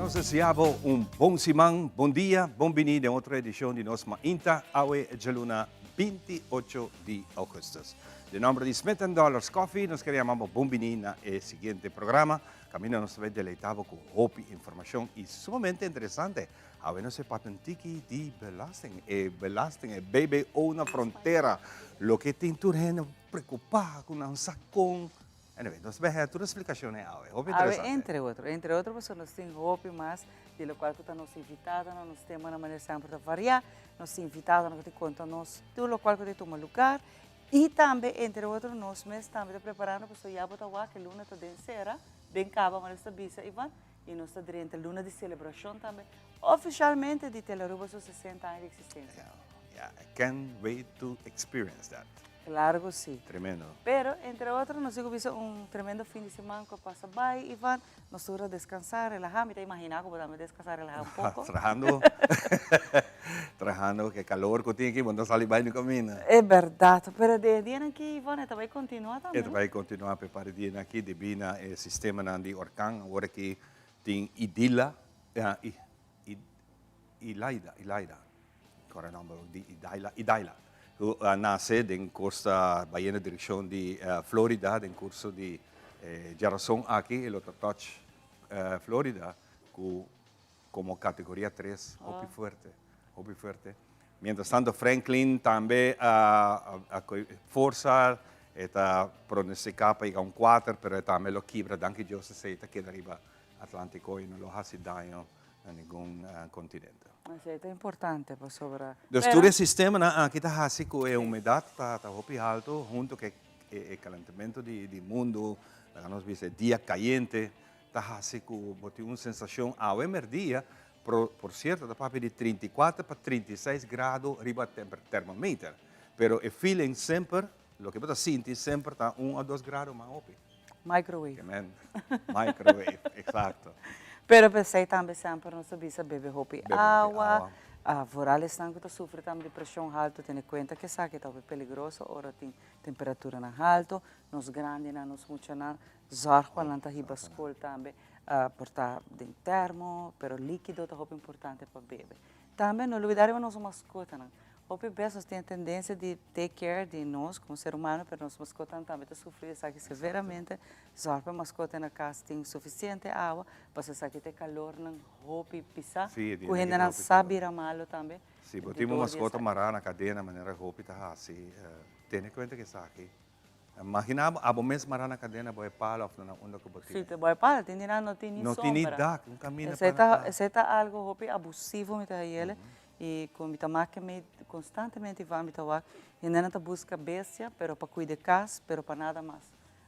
Nos desea bo un bon siman, bon dia, bon bini den otro edicion di nos Mainta, awe djaluna 28 di augustus. Den nomber di Smith and Dollars Coffee, nos ker yama bo bon bini na e siguiente programa, caminda nos ta bay deleita bo cu hopi informacion y sumamente interesante. Awe nos e papia un tiki di belasting, e belasting, e BBO na frontera, loke tin tur hende preocupa cu nan sa con. Anyway, nos bay haya tur e explicacionnan awe. Hopi Awe interesante. entre otro, entre otro pasobra nos tin hopi mas di locual cu ta nos invitadonan, nos temanan manera semper ta varia, nos invitadonan cu ta conta nos tur locual cu ta tuma lugar y tambe entre otro nos mes tambe ta preparando pasobra ya bo ta wak e luna ta den cera, den caba manera nos ta bisa Ivan y nos ta drenta luna di celebracion tambe oficialmente di Telearuba su 60 aña di existencia. Yeah, I can't wait to experience that. Claro cu si. Tremendo. Pero, entre otro, nos tin cu bisa un tremendo fin di siman cu a pasa bay, Ivan. Nos tur a descansa, relaha. Mi ta imagina cu bo tambe descansa, relaha un poco. Trahando, trahando, ke calor cu tin aki, bo no ta sali bay ni caminda. E berdad. Pero den e dianan aki, Ivan, e ta bay continua tambe, E ta bay continua pa e par di dianan aki, debi na e sistemanan di orkan. Awor aki tin Idila, Ilaida, Ilaida, kòrda e nòmber di Idaila, Idaila, ku a nase den kosta bayendo direkshon di Florida den kurso di e djarason aki e lo ta touch Florida ku komo kategoria tres, hopi fuerte, hopi fuerte. Mientras tanto Franklin tambe a a koe forsa, e ta pronostiká pa yega un kuater pero e tambe lo kibra, danki Dios esei ta keda riba Atlantiko i no lo hasi daño na ningun kontinente. Esei ta importante pasobra. Dus tur e sistemanan aki ta hasi ku e humedat ta hopi haltu huntu ku e kalentamentu di mundu, laga nos bisa e dia kayente ta hasi ku bo tin un sensashon awe merdia, por sierto ta papia di 34 pa 36 grado riba termometer, pero e feeling semper, loke bo ta sinti semper ta un o dos grado mas hopi. Microwave. Amen. Microwave, exacto. Pero p'esei tambe semper nos ta bisa bebe hopi awa. Vooral esnan ku ta sufri tambe di preshon haltu tene kuenta ku esaki ta hopi peligroso ora tin temperaturanan haltu. Nos grandinan, nos muchanan zòrg pa nan ta hiba skol tambe por ta den termo, pero likido ta hopi importante pa bebe. Tambe no lubida riba nos maskotanan. Hopi bes nos tin e tendencia di take care di nos como ser humano, pero nos mascotanan tambe ta sufri di esaki severamente. Zorg pa e mascota na cas tin suficiente awa, pasobra esaki ta e calornan hopi pisa, cu hendenan sa bira malo tambe. Si bo tin bo mascota mara na cadena manera hopi ta haci, tene cuenta cu esaki. Imagina bo abo mes mara na cadena bo e palo of na unda cu bo tin. Si, bo e palo, tin di nan no tin ni sombra. No tin ni dak, un caminda pa na cas. Esey ta algo hopi abusivo mi ta hayele. I ku mi ta make mi konstantemente Ivan mi ta wak hendenan ta buska bestia pero pa kuida e kas pero pa nada mas.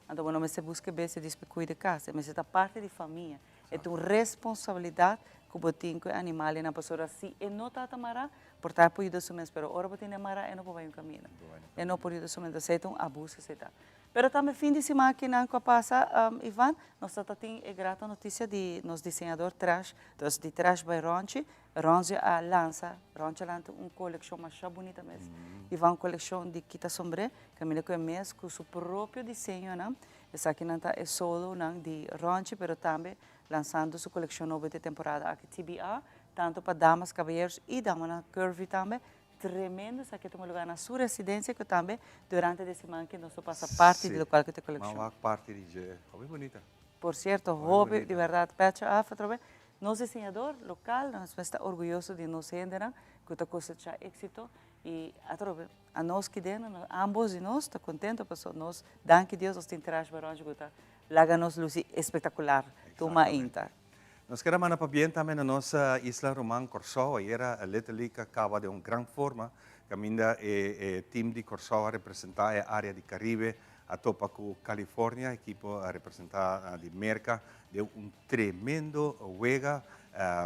Anto bo no mester buska e bestia djis pa kuida e kas e mester ta parti di famia. E ta un responsabilidat ku bo tin ku e animalnan pasobra si e no ta ta mará por ta e por yuda su mes pero ora bo tene mará e no por bai un kaminda e no por yuda su mes esei ta un abuso esei ta. Pero tambe fin di siman akinan ku a pasa Ivan nos ta ta tin e grata notisia di nos diseñador Trash dus di Trash by Ronchi Ronzi a lansa, Ronchi a lanta un kolekshon masha bunita mes. I va un kolekshon di kita sombré, kaminda ku e mes ku su propio diseñonan. Esakinan ta e solonan di Ronchi, pero tambe lansando su kolekshon nobo di temporada aki, TBR, tantu pa damas, kabayeros i damanan curvy tambe. Tremendo esaki a tuma lugar na su residencia ku tambe durante di e siman aki nos lo pasa parti di lokual ku ta e kolekshon. Si, m'a wak parti di dje. Hopi bunita. Por sierto, hopi, di bèrdat, pètje af atrobe. Nos diseñador local, nos mester ta orguyoso di nos hendenan cu ta cosecha exito y atrobe anos kidena, ambos di nos ta contento pasobra nos, danki Dios, nos tin Trash Baronchi cu ta laga nos luci espectacular tur mainta. Nos kier a manda pabien tambe na nos isla ruman Corsou. Ayera Little League a caba den un gran forma caminda e team di Corsou a representa e area di Caribe a topa cu California, ekipo a representa di Merca den un tremendo wega.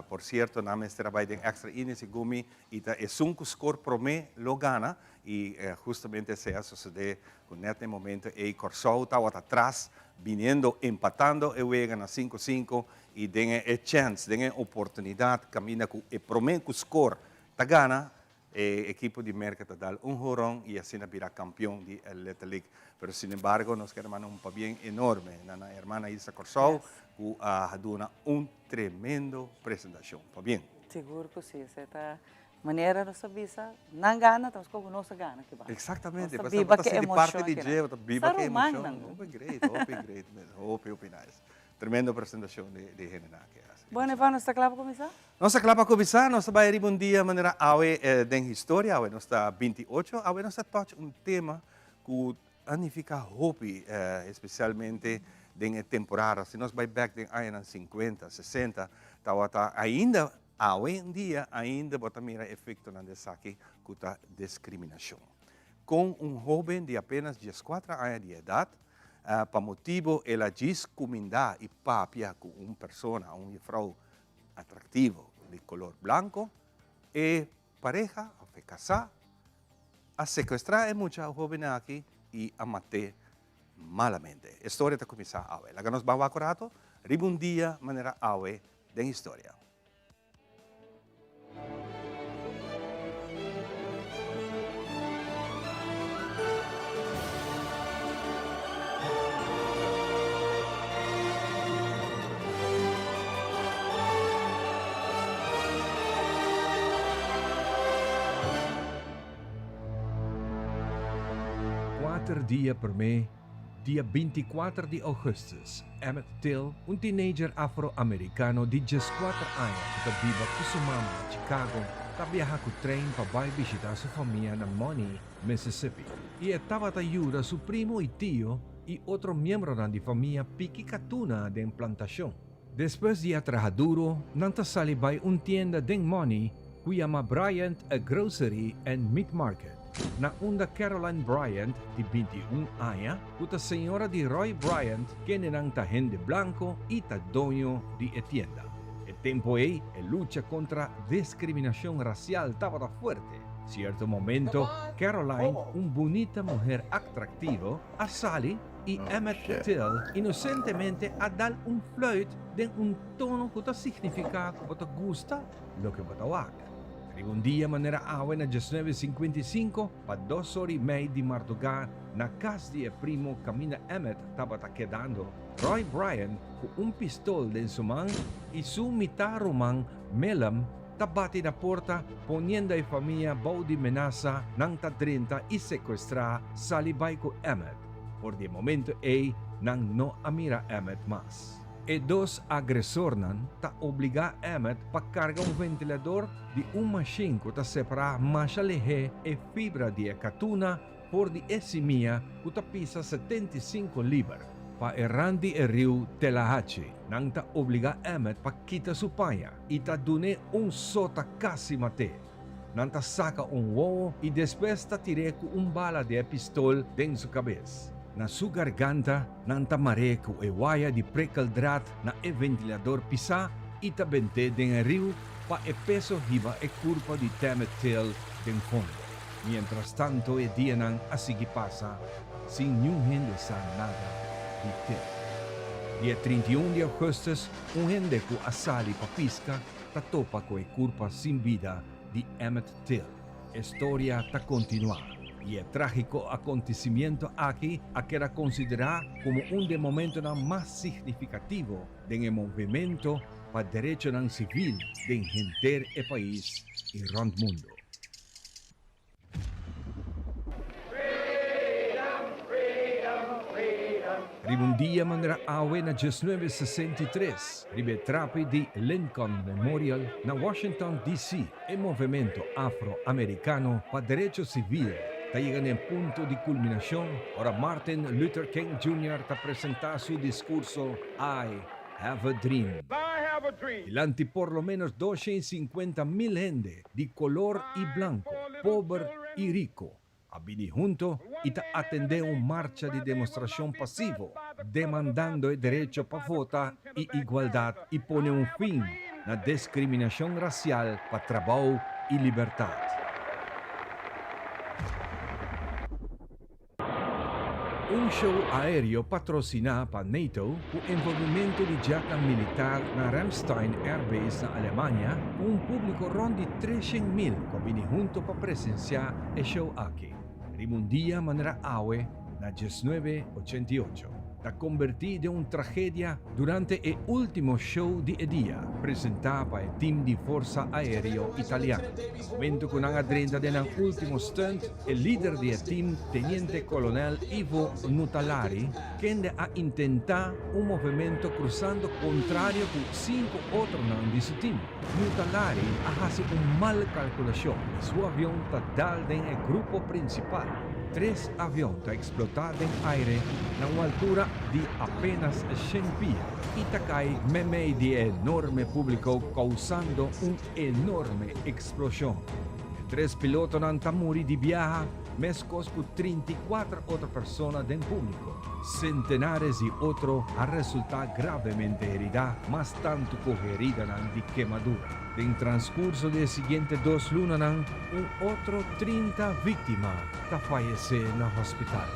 Por cierto, nan mester a bay den extra innings y gumi y ta esun cu score prome lo gana y justamente esey a sucede cu net na e momento ey Corsou tawata tras biniendo empatando e wega na cinco cinco y den e chance, den e oportunidad caminda cu e prome cu score ta gana. E ekipo di Merca ta dal un horon y asina bira campeon di Little League. Pero sinembargo nos kier manda un pabien enorme na nan hermana Isa Corsou cu a duna un tremendo presentacion. Pabien. Sigur cu si, esey ta manera nos ta bisa, nan gana ta mesco cu nos a gana kiba. Exactamente, Nos ta biba bo ta ke sinti parti emocion di kinan. dje, bo ta biba Sa ke ruman emocion. nan. Hopi great, hopi great mes, hopi hopi nice. Tremendo presentacion di hendenan aki a haci. Bueno Ivan, nos ta cla pa cuminsa? Nos ta cla pa cuminsa, nos ta bay riba un dia manera awe den historia, awe nos ta 28, awe nos ta touch un tema cu a nifica hopi, especialmente den e temporada, si nos bay bek den añanan 50, 60, tawata ainda, awe en dia ainda bo ta mira efectonan di esaki cu ta discriminacion. Con un hoben di apenas 14 aña di edad, Pa motibo el a djis kumindá i papia ku un persona, un jefrou atraktivo di kolor blanko, e pareha òf e kasá a sekuestrá e mucha hóben aki i a mat'é malamente. E storia ta kuminsá awe. Laga nos ban wak un rato riba un dia manera awe den historia. Kuater dia promé, dia 24 di ougùstùs, Emmett Till, un teenager afro-amerikano di dieskuater aña ku ta biba ku su mama na Chicago, ta biaha ku trein pa bai bishitá su famia na Money, Mississippi. I e tabata yuda su primo i tio i otro miembronan di famia piki katuna den plantashon. Despues di a traha duro, nan ta sali bai un tienda den Money ku yama Bryant A Grocery and Meat Market, na unda Caroline Bryant, di 21 aña, ku ta señora di Roy Bryant, kendenan ta hende blanko i ta doño di e tienda. E tempu ei e lucha kontra diskriminashon rasial tabata fuerte. Sierto momento, Caroline, un bunita muher aktraktivo, a sali i Emmett Till inosentemente a dal un fluit den un tono ku ta signifiká ku bo ta gusta loke bo ta wak. Riba un dia manera awe na 19:55 pa dos ora i mei di mardugá na kas di e primo kaminda Emmett tabata kedando, Roy Bryant ku un pistol den su man i su mitá ruman Milam ta bati na porta poniendo e famia bou di menasa, nan ta drenta i sekuestrá sali bai ku Emmett. For di e momento ei nan no a mira Emmett mas. E dos agresornan ta obligá Emmett pa karga un ventilador di un mashin ku ta separá masha lehé e fibra di e katuna for di e simia ku ta pisa 75 liber. Pa e rand di e riu Telahachi, nan ta obligá Emmett pa kita su paña i ta dun'é un sota kasi mat'é. Nan ta saka un wowo i despues ta tir'é ku un bala di e pistol den su kabes. Na su garganta nan ta mar'é ku e waya di prikkeldraad na e ventilador pisá i ta bent'é den e riu pa e peso hiba e kurpa di Emmett Till den fondo. Mientras tanto e dianan a sigui pasa sin niun hende sa nada di Till. Dia 31 di augustus un hende ku a sali pa piska ta topa ku e kurpa sin bida di Emmett Till. E storia ta kontinuá i e trágiko akontesimiento aki a keda konsiderá komo un di e momentonan mas signifikativo den e movimento pa derechonan sivil den henter e pais i rònt mundu. Riba un dia manera awe na 1963, riba e trapi di Lincoln Memorial na Washington, DC. E movemento afro-amerikano pa derecho sivil ta yega na e punto di kulminashon ora Martin Luther King Junior ta presentá su diskurso I Have a Dream dilanti por lo ménos 250,000 hende di kolor i blanko, pober i riko, a bini hunto i ta atendé un marcha di demostrashon pasivo demandando e derecho pa vota i igualdat i pone un fin na deskriminashon rasial pa trabou i libertat. Un show aéreo patrosiná pa NATO ku envolvimentu di jetnan militar na Ramstein Air Base na Alemania ku un públiko rònt di 300,000 ku a bini huntu pa presensiá e show aki. Riba un dia manera awe na 1988 ta kombertí den un tragedia durante e último show di e dia presentá pa e tim di Forsa Aéreo Italiano. Na momento ku nan a drenta den nan último stunt, E lider di e tim, Teniente Kolonel Ivo Nutalari, kende a intentá un movemento krusando kontrario ku sinku otronan di su tim. Nutalari a hasi un mal kalkulashon i su avion ta dal den e grupo prinsipal. Tres avion ta eksplotá den aire na un altura di apénas shen pia i ta kai meimei di e enorme públiko kousando un enorme eksploshon. E tres pilotonan ta muri di biaha, meskos ku 34 otro persona den públiko. Sentenares di otro a resultá gravemente heridá, mas tantu ku heridanan di kemadura. Den transkurso di e siguiente dos lunanan, un otro 30 víktima ta fayesé na hospital.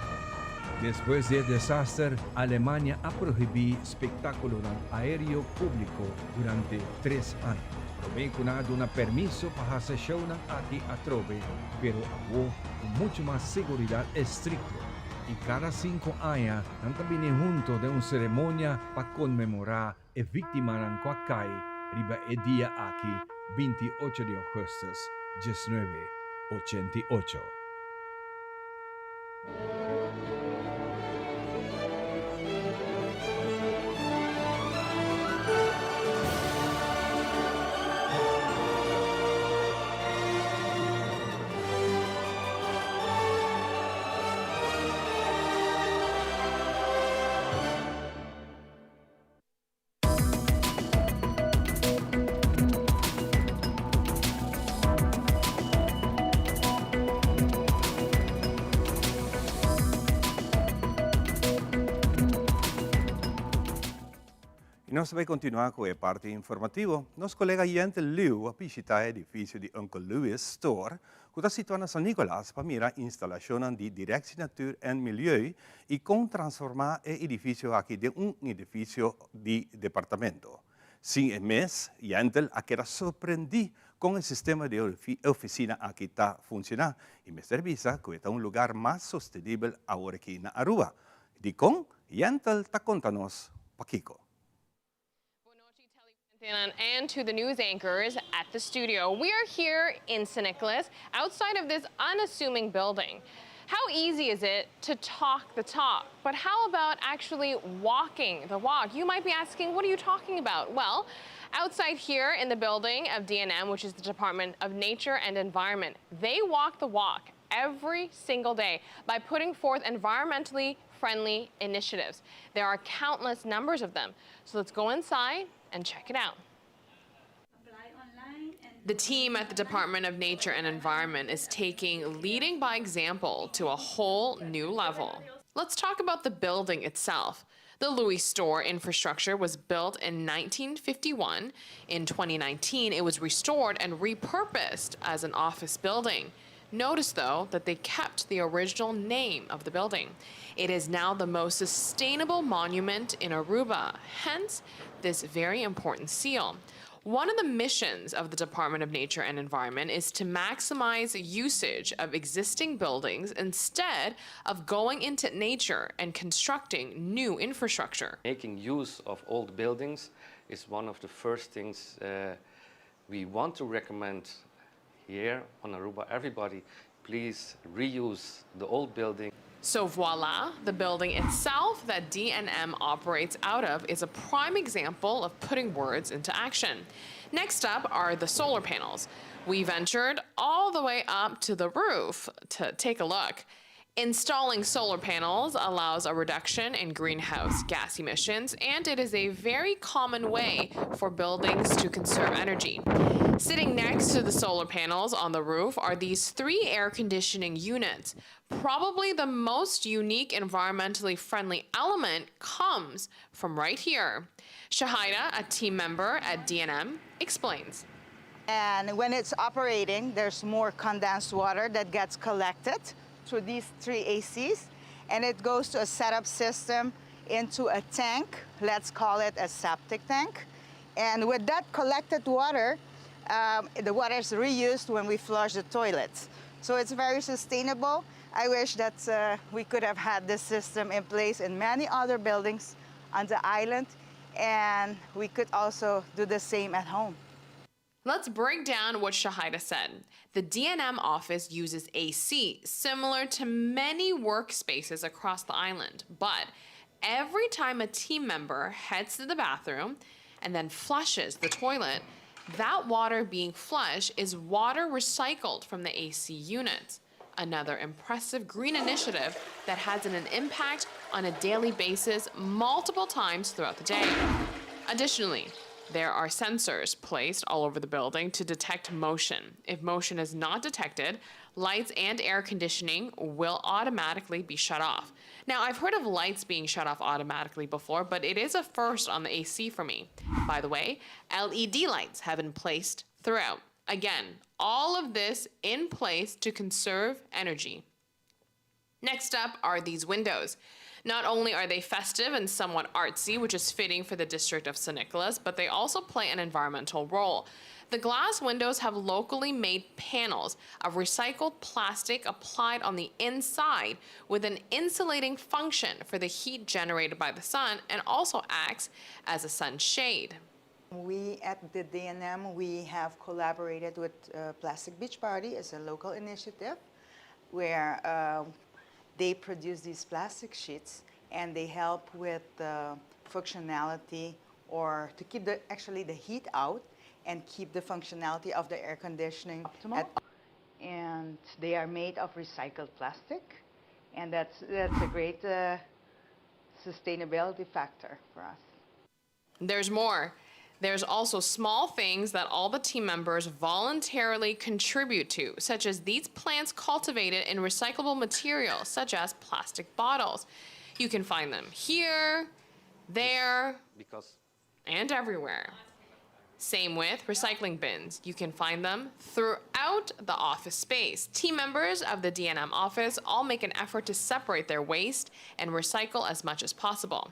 Despues di e desaster, Alemania a prohibí spektákulonan aéreo públiko durante tres aña. Promé ku nan a duna permiso pa hasi shownan aki atrobe, pero awo ku muchu mas seguridat estrikto. I kada sinku aña nan ta bini hunto den un seremonia pa konmemorá e víktimanan ku a kai riba e dia aki, 28 di ougùstùs 1988. Y nos ta bay continua cu e parti informativo. Nos colega Yente Liu a bishita e edificio di Uncle Louis Store cu ta situa na San Nicolas pa mira instalacionnan di Directie Natuur en Milieu y con transforma e edificio aki den un edificio di departamento. Sin e mes, Yentl a keda sorprendi con e sistema di e oficina aki ta funciona y mester bisa cu e ta un lugar mas sostenibel awor aki na Aruba. Dicon? Yentl ta conta nos pakico. And to the news anchors at the studio. We are here in San Nicolas, outside of this unassuming building. How easy is it to talk the talk? But how about actually walking the walk? You might be asking, what are you talking about? Well, outside here in the building of DNM, which is the Department of Nature and Environment, they walk the walk every single day by putting forth environmentally friendly initiatives. There are countless numbers of them. So let's go inside and check it out. The team at the Department of Nature and Environment is taking leading by example to a whole new level. Let's talk about the building itself. The Louis Store infrastructure was built in 1951. In 2019, it was restored and repurposed as an office building. Notice, though, that they kept the original name of the building. It is now the most sustainable monument in Aruba, hence this very important seal. One of the missions of the Department of Nature and Environment is to maximize usage of existing buildings instead of going into nature and constructing new infrastructure. Making use of old buildings is one of the first things we want to recommend here on Aruba. Everybody, please reuse the old building. So voila, the building itself that DNM operates out of is a prime example of putting words into action. Next up are the solar panels. We ventured all the way up to the roof to take a look. Installing solar panels allows a reduction in greenhouse gas emissions, and it is a very common way for buildings to conserve energy. Sitting next to the solar panels on the roof are these three air conditioning units. Probably the most unique environmentally friendly element comes from right here. Shahida, a team member at DNM, explains. And when it's operating, there's more condensed water that gets collected through these three ACs. and it goes to a setup system into a tank, let's call it a septic tank. And with that collected water, um, the water is reused when we flush the toilets. So it's very sustainable. I wish that uh, we could have had this system in place in many other buildings on the island, and we could also do the same at home. Let's break down what Shahida said. The DNM office uses AC, similar to many workspaces across the island. But every time a team member heads to the bathroom and then flushes the toilet, that water being flushed is water recycled from the AC units. Another impressive green initiative that has an impact on a daily basis multiple times throughout the day. Additionally, there are sensors placed all over the building to detect motion. If motion is not detected, lights and air conditioning will automatically be shut off. Now, I've heard of lights being shut off automatically before, but it is a first on the AC for me. By the way, LED lights have been placed throughout. Again, all of this in place to conserve energy. Next up are these windows. Not only are they festive and somewhat artsy, which is fitting for the district of San Nicolas, but they also play an environmental role. The glass windows have locally made panels of recycled plastic applied on the inside with an insulating function for the heat generated by the sun and also acts as a sunshade. We at the DNM, we have collaborated with uh, Plastic Beach Party as a local initiative where uh, they produce these plastic sheets and they help with the functionality or to keep the actually the heat out and keep the functionality of the air conditioning at and they are made of recycled plastic and that's that's a great uh, sustainability factor for us. There's more. There's also small things that all the team members voluntarily contribute to, such as these plants cultivated in recyclable materials, such as plastic bottles. You can find them here, there, Because and everywhere. Same with recycling bins. You can find them throughout the office space. Team members of the DNM office all make an effort to separate their waste and recycle as much as possible.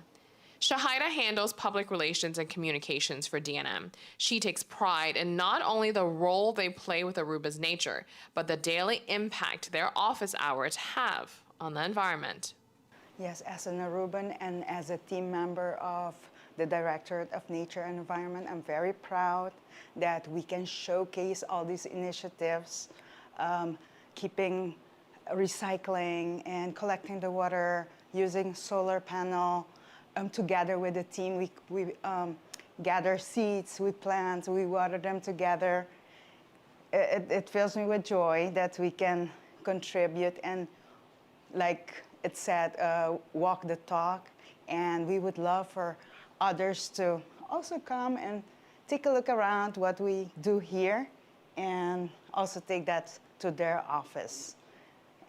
Shahida handles public relations and communications for DNM. She takes pride in not only the role they play with Aruba's nature, but the daily impact their office hours have on the environment. Yes, as an Aruban and as a team member of the Directorate of Nature and Environment, I'm very proud that we can showcase all these initiatives, um, keeping recycling and collecting the water, using solar panel. Um, together with the team, we, we um, gather seeds, we plant, we water them together. It, it, it fills me with joy that we can contribute and like it said, uh, walk the talk. And we would love for others to also come and take a look around what we do here and also take that to their office.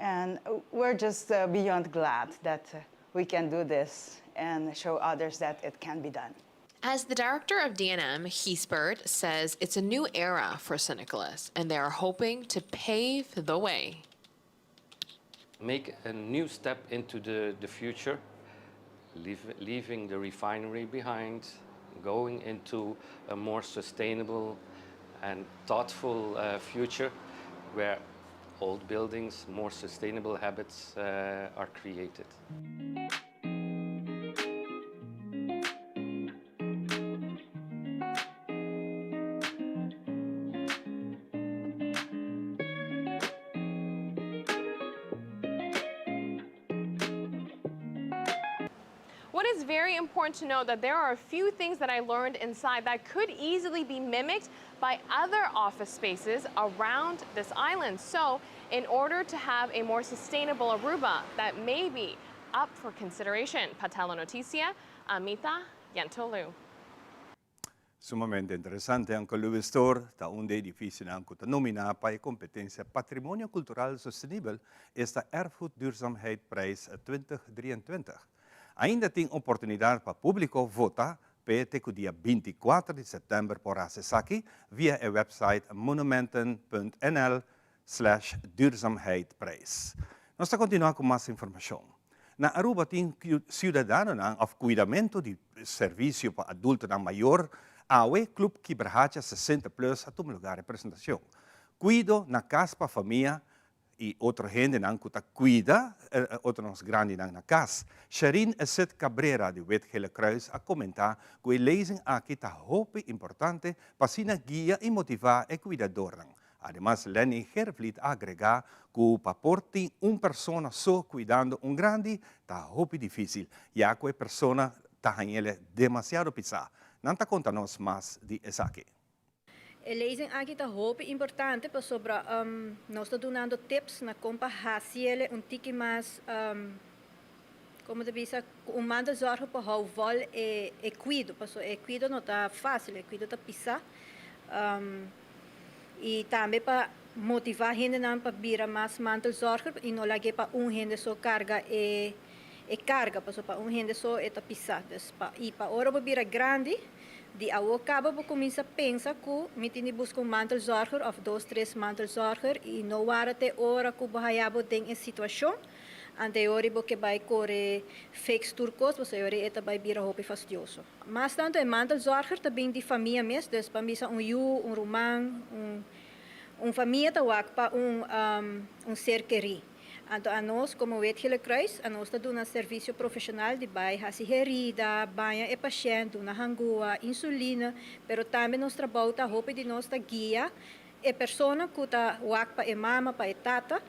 And we're just uh, beyond glad that uh, we can do this and show others that it can be done. As the director of DNM, Heesbert says it's a new era for St. Nicholas, and they are hoping to pave the way. Make a new step into the, the future, leave, leaving the refinery behind, going into a more sustainable and thoughtful uh, future where old buildings, more sustainable habits uh, are created. What is very important to note that there are a few things that I learned inside that could easily be mimicked by other office spaces around this island. So in order to have a more sustainable Aruba that may be up for consideration. Pa Telenoticia, Amita Yantolu. Sumamente interesante, Uncle Louis Store ta un edificio cu ta nomina pa e competencia Patrimonio Cultural Sostenibel, esta Erfgoed Duurzaamheidprijs 2023. Ainda tin oportunidad pa publico vota te cu dia 24 di september por esaki via e website monumenten.nl slash duurzaamheidprijs. Nos ta continua cu mas informacion. Na Aruba tin ciudadanonan of cuidamento di servicio pa adultonan mayor, awe Club Kibrahacha 60 Plus a tuma lugar e presentacion. Cuido na cas pa famia y otro hendenan cu ta cuida otro nos grandinan na cas. Sherine Eset Cabrera di Wit Gele Kruis a comenta cu e lezing aki ta hopi importante pa asina guia y motiva e cuidadornan. Ademas Lenny Gervliet a agrega cu pa por tin un persona so cuidando un grandi ta hopi dificil, ya cu e persona ta hañele demasiado pisa. Nan ta conta nos mas di esaki. E lezing aki ta hopi importante pasobra nos ta dunando tips na kon pa hasiele un tiki mas, como ta bisa, ku un mantelzorger por hou vol e e kuido, pasobra e kuido no ta fácil, e kuido ta pisá. I tambe pa motivá hendenan pa bira mas mantelzorger i no lag'é pa un hende so karga e e karga, pasobra pa un hende so e ta pisá. Dus pa i pa ora bo bira grandi, di awor kaba bo kuminsá pensa ku mi tin di buska un mantelzorger òf dos tres mantelzorger i no wara te ora ku bo haña bo den e situashon. Ante e ora bo ke bai kore fix tur kos, pasobra e ora e ta bai bira hopi fastioso. Mas tantu e mantelzorger ta bin di famia mes, dus ban bisa un yu, un ruman, un un famia ta wak pa un un ser kerí. Anto anos komo Wit Gele Kruis, anos ta duna servisio profeshonal di bai hasi herida, baña e pashènt, duna hangua, insulina, pero tambe nos trabou ta hopi di nos ta guia e persona ku ta wak pa e mama, pa e tata,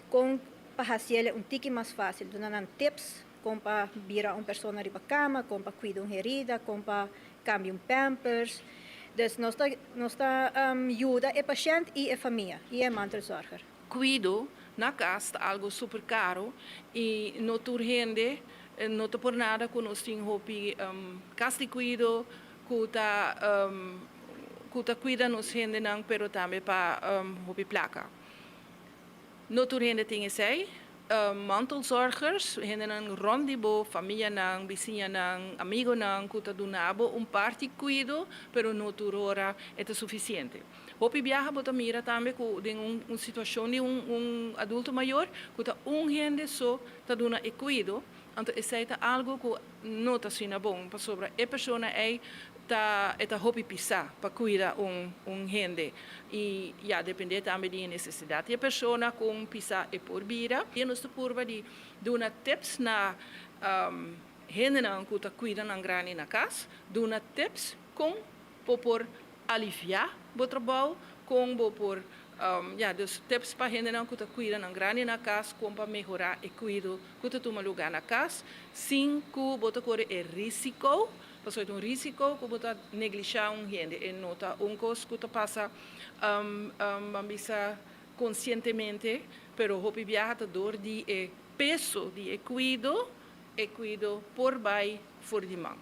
kon pa hasiel un tiki mas fásil, duna nan tips kon pa bira un persona riba kama, kon pa kuida un herida, kon pa kambia un pampers. Dus nos ta nos ta yuda e pashènt i e famia i e mantelzorger. Kuido na kas ta algu super karu i no tur hende no ta por nada ku nos tin hopi kas di kuido ku ta ku ta kuida nos hendenan pero tambe pa hopi plaka. No tur hende tin esei. Mantelzorgers, hendenan rond di bo, famianan, bisiñanan, amigonan ku ta duna bo un parti kuido pero no tur ora e ta sufisiente. Hopi biaha bo ta mira tambe ku den un situashon di un adulto mayor ku ta un hende so ta duna e kuido, anto esei ta algu ku no ta asina bon pasobra e persona ei ta e ta hopi pisá pa kuida un un hende i ya dependé tambe di e nesesidat di e persona kon pisá e por bira. I nos ta purba di duna tips na hendenan ku ta kuida nan grandi na kas, duna tips kon bo por aliviá bo trabou, kon bo por, ya, dus tips pa hendenan ku ta kuida nan grandi na kas kon pa mehorá e kuido ku ta tuma lugá na kas sin ku bo ta kore e risiko, pasobra e ta un risiko ku bo ta neglishá un hende, e no ta un kos ku ta pasa, ban bisa, konsientemente, pero hopi biaha ta dor di e peso di e kuido, e kuido por bai for di man.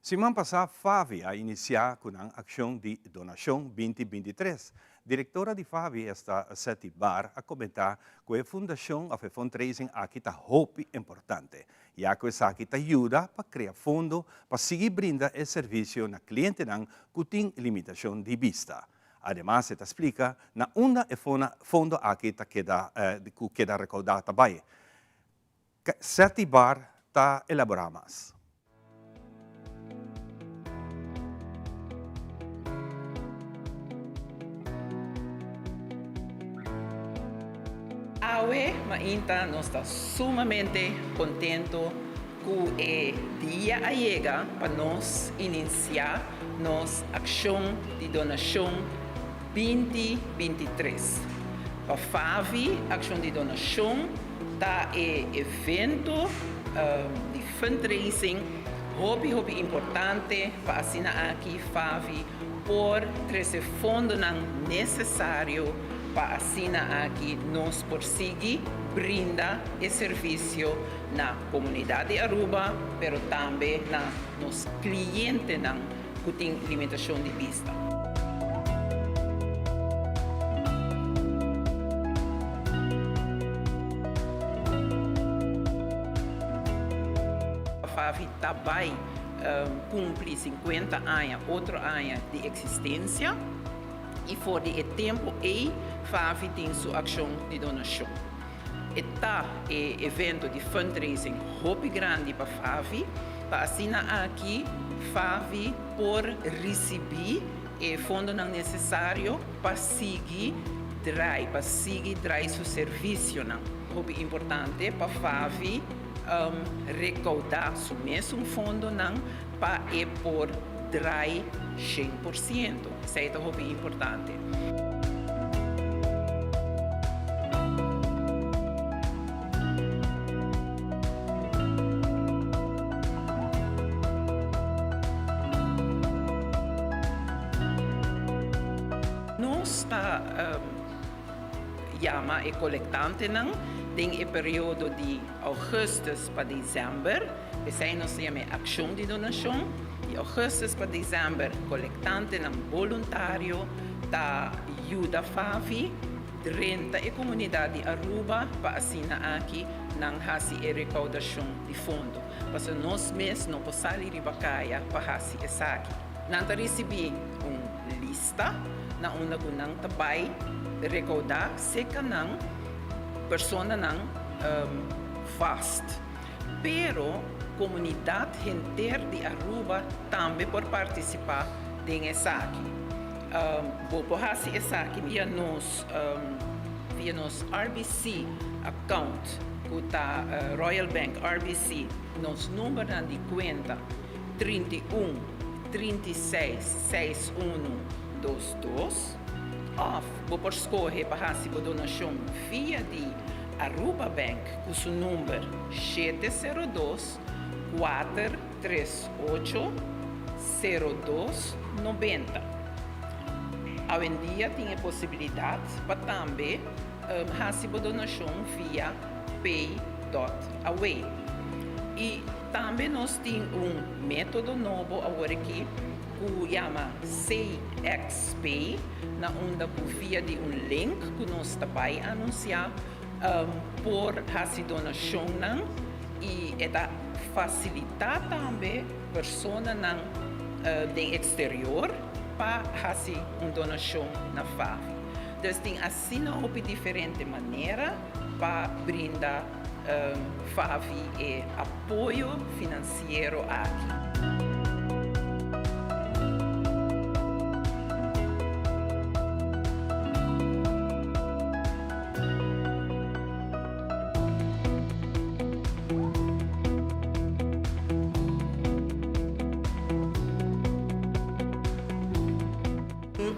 Siman pasá Favi a inisiá ku nan akshon di donashon binti 23. Direktora di Favi, esta Setty Bar, a komentá ku e fundashon òf e fundraising aki ta hopi importante, ya ku esaki ta yuda pa krea fondo pa sigui brinda e servisio na klientenan ku tin limitashon di bista. Ademas e ta splika na unda e fondo aki ta keda ku keda rekoudá ta bai. Setty Bar ta elaborá mas. Awe mainta nos ta sumamente contento cu e dia a yega pa nos inicia nos accion di donacion binti 23. Pa Favi accion di donacion Ta e evento di fundraising hopi hopi importante pa asina aki Favi por trece fondonan necesario pa asina aki nos por sigui brinda e servicio na comunidad di Aruba pero tambe na nos clientenan ku tin limitashon di bista. Favi ta bai kumpli 50 aña otro aña di eksistensia i for di e tempu ei Favi tin su akshon di donashon. E ta e evento di fundraising hopi grandi pa FAVI, pa asina aki FAVI por ricibi e fondonan necesario pa sigui draai, pa sigui draai su servicionan. Hopi importante pa FAVI recauda su mesun fondonan pa e por draai 100%. Esei ta hopi importante. Nos ta yama e kolektantenan den e periodo di ougùstùs pa desèmber. P'esei nos ta yama e akshon di donashon. Di ougùstùs pa desèmber kolektantenan boluntario ta yuda FAVI drenta e komunidat di Aruba pa asina aki nan hasi e rekoudashon di fondo. Pasobra nos mes no por sali riba kaya pa hasi esaki. Nan ta risibí un lista na unda ku nan ta bai rekoudá seka nan personanan vast. Pero comunidad henter di Aruba tambe por participa den esaki. Bo por haci esaki via nos via nos RBC account cu ta Royal Bank RBC. Nos numbernan di cuenta 31 36 61 22 of bo por scoge pa haci bo donacion via di Aruba Bank ku su number 702 438 02 90. Awendia tin e posibilidat pa tambe hasi bo donashon via pay dot away. I tambe nos tin un metodo nobo aworakí ku yama CXP na unda ku via di un link ku nos ta bai anunsiá por hasi donashonnan i e ta fasilitá tambe personanan den eksterior pa hasi un donashon na FAVI. Dus tin asina hopi diferente manera pa brinda FAVI e apoyo finansiero aki.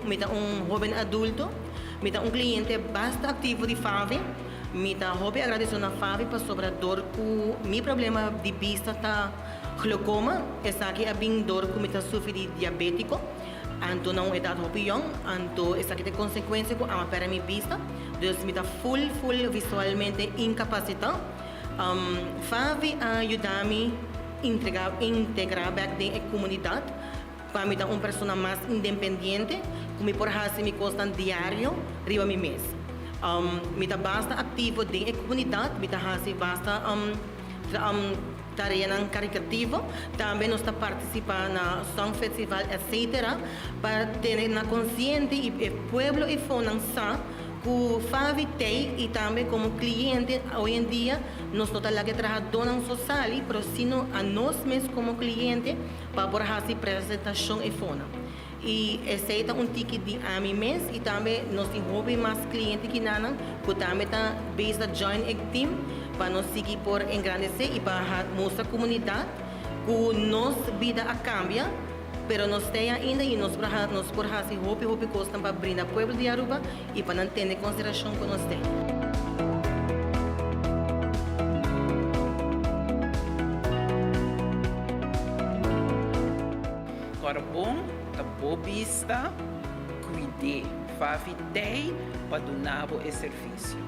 Mi ta un hoben adulto, mi ta un cliente basta activo di FAVI. Mi ta hopi agradecido na FAVI pasobra dor cu mi problema di bista ta glaucoma, esaki a bin dor cu mi ta sufri di diabetico, anto na un edad hopi yong, anto esaki ta e consecuencia cu ama perde mi bista, dus mi ta full full visualmente incapacita. FAVI a yuda mi integra integra bek den e comunidad pa mi ta un persona mas independiente cu mi por haci mi cosnan diario riba mi mes. Mi ta basta activo den e comunidad, mi ta haci basta tareanan caritativo, tambe nos ta participa na Song Festival etc. Pa tene na consciente y e pueblo y fonan sa cu Favi tey y tambe como cliente hoy en dia nos no ta laga e trahadornan so sali pero sino a nos mes como cliente pa por haci presentacion e fonan. Y esey ta un tiki di ami mes y tambe nos tin hopi mas cliente kinanan cu tambe ta bezig ta join e team pa nos sigui por engrandece y pa mustra comunidad cu nos bida a cambia pero nos tey ainda y nos por nos por haci hopi hopi cosnan pa brinda pueblo di Aruba y pa nan tene consideracion cu nos tey. Ora bon ta bo bista, cuid'é. Favi tei pa duna bo e servicio.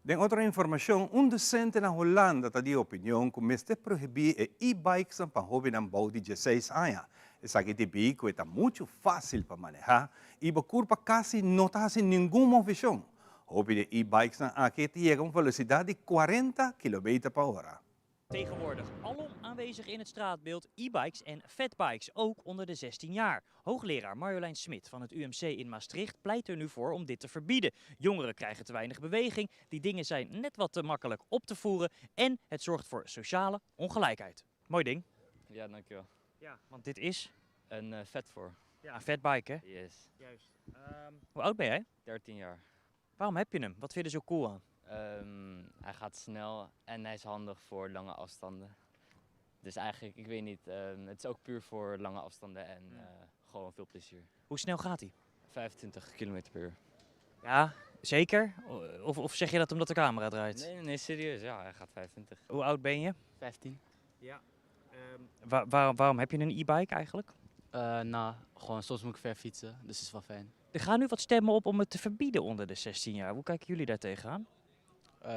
Den otro informacion, un docente na Hulanda ta di opinion cu mester prohibi e e-bikesnan pa hobennan bou di dieseis aña. Esaki debí cu e ta muchu facil pa maneha y bo curpa casi no ta haci ningun movecion. Hopi di e e-bikesnan aki ta yega un velocidad di cuarenta kilometer pa ora. Tegenwoordig alom aanwezig in het straatbeeld e-bikes en fatbikes, ook onder de 16 jaar. Hoogleraar Marjolein Smit van het UMC in Maastricht pleit er nu voor om dit te verbieden. Jongeren krijgen te weinig beweging, die dingen zijn net wat te makkelijk op te voeren en het zorgt voor sociale ongelijkheid. Mooi ding. Ja, dankjewel. Ja, want dit is? Een Fat4. Ja, een fatbike hè? Yes. Juist. Hoe oud ben jij? 13 jaar. Waarom heb je hem? Wat vind je er zo cool aan? Hij gaat snel en hij is handig voor lange afstanden. Dus eigenlijk, ik weet niet, het is ook puur voor lange afstanden en gewoon veel plezier. Hoe snel gaat hij? 25 kilometer per uur. Ja, zeker? Of zeg je dat omdat de camera draait? Nee, nee, nee, serieus. Ja, hij gaat 25. Hoe oud ben je? 15. Ja. Waarom heb je een e-bike eigenlijk? Nou, gewoon soms moet ik ver fietsen, dus het is wel fijn. Er gaan nu wat stemmen op om het te verbieden onder de 16 jaar. Hoe kijken jullie daar tegenaan?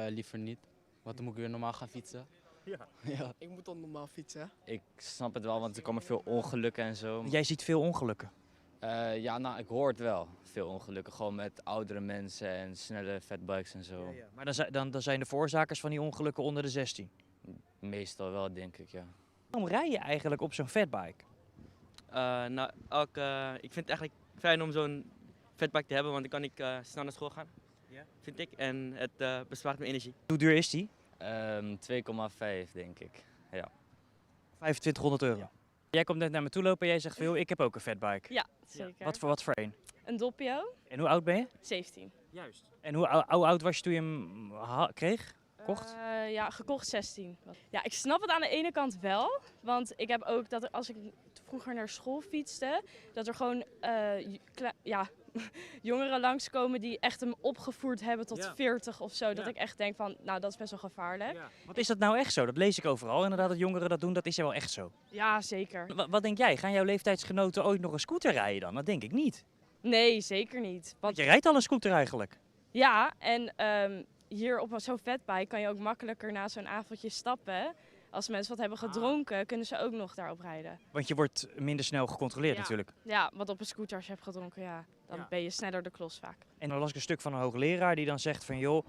Liever niet, want dan moet ik weer normaal gaan fietsen. Ja. Ik moet dan normaal fietsen, hè? Ik snap het wel, want er komen veel ongelukken. Jij ziet veel ongelukken? Ja, ik hoor het wel. Veel ongelukken, gewoon met oudere mensen en snelle fatbikes. Maar dan zijn de veroorzakers van die ongelukken onder de 16? Meestal wel, denk ik, ja. Waarom rij je eigenlijk op zo'n fatbike? Ik vind het eigenlijk fijn om zo'n fatbike te hebben, want dan kan ik snel naar school gaan, vind ik. En het bespaart mijn energie. Hoe duur is die? 2,5 denk ik, ja. 2500 euro? Ja. Jij komt net naar me toe lopen en jij zegt van, joh, ik heb ook een fatbike. Ja, zeker. Wat voor een? Een Doppio. En hoe oud ben je? 17. Juist. En hoe oud was je toen je hem kreeg? Kocht? Ja, gekocht 16. Ja, ik snap het aan de ene kant wel. Want ik heb ook dat als ik vroeger naar school fietste, dat er gewoon jongeren langskomen die echt hem opgevoerd hebben tot 40. Dat ik echt denk van, nou, dat is best wel gevaarlijk. Wat is dat nou echt zo? Dat lees ik overal. Inderdaad, dat jongeren dat doen, dat is wel echt zo. Ja, zeker. Wat denk jij? Gaan jouw leeftijdsgenoten ooit nog een scooter rijden dan? Dat denk ik niet. Nee, zeker niet. Want Want je rijdt al een scooter eigenlijk. Ja, en hier op zo'n fatbike kan je ook makkelijker na zo'n avondje stappen. Als mensen wat hebben gedronken, kunnen ze ook nog daarop rijden. Want je wordt minder snel gecontroleerd natuurlijk. Ja, want op een scooter als je hebt gedronken, dan ben je sneller de klos vaak. En dan las ik een stuk van een hoogleraar die dan zegt van, joh,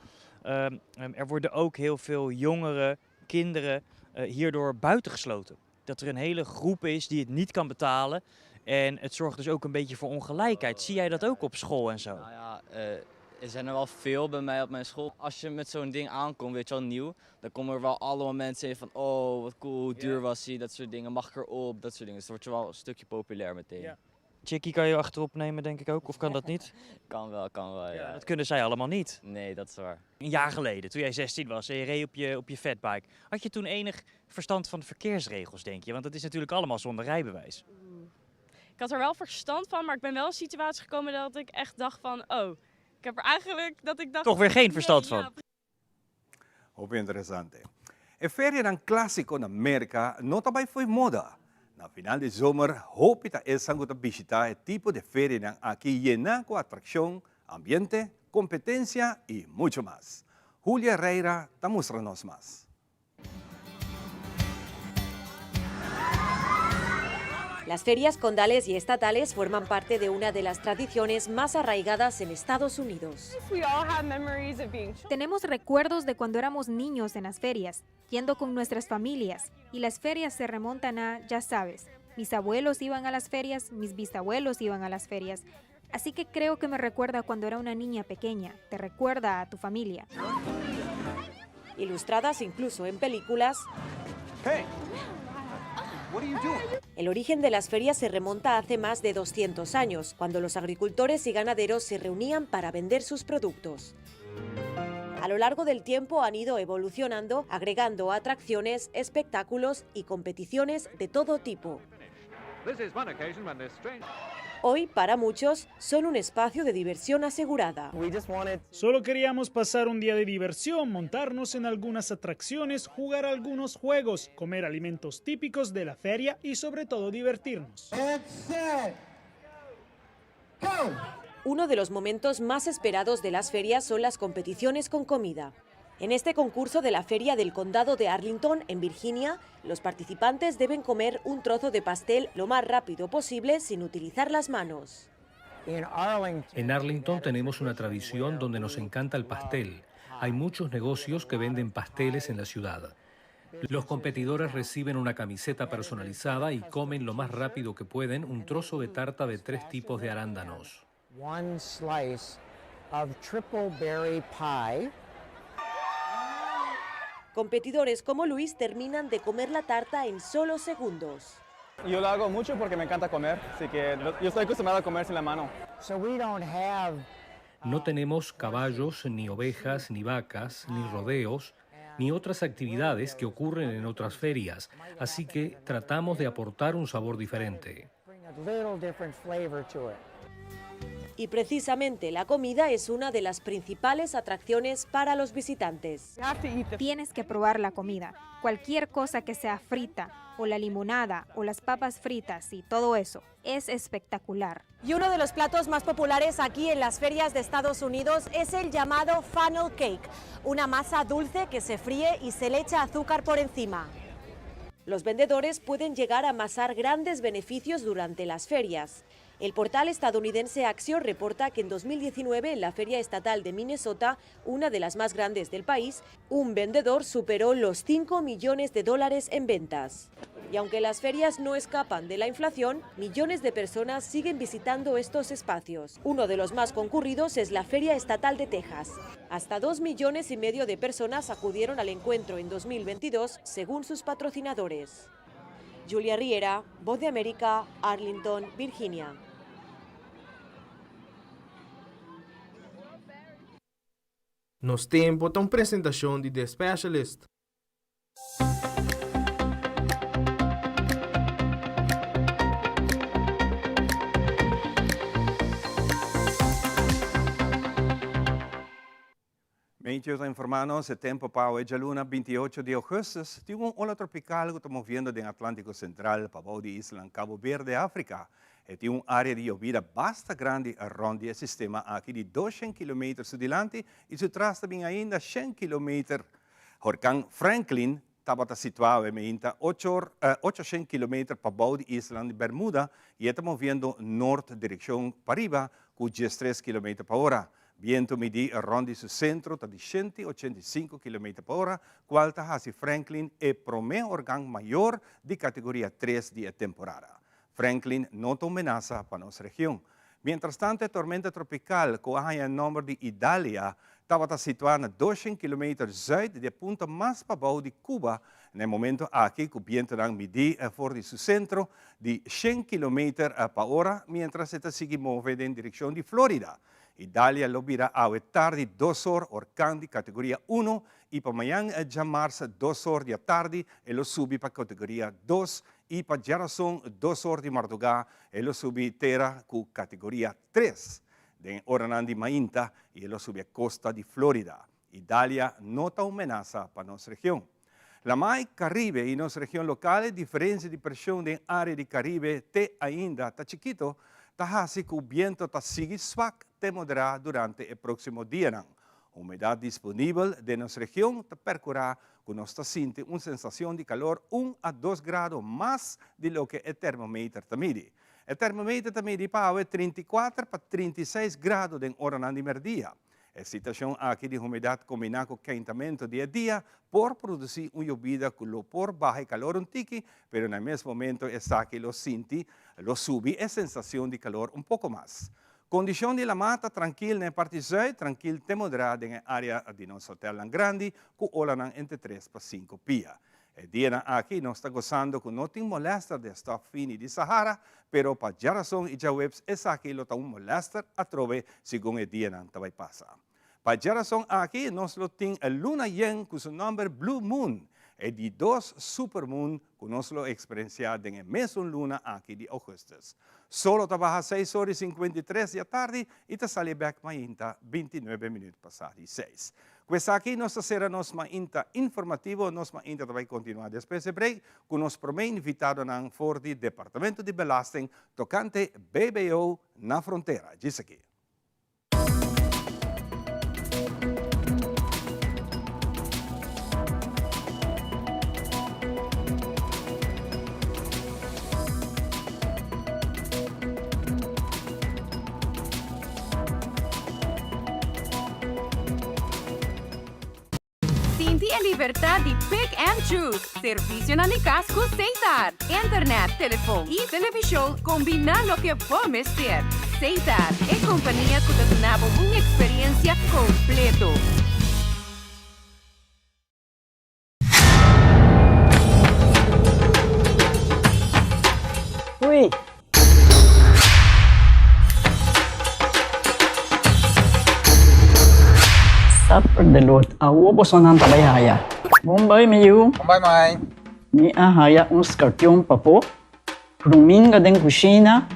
er worden ook heel veel jongeren, kinderen hierdoor buitengesloten. Dat er een hele groep is die het niet kan betalen. En het zorgt dus ook een beetje voor ongelijkheid. Zie jij dat ook op school? Er zijn er wel veel bij mij op mijn school. Als je met zo'n ding aankomt, nieuw, dan komen er wel allemaal mensen in van, oh, wat cool, hoe duur was hij, dat soort dingen, mag ik erop, dat soort dingen. Dus dan word je wel een stukje populair meteen. Chickie kan je achterop nemen, denk ik ook, of kan dat niet? Kan wel, kan wel, ja. Ja, dat kunnen zij allemaal niet. Nee, dat is waar. Een jaar geleden, toen jij 16 was en je reed op je fatbike, had je toen enig verstand van de verkeersregels, denk je? Want dat is natuurlijk allemaal zonder rijbewijs. Oeh. Ik had er wel verstand van, maar ik ben wel in een situatie gekomen dat ik echt dacht van, oh, ik heb er eigenlijk dat ik dacht Toch weer geen verstand Nee, van. ja. Hoop interessante. E feria dan clásico na América no ta foi moda. Na final de zomer hopi ta esnan cu ta bishita e tipo di feria nan aki yena cu atraccion, ambiente, competencia y mucho mas. Julia Herrera ta mustra nos mas. Las ferias condales y estatales forman parte de una de las tradiciones más arraigadas en Estados Unidos. We all have memories of being children. Tenemos recuerdos de cuando éramos niños en las ferias, yendo con nuestras familias, y las ferias se remontan a, ya sabes, mis abuelos iban a las ferias, mis bisabuelos iban a las ferias. Así que creo que me recuerda cuando era una niña pequeña, te recuerda a tu familia. Ilustradas incluso en películas. Hey. What are you doing? El origen de las ferias se remonta hace más de 200 años, cuando los agricultores y ganaderos se reunían para vender sus productos. A lo largo del tiempo han ido evolucionando, agregando atracciones, espectáculos y competiciones de todo tipo. This is one occasion when this strange Hoy, para muchos, son un espacio de diversión asegurada. Solo queríamos pasar un día de diversión, montarnos en algunas atracciones, jugar algunos juegos, comer alimentos típicos de la feria y sobre todo divertirnos. Uno de los momentos más esperados de las ferias son las competiciones con comida. En este concurso de la Feria del Condado de Arlington, en Virginia, los participantes deben comer un trozo de pastel lo más rápido posible sin utilizar las manos. En Arlington tenemos una tradición donde nos encanta el pastel. Hay muchos negocios que venden pasteles en la ciudad. Los competidores reciben una camiseta personalizada y comen lo más rápido que pueden un trozo de tarta de tres tipos de arándanos. One slice of triple berry pie. Competidores como Luis terminan de comer la tarta en solo segundos. Yo lo hago mucho porque me encanta comer, así que yo estoy acostumbrado a comer sin la mano. So we don't have No tenemos caballos, ni ovejas, ni vacas, ni rodeos, ni otras actividades que ocurren en otras ferias, así que tratamos de aportar un sabor diferente. bring a little different flavor to it. Y precisamente la comida es una de las principales atracciones para los visitantes. Tienes que probar la comida. Cualquier cosa que sea frita, o la limonada, o las papas fritas y todo eso. Es espectacular. Y uno de los platos más populares aquí en las ferias de Estados Unidos es el llamado funnel cake, una masa dulce que se fríe y se le echa azúcar por encima. Los vendedores pueden llegar a amasar grandes beneficios durante las ferias. El portal estadounidense Axios reporta que en 2019, en la Feria Estatal de Minnesota, una de las más grandes del país, un vendedor superó los 5 millones de dólares en ventas. Y aunque las ferias no escapan de la inflación, millones de personas siguen visitando estos espacios. Uno de los más concurridos es la Feria Estatal de Texas. Hasta 2 millones y medio de personas acudieron al encuentro en 2022, según sus patrocinadores. Julia Riera, Voz de América, Arlington, Virginia. Nos Tempo ta un presentacion di The Specialist. Meteo ta informa nos e tempo pa awe djaluna 28 di augustus tin un ola tropical cu ta moviendo den Atlantico Central pabou di islan Cabo Verde, Africa. E tin un area di yobida basta grandi rond di e sistema aki di 200 kilometer su dilanti y su tras ta bin ainda 100 kilometer. Horcan Franklin tabata situa awe meinta 800 kilometer pabou di islan di Bermuda y e ta moviendo nort direccion pariba cu 13 kilometer pa ora. Bientu midí rònt di su sentro ta di 185 kilometer pa ora, kual ta hasi Franklin e promé organ mayor di kategoria tres di e temporada. Franklin no ta un menasa pa nos region. Mientrastanto e tormenta tropikal ku a haña e nòmber di Idalia tabata situá na 200 kilometer zùit di e punta mas pabou di Cuba na e momento aki ku bientunan midí for di su sentro di 100 kilometer pa ora miéntras e ta sigui move den direkshon di Florida. Idalia lo bira awe tardi dos or orkan di kategoria uno i pa mañan djamars dos or di atardi e lo subi pa kategoria dos i pa djarason dos or di mardugá e lo subi tera ku kategoria tres den e oranan di mainta i e lo subi e kosta di Florida. Idalia no ta un menasa pa nos region. Lamai Caribe i nos region lokal e diferensia di preshon den área di Caribe te ainda ta chikito, ta hasi ku biento ta sigui swak te moderá durante e próksimo dianan. Humedat disponibel den nos region ta perkurá ku nos ta sinti un sensashon di kalor un a dos grado mas di loke e termometer ta midi. E termometer ta midi pa awe 34 pa 36 grado den oranan di mèrdia. E situacion aki di humedad combina cu keintamento di e dia por produci un yobida cu lo por baha e calor un tiki, pero na e mes momento esaki lo sinti, lo subi e sensacion di calor un poco mas. Condicion di lama ta trankil na e parti zuid, trankil te modera den e area di nos hotelnan grandi cu olanan entre tres pa cinco pia. E dianan aki nos ta gosando cu no tin molester di e stof fini di Sahara, pero pa djarason y djaweps esaki lo ta un molester atrobe segun e dianan ta bay pasa. Pa djarason aki nos lo tin e luna yen cu su nomber Blue Moon, e di dos supermoon cu nos lo experiencia den e mesun luna aki di augustus. Sol lo ta baha seis ora y 53 di atardi y ta sali bek mainta 29 minuut pasa di seis. Ku esaki nos ta sera nos mainta informativo. Nos mainta ta bai kontinuá despues e break ku nos promé invitadonan for di Departamento di Belasting tokante BBO na frontera. Djis aki. Sinti e. libertad di pick and choose. Servicionan di cas cu Setar. Internet, telefon y television combina loke bo mester. Setar, e compania cu ta duna bo un experiencia completo. Ui! Supper de lot, awo bosonan ta bai haya. Bon bai mi yu. Bon bai mai. Mi a haya un skarpion papo, ruminga den kushina.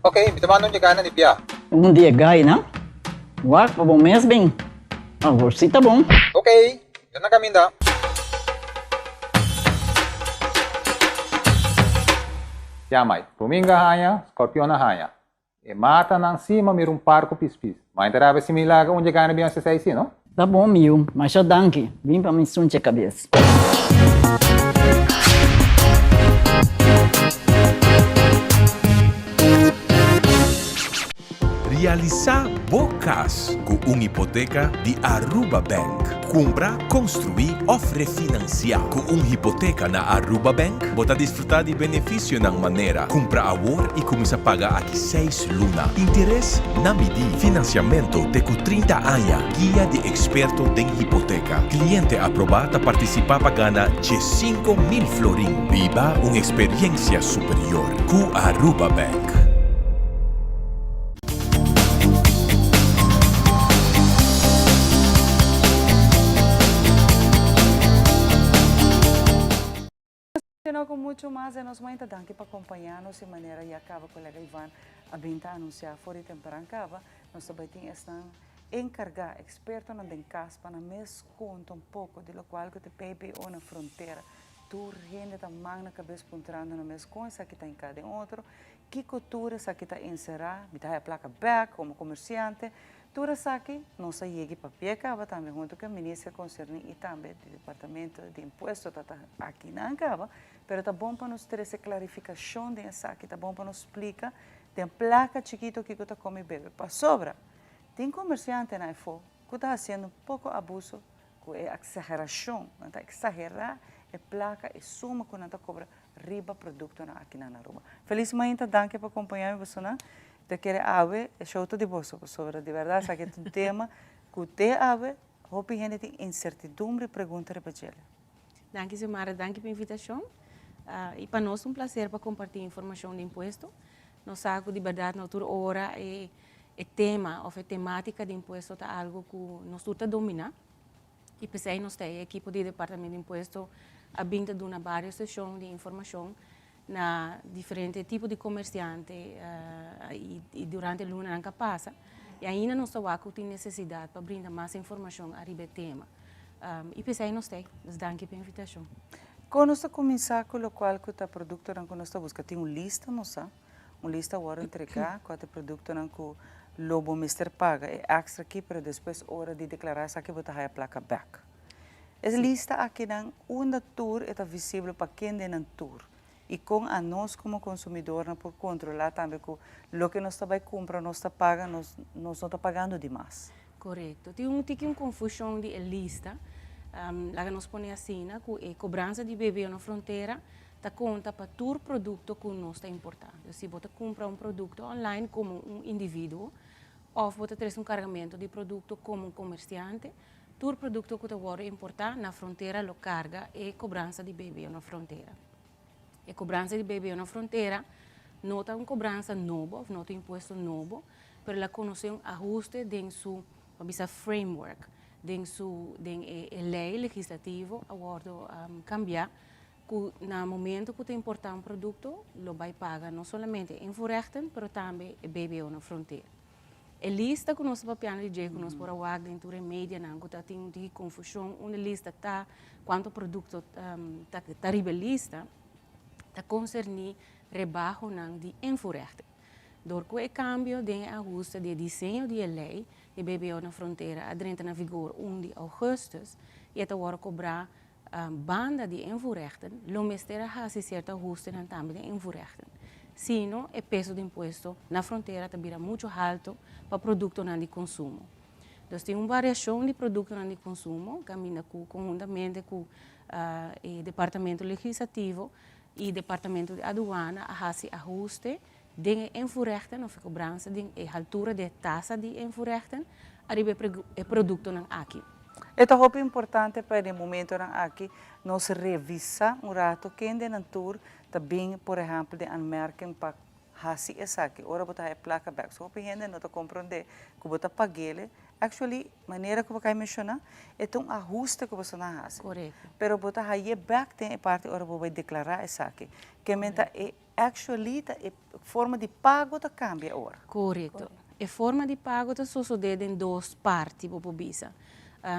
Ok, mi ta manda un yegana di bia. Un di e gainan. Wak pa bo mes bin. Awor si ta bon. Ok, mi ta na kaminda. Ya mai, ruminga haña, scorpion a haña. E matanan si ma mira un par ku pispis. Ma inta rabia si mi laga un dje gana bin hasi esei si, no? Ta bon mi yu, masha danki. Bin pa mi sunche kabes. Realisá bo kas ku un hipoteka di Aruba Bank. Kumpra, konstruí òf refinansiá. Ku un hipoteka na Aruba Bank bo ta disfrutá di benefisionan manera, kumpra awor i kuminsá paga aki seis luna, interes na midí, finansiamentu te ku 30 aña, guia di eksperto den hipoteka. Kliente aprobá ta partisipá pa gana 15,000 florin. Biba un eksperiensia superior ku Aruba Bank. Continua cu mucho mas den nos mainta. Danki pa compaña nos y manera ya caba colega Ivan a bin ta anuncia for di temperan caba. Nos ta bay tin esnan encarga, expertonan den cas pa nan mes conta un poco di locual cu ta PBO na frontera. Tur hende ta man na cabes puntrando nan mes con esaki ta hinca den otro. Kiko tur esaki ta enserá? Mi ta haya plaka bèk komo komersiante. Tur esaki nos a yegi papia kaba tambe huntu ku e minister konserní i tambe di departamento di impuesto ta ta akinan kaba. Pero ta bon pa nos trese klarifikashon den esaki, ta bon pa nos splika den plaka chikito kiko ta kome i bebe. Pasobra tin komersiantenan afó ku ta hasiendo un poko abuso ku e eksagerashon, nan ta eksagerá e plaka, e suma ku nan ta kobra riba productonan aki na Aruba. Feliz mainta, danki pa acompaña mi bosonan. Ta kere awe e show ta di boso pasobra di berdad esaki ta un tema cu te awe hopi hende tin incertidumbre y pregunta riba djele. Danki Xiomara, danki pa invitacion. Y pa nos ta un placer pa comparti informacion di impuesto. Nos sa cu di berdad no tur ora e tema of e tematica di impuesto ta algo cu nos tur ta domina. I p'esei nos ta e ekipo di Departamento di Impuesto a bin ta duna varios seshon di informashon na diferente tipo di komersiante i durante e lunanan ku a pasa. I ainda nos ta wak ku tin nesesidat pa brinda mas informashon ariba e tema. I p'esei nos ta ei. Dus danki pa e invitashon. Kon nos ta kuminsá ku lokual ku ta produktonan ku nos ta buska? Tin un lista nos sa? Un lista wòrdu entregá kua ta e produktonan ku lo bo mester paga e èkstra aki, pero despues ora di deklará esaki bo ta haya plaka bèk. E lista akinan unda tur e ta visibel pa kendenan tur i kon anos komo konsumidornan por kontrolá tambe ku loke nos ta bai kumpra nos ta paga nos nos no ta pagando di mas. Korekto. Tin un tiki un konfushon di e lista. Laga nos pone asina ku e kobransa di BBO na frontera ta konta pa tur produkto ku nos ta importá. Dus si bo ta kumpra un produkto online komo un individuo òf bo ta trese un kargamentu di produkto komo un komersiante, tur produkto ku ta wòrdu importá na frontera lo karga e kobransa di BBO na frontera. E kobransa di BBO na frontera no ta un kobransa nobo òf no ta un impuesto nobo, pero el a konosé un ahuste den su, bo bisa framework, den su den e lei legislativo a wòrdu kambiá ku na momento ku ta importá un produkto lo bai paga no solamente e invoerrechten pero tambe e BBO na frontera. E lista ku nos ta papiando di dje ku nos por a wak den tur e medianan ku ta tin un tiki konfushon unda e lista ta, kuantu produkto ta ta riba e lista, ta konserní rebahonan di invoerrechten. Dor ku e kambio den e ahuste di e diseño di e lei di BBO na frontera a drenta na vigor un di ougùstùs i e ta wòrdu kobrá Banda di invoerrechten lo mester a hasi sierto ahustenan tambe den invoerrechten. Sino e peso di impuesto na frontera ta bira mucho halto pa productonan di consumo. Dus tin un variashon di produktonan di konsumo kaminda ku konhuntamente ku e departamento legislativo i departamento di aduana a hasi ahuste den e invoerrechten of e kobransa den e haltura di e tasa di invoerrechten ariba e produktonan aki. E ta hopi importante pa den momentonan aki nos revisa un rato kendenan tur ta bin por ehempel den aanmerking pa hasi esaki ora bo ta haya plaka bek. So hopi hende no ta komprondé ku bo ta pag'ele. Actually, manera ku bo kai menshoná, e ta un ahuste ku bo sta na hasi. Pero bo ta hay'é bek den e parti ora bo bai deklará esaki. Ke men ta e actually ta e forma di pago ta kambia ora. Korekto. E forma di pago ta sosodé den dos parti, bo por bisa.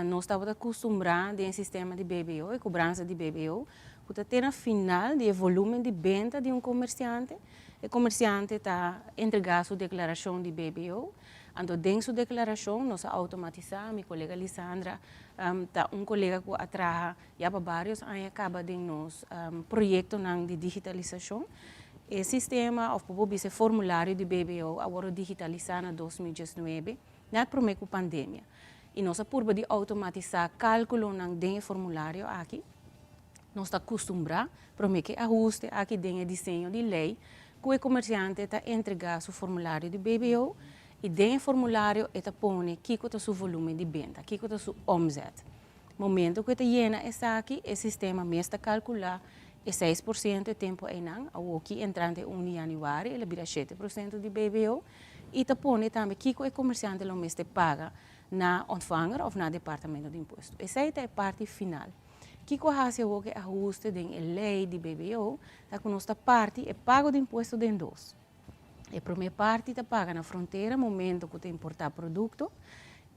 Nos tabata kustumbrá den e sistema di BBO, e kobransa di BBO, ku ta te na final di e volumen di benta di un komersiante, e komersiante ta entregá su deklarashon di BBO. Anto den su deklarashon nos a outomatisá, mi kolega Lisandra ta un kolega ku a traha ya pa bários aña kaba den nos proyektonan di digitalisashon. E sistema òf por bisa e formulario di BBO a wòrdu digitalisá na 2019, nèt promé ku pandemia. I nos a purba di outomatisá kálkulonan den e formulario aki. Nos ta kustumbrá promé ku e ahuste aki den e diseño di lei ku e komersiante ta entregá su formulario di BBO i den e formulario e ta pone kiko ta su volúmen di benta, kiko ta su omzet. Momento ku e ta yena esaki, e sistema mes ta kalkulá e 6% e tempu einan, awoki entrante 1 di yanüari el a bira 7% di BBO i ta pone tambe kiko e komersiante lo mester paga na ontvanger òf na departamento di impuesto. Esei ta e parti final. Kiko a hasi awor ku e ahuste den e lei di BBO ta ku nos ta parti e pago di impuesto den dos. E promé parti ta paga na frontera momento ku ta importá produkto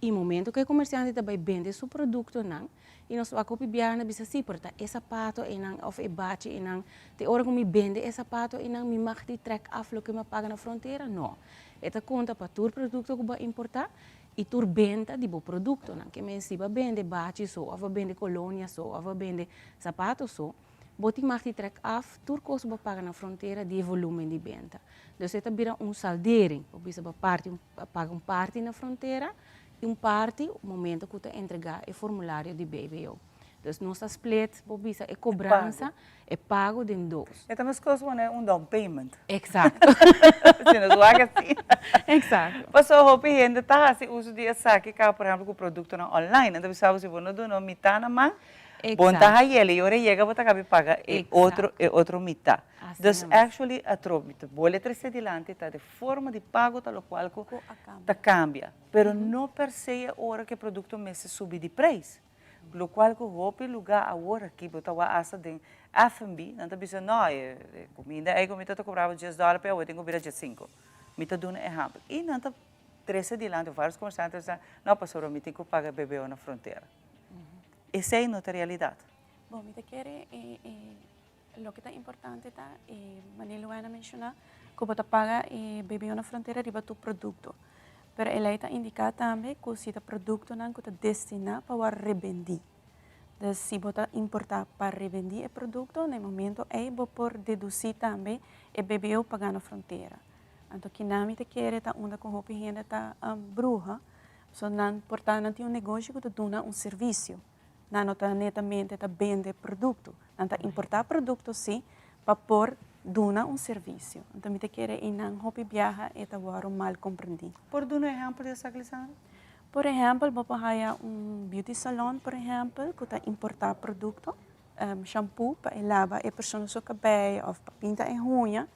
i momento ku e komersiante ta bai bende su produktonan i nos wak hopi biaha na bisa si pero ta e sapato einan òf e bachi einan te ora ku mi bende e sapato einan mi mag di trèk af loke mi a paga na frontera? No. E ta konta pa tur produkto ku bo a importá i tur benta di bo produktonan. Ke men si bo a bende bachi so òf bo a bende kolonia so òf bo a bende sapato so, bo tin mag di trèk af tur kos ku bo paga na frontera di e volúmen di benta. Dus e ta bira un saldering. Bo bisa bo parti un paga un parti na frontera i un parti momento ku ta entregá e formulario di BBO. Dus nos ta split, bo bisa, e kobransa, e pago den dos. E ta meskos ku un down payment. Eksakto. Si nos wak asina. Eksakto. Pasobra hopi hende ta hasi uso di esaki kaba por ehempel ku produktonan online. Nan ta bisa bo si bo no duna mitá na man, bo no ta hayel i ora e yega bo ta kabi paga e otro e otro mitá. Dus actually atrobe mi ta bole trese dilanti ta de forma di pago ta lokual ku ta kambia. Pero no per se e ora ku e produkto mester subi di preis. Lokual ku hopi lugá awor aki bo ta wak asta den F&B, nan ta bisa no, e kuminda ei ku mi ta ta kobraba dies dòler p'e awor tin ku bira diesinku. Mi ta duna ehèmpel. I nan ta trese dilanti vários komersiante ta bisa no pasobra mi tin ku paga BBO na frontera. Esei no ta realidat. Bon, mi ta kere e loke ta importante ta e manera Luana a menshoná ku bo ta paga e BBO na frontera riba tur produkto. Pero e lei ta indiká tambe ku si ta produktonan ku ta destiná pa wòrdu rebendí. Dus si bo ta importá pa rebendí e produkto, na e momento ei bo por dedusí tambe e BBO pagá na frontera. Anto kinan mi ta kere ta unda ku hopi hende ta bruha, pasobra nan por ta nan tin un negoshi ku ta duna un servisio. Nan no ta netamente ta bende produkto. Nan ta importá produkto sí pa por duna un servisio. Anto mi ta kere einan hopi biaha e ta wòrdu mal komprendí. Por duna un ehèmpel di esaki, Lisandra? Por ehèmpel, bo por haya un beauty salon, por ehèmpel, ku ta importá produkto, shampoo pa e laba e persona su kabei òf pa pinta e huña,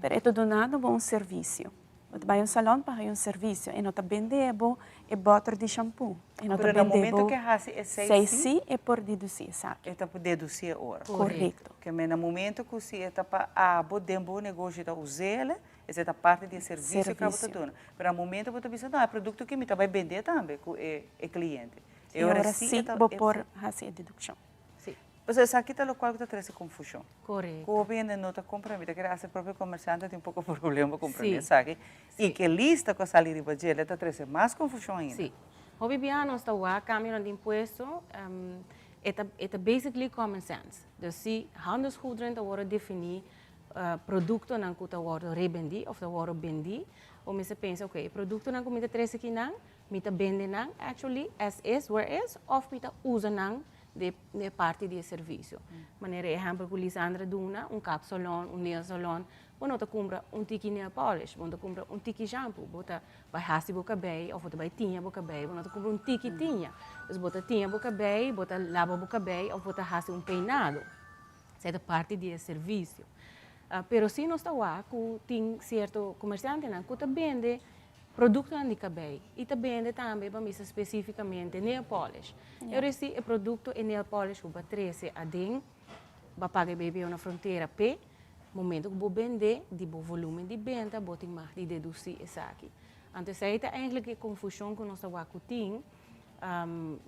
pero e ta dunando bo un servisio. Bo ta bai un salon pa haña un servisio, e no ta bende bo e bòter di shampoo, e no ta Pero na bende momento bo ke hasi esei Esei si, sí e por dedusí esaki. E ta por dedusí e ora. Korekto. Ke men na momento ku si e ta pa abo den bo negoshi ta us'el, esei ta parti di e servisio ku abo ta Servisio. duna. Pero na momento bo ta bisa, no, e produkto aki mi ta bai bende tambe ku e e kliente. E ora sí bo por hasi e dedukshon. Sí. Pasobra esaki ta lokual ku ta trese konfushon. Korekto. Ku hopi hende no ta komprende. Mi ta kere hasta e propio komersiante tin poko problema pa komprende Sí. esaki. I ke lista ku a sali riba dje ta trese mas konfushon ainda. Sí. Hopi biaha nos ta wak kambionan di impuesto, e ta e ta basically common sense. Dus si handelsgoederen ta wòrdu definí produktonan ku ta wòrdu rebendí òf ta wòrdu bendí, bo mester pensa, oke, e produktonan ku mi ta trese akinan. Mi ta bende nan actually as is where is of mi ta usa nan de e parti di e servisio. Manera e ehempel ku Lisandra duna, un kapsalon, un nail salon, bo no ta kumpra un tiki nail polish, bo no ta kumpra un tiki shampoo, bo ta bai hasi bo kabei of bo ta bai tiña bo kabei, bo no ta kumpra un tiki tiña. Dus bo ta tiña bo kabei, bo ta laba bo kabei of bo ta hasi un peinado. Esei ta parti di e servisio. Pero si nos ta wak ku tin sierto komersiantenan ku ta bende Produktonan di kabei i ta bende tambe pa misa spesífikamente nail polish. E ora si e produkto e nail polish ku bo a trese aden, bo a paga e BBO na frontera p'e momento ku bo bend'é di bo volumen di benta bo tin mag di dedusí esaki. Anto esei ta eigentlik e konfushon ku nos ta wak ku tin.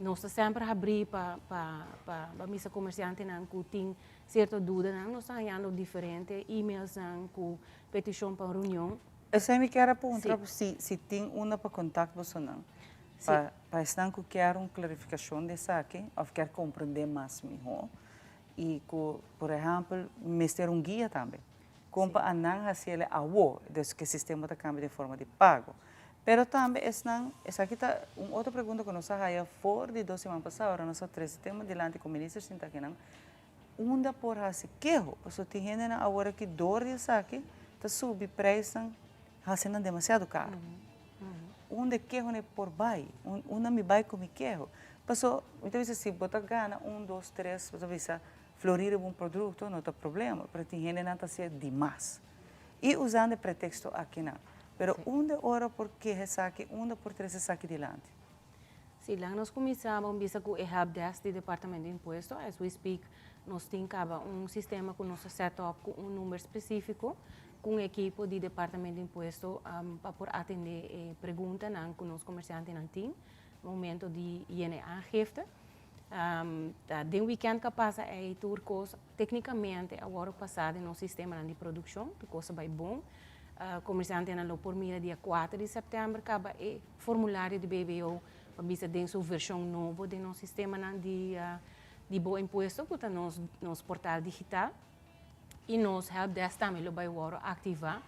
Nos ta semper habrí pa pa pa misa komersiantenan ku tin sierto dudanan. Nos ta hañando diferente emailsnan ku petishon pa un reunion. Esei mi kier a puntra si si tin unda pa contact bosonan pa pa esnan cu kier un clarificacion di esaki of kier comprende mas miho y cu por ehempel mester un guia tambe con pa anan haci el awo des cu e sistema ta cambia den forma di pago pero tambe esnan esaki ta un otro pregunta cu nos a haya for di dos siman pasa ora nos a trece tema dilanti cu minister sinta akinan Unda por hasi keho? Pasobra tin hendenan awor aki dor di esaki ta subi prijsnan hasi nan demasiado karo. Unda e kehonan por bai? Unda mi bai ku mi keho? Pasobra mi ta bisa si bo ta gana un dos tres bo ta bisa florin riba un produkto no ta problema pero tin hendenan ta hasié dimas i usando e preteksto akinan. Pero unda ora por keha esaki? Unda por trese esaki dilanti? Si, laga nos kuminsá bo bisa ku e helpdesk di Departamento di Impuesto. As we speak, nos tin kaba un sistema ku nos a set up ku un number spesífiko ku un ekipo di Departamento di Impuesto pa por atendé e preguntanan ku nos komersiantenan tin momento di yena e aangifte. Ta den wikènt ku a pasa ei tur kos téknikamente a wòrdu pasá den nos sistemanan di produkshon, tur kos a bai bon. Komersiantenan lo por mira dia kuater di sèptèmber kaba e formulario di BBO pa bisa den su vershon nobo den nos sistemanan di di Bo Impuesto ku ta nos nos portal digital i nos helpdesk tambe lo bai wòrdu aktivá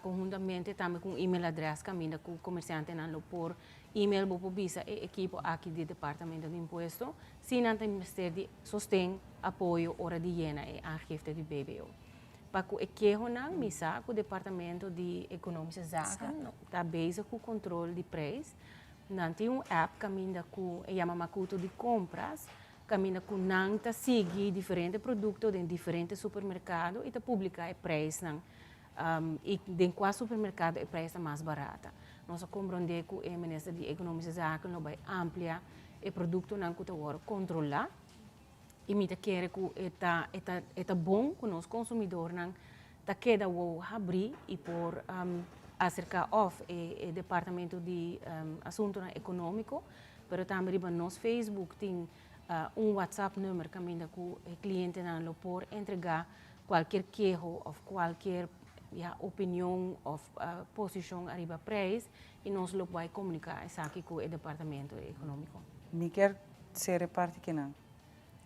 konhuntamente tambe ku un email adrès kaminda ku komersiantenan lo por email bo por bisa e ekipo aki di Departamento di Impuesto si nan ta mester di sosten, apoyo ora di yena e aangifte di BBO. Pa ku e kehonan mi sa ku Departamento di Ekonomische Zaken ta bezig ku kontrol di preis. Nan tin un app kaminda ku e yama Makuto di Kompras, kaminda ku nan ta sigui diferente produkto den diferente supermerkado i ta publiká e preisnan i den kua supermerkado e preis ta mas barata. Nos a komprondé ku e Minister di Ekonomische Zaken lo bai amplia e produktonan ku ta wòrdu kontrolá. I mi ta kere ku e ta e ta e ta bon ku nos konsumidornan ta keda wou habrí i por aserká òf e e departamento di asuntunan ekonómiko, pero tambe riba nos Facebook tin un WhatsApp number kaminda ku e klientenan lo por entregá kualkier keho òf kualkier ya opinion òf posishon ariba preis i nos lo bai komuniká esaki ku e departamento ekonómiko. Mi kier Sere parti kinan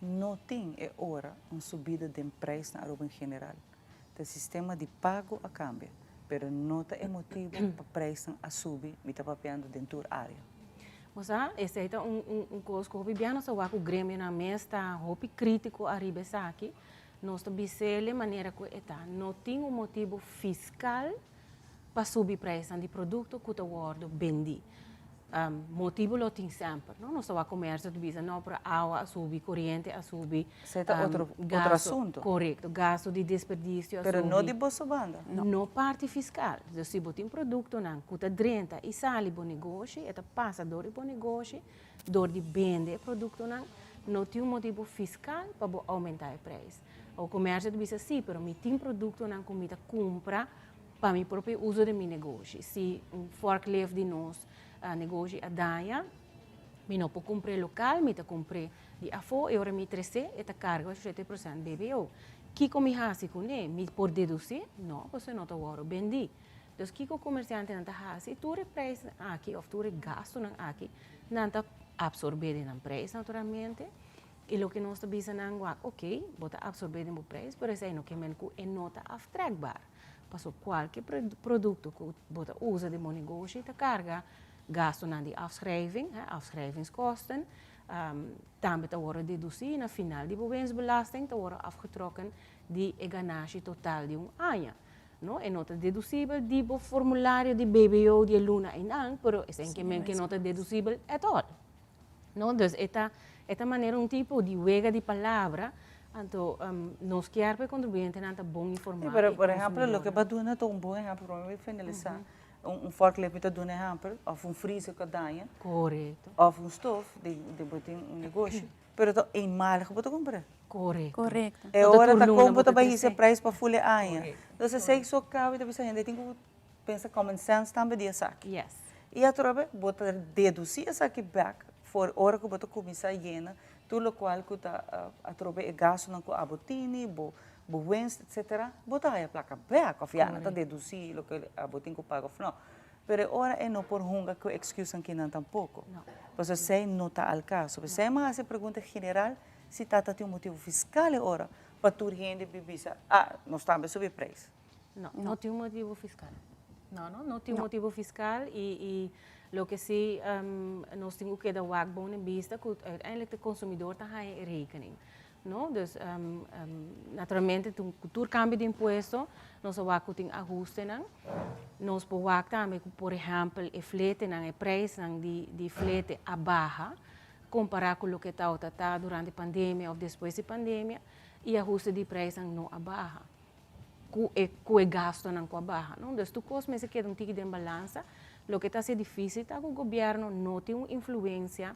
no tin e ora un subida den prijs na Aruba en general. Ta e sistema di pago a cambia, pero no ta e motibo pa prijsnan a subi, mi ta papiando den tur area. Bo sa, esei ta un un cos cu hopi bia nos ta wak cu gremionan mes ta hopi critico ariba esaki. Nos ta bis'el e manera cu e ta. No tin un motibo fiscal pa subi prijsnan di producto cu ta wordo bendi. Motibu lo tin semper, no? Nos ta wak komersio ta bisa, no, pero awa a subi, koriente a subi. Esei ta otro, otro asunto. Korekto, gasto di desperdisio a subi. Pero no di boso banda. No parti fiskal. Dus si bo tin produktonan ku ta drenta i sali bo negoshi, e ta pasa dor di bo negoshi, dor di bende e produktonan, no tin un motibu fiskal pa bo oumentá e preis. Awor komersio ta bisa, si, pero mi tin produktonan ku mi ta kumpra Pa mi propio uso den mi negoshi. Si un forklift di nos negoshi a daña, mi no por kumpr'é lokal, mi ta kumpr'é di afó i ora mi tres'é e ta karga oshenta por sènt BBO. Kiko mi hasi kuné? Mi por dedusí? No, pasobra e no ta wòrdu bendí. Dus kiko komersiantenan ta hasi? Tur e preisnan aki òf tur e gastunan aki nan ta apsorbé den nan preis naturalmente i loke nos ta bisa nan wak, oke, bo ta apsorbé den bo preis, pero esei no ke men ku e no ta aftrekbaar. Paso kualke produkto ku bo ta usa den bo negoshi ta karga Gastonan di afschrijving, afschrijvingskosten, tambe ta wòrdu dedusí na final di bo winstbelasting ta wòrdu afgetrokken di e ganashi total di un aña. No, e no ta dedusibel di bo formulario di BBO di e luna einan, pero esei ke men ke no ta dedusibel at all. No, dus e ta e ta manera un tipo di wega di palabra, anto nos kier pa e kontribuyentenan ta bon informá. Sí, pero por ehèmpel loke bo a duna ta un bon ehèmpel, promé mi finalisá. Un forklift mi ta duna ehèmpel, òf un freezer ku a daña. Korekto. Òf un stof di di bo tin un negoshi, pero ta eenmalig bo ta kumpra. Korekto. Korekto. E ora ta kon bo ta bai hisa e prijs pa ful e aña. Entonces esei so kabe ta bisa hende tin ku pensa common sense tambe di esaki. Yes. I atrobe bo ta dedusí esaki bèk for ora ku bo ta kuminsá yena tur lokual ku ta atrobe e gastunan ku abo tini, bo bo winst etcetera, bo ta haya plaka bèk òf ya nan ta dedusí loke abo tin ku paga òf no. Pero e ora e no por hunga ku excusenan kinan tampoko. Pasobra esei no ta al kaso. P'esei mi a hasi e pregunta general si tata tin un motibu fiskal e ora pa tur hende bisa, ah, nos tambe subi prijs. No, no tin un motibu fiskal. No, no, no tin un motibu fiskal i i loke si nos tin ku keda wak bon den bista ku uiteindelijk de konsumidor ta haña e rekening. No, dus naturalmente ku tur kambio di impuesto nos a wak ku tin ahustenan. Nos por wak tambe ku por ehèmpel e fletenan, e preisnan di di flete a baha kompará ku loke tabata ta durante pandemia òf despues di pandemia i ahuste di preisnan no a baha. Ku e ku e gastonan ku a baha no. Dus tur kos mester keda un tiki den balansa. Loke ta hasi difisil ta ku gobièrnu no tin un influensia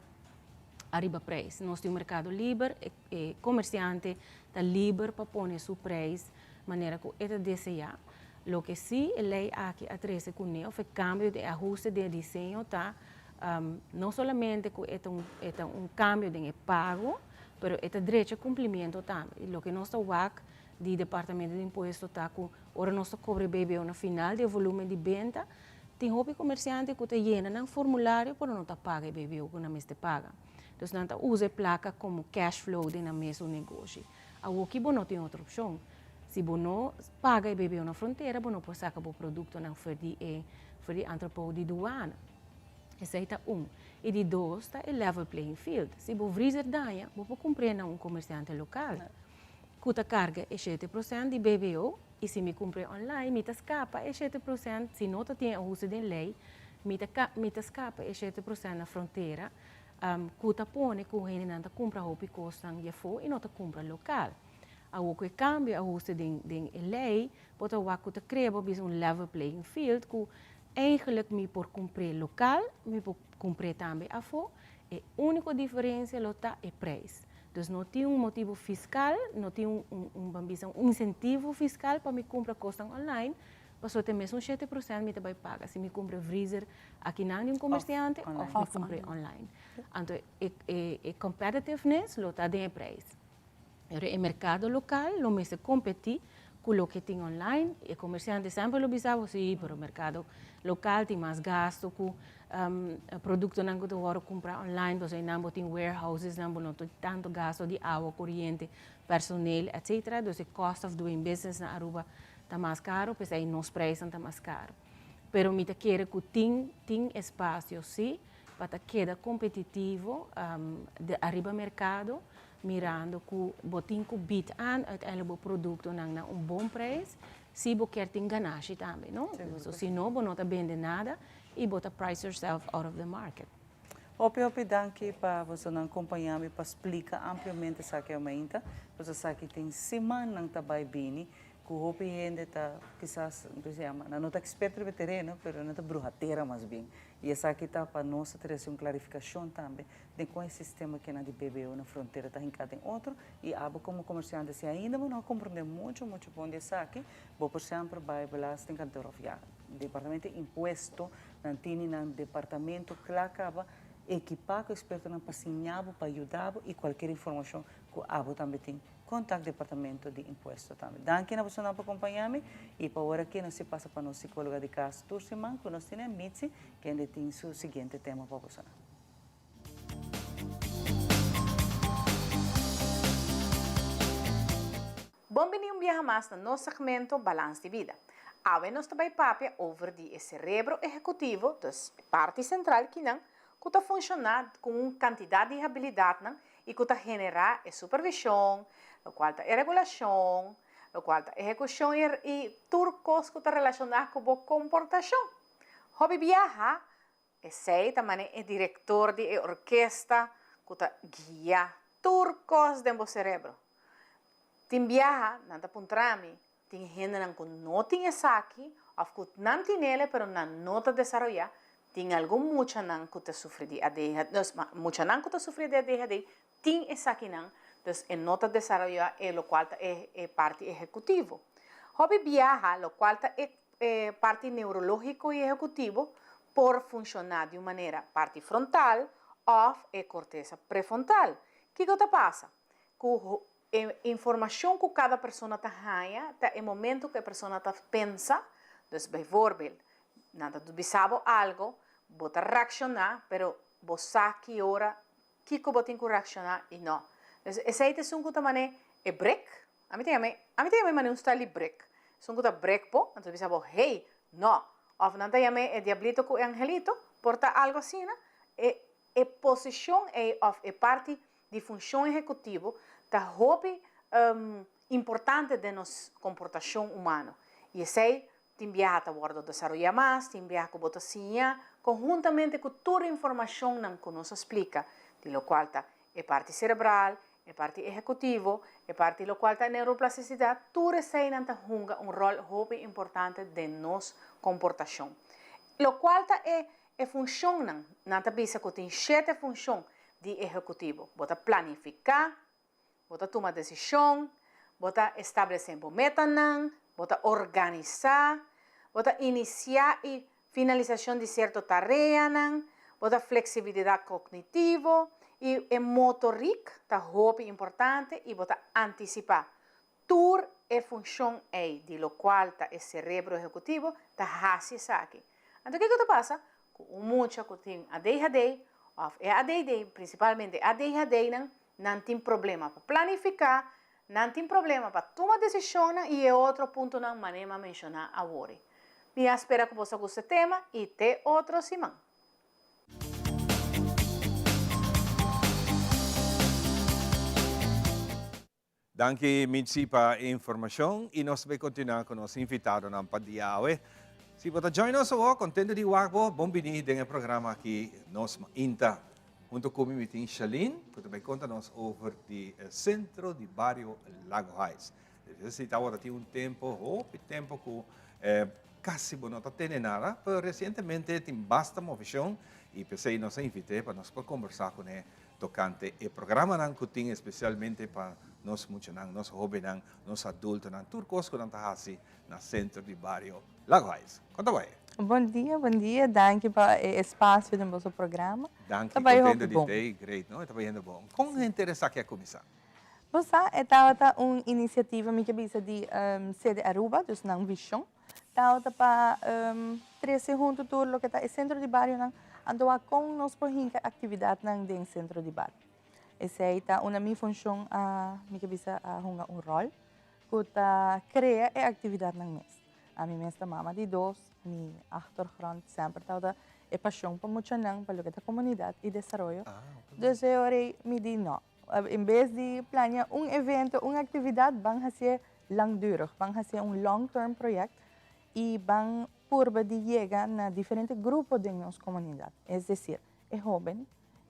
ariba prijs. Nos tin un merkado liber, e e komersiante ta liber pa pone su prijs manera ku e ta deseá. Loke si e lei aki a trese kuné òf e kambio di e ahuste den e diseño ta no solamente ku e ta un e ta un kambio den e pago, pero e ta drecha kumplimiento tambe. Loke nos ta wak di Departamento di Impuesto ta ku ora nos ta kobra e BBO na final di e volumen di benta, tin hopi komersiante ku ta yena nan formulario pero no ta paga e BBO ku nan mester paga. Dus nan ta usa e plaka komo cash flow den nan mesun negoshi. Awoki bo no tin otro opshon. Si bo no paga e BBO na frontera bo no por saka bo produktonan for di e for di entrepot di duana. Esei ta un. I di dos ta e level playing field. Si bo vriezer daña bo por kumpr'é na un komersiante lokal. Ku ta karga e 7% di BBO i si mi kumpr'é online mi ta skapa e 7%, si no ta tin e ahuste den lei, mi ta mi ta skapa e 7% na frontera ku ta pone ku hendenan ta kumpra hopi kosnan di afó i no ta kumpra lokal. Awor ku e kambio e ahuste den den e lei bo ta wak ku ta krea bo bisa un level playing field ku eigenlijk mi por kumpr'é lokal, mi por kumpr'é tambe afó, e úniko diferensia lo ta e preis. Dus no tin un motibu fiskal, no tin un, un, un, ban bisa, un insentivo fiskal pa mi kumpra kosnan online, pasobra te mesun 7% mi ta bai paga si mi kumpra vriezer akinan di un komersiante òf mi kumpr'é online. Anto e, e, e competitiveness lo ta den e preis. Pero e merkado lokal lo mester kompetí ku loke tin online. E komersiante semper lo bisa bo, sí, pero merkado lokal tin mas gasto ku produktonan ku ta wòrdu kumprá online, pasobra einan bo tin warehousesnan, bo no tin tantu gasto di awa, koriente, personeel, etcetera. Dus e cost of doing business na Aruba ta mas karu, p'esei nos preisnan ta mas karu. Pero mi ta kere ku tin tin espasio sí pa ta keda kompetitivo ariba merkado Mirando cu bo tin cu bid aan uiteindelijk bo productonan na un bon prijs, si bo kier tin ganashi tambe, no? So si no, bo no ta bende nada y bo ta price yourself out of the market. Hopi hopi danki pa bosonan compaña mi pa splica ampliamente esaki amainta, pasobra esaki tin simannan ta bay bini cu hopi hende ta kisas, con se yama, nan no ta experto riba e tereno, pero nan ta bruha tera mas bien. Y esaki ta pa nos ta trece un clarificacion tambe den kon e sistema kinan di BBO na frontera ta hinká den otro i abo komo komersiante si ainda bo no a komprondé muchu muchu bon di esaki bo por semper bai belastingkantoor òf ya departamento di impuesto nan tini nan departamento kla kaba ekipá ku ekspertonan pa siña bo pa yuda bo i kualkier informashon ku abo tambe tin kontak departamento di impuesto tambe. Danki na bosonan pa kompañá mi i pa ora aki nos si pasa pa nos sikóloga di kas tur siman ku nos tene Mitzi kende tin su siguiente tema pa bosonan. Bon bini un biaha mas na nos segmento Balans di Bida. Awe nos ta bai papia over di e cerebro ehecutivo, dus e parti central kinan, cu ta funciona cu un cantidad di habilidadnan y cu ta genera e supervision, locual ta e regulacion, locual ta ehecucion y tur cos cu ta relaciona cu bo comportacion. Hopi biaha Esei ta mane e direktor di e orkesta ku ta guia tur kos den bo serebro. Tin biaha nan ta puntra mi, tin hendenan ku no tin esaki òf ku nan tinele pero nan no ta desaroyá, tin algun muchanan ku ta sufri di ADHD, dus muchanan ku ta sufri di ADHD tin esakinan, dus e no ta desaroyá e lokual ta e parti ehekutivo. Hopi biaha lokual ta e E parti neurológiko i ehekutivo por funshoná di un manera parti frontal òf e kortesa prefrontal. Kiko ta pasa? Ku e informashon ku kada persona ta haña ta e momentu ku e persona ta pensa. Dus bijvoorbeeld, nan ta bisa bo algo, bo ta reakshoná, pero bo sa ki ora kiko bo tin ku reakshoná i no. Dus esei ta esun ku ta manera e brek. Ami ta yama e, ami ta yama e manera un style di brek. Esun ku ta brek bo, anto ta bisa bo, hey, no. Òf nan ta yama e diablito ku e angelito, por ta algu asina. E e posishon ei òf e parti di funshon ehekutivo ta hopi importante den nos komportashon humano. I esei Tin biaha ta wòrdu desaroyá mas, tin biaha ku bo ta siña konhuntamente ku tur informashonnan ku nos a splika, di lokual ta e parti serebral, e parti ehekutivo, e parti lokual ta neuroplastisidat, tur eseinan ta hunga un ròl hopi importante den nos komportashon. Lokual ta e e funshonnan, nan ta bisa ku tin shete funshon di ehekutivo. Bo ta planifiká, Bo ta tuma desishon, bo ta establesé bo metanan, bo ta organisá, bo ta inisiá i finalisashon di sierto tareanan, bo ta fleksibilidat kognitivo i e motorik ta hopi importante i bo ta antisipá. Tur e funshon ei di lokual ta e serebro ehekutivo ta hasi esaki. Anto kiko ta pasa? Ku un mucha ku tin ADHD òf e ADD, prinsipalmente ADHD-nan, Nan tin problema pa planifiká, nan tin problema pa tuma desishonnan i e otro puntonan manera mi a menshoná awor. Mi a spera ku boso a gusta e tema i te otro siman. Danki Mitzi pa e informashon i nos ta bay kontinuá ku nos invitadonan pa dia awe. Si bo ta join nos awor, kontento di wak bo, bon bini den e programa aki Nos Mainta. Hunto ku mi mi tin Shalene ku ta bai konta nos over di e sentro di bario Lago Heights. Debe si tabata tin un tempo, hopi tempo ku kasi bo no ta tene nada, pero resientemente tin basta moveshon i p'esei nos a invit'é pa nos por kombersá kuné tokante e programanan ku tin espesialmente pa nos muchanan, nos hóbennan, nos adultonan, tur kos ku nan ta hasi na sentro di bario Lago Heights. Kon ta bai? Bon dia, bon dia. Danki pa e espasio den boso programa. Danki, Ta bai kontento hopi di bon. tei. Great, no? E ta bayendo bon. Kon henter esaki a kuminsá? Bo sa, e tabata un inisiativa, mi ke bisa, di Sede Aruba, dus nan vishon tabata pa trese huntu tur loke ta e sentro di barionan, anto wak kon nos por hinka aktividatnan den sentro di bario. Esei ta unda mi funshon a, mi ke bisa, a hunga un ròl. Ku ta krea e aktividatnan mes. Ami mes ta mama di dos, mi achtergrond semper tabata e pashon pa muchanan, pa loke ta komunidat i desaroyo. Dus e ora ei mi di no, en bes di plania un evento, un aktividat, ban hasié langdurig, ban hasié un long term project i ban purba di yega na diferente grupo den nos komunidat. Es desir, e hoben,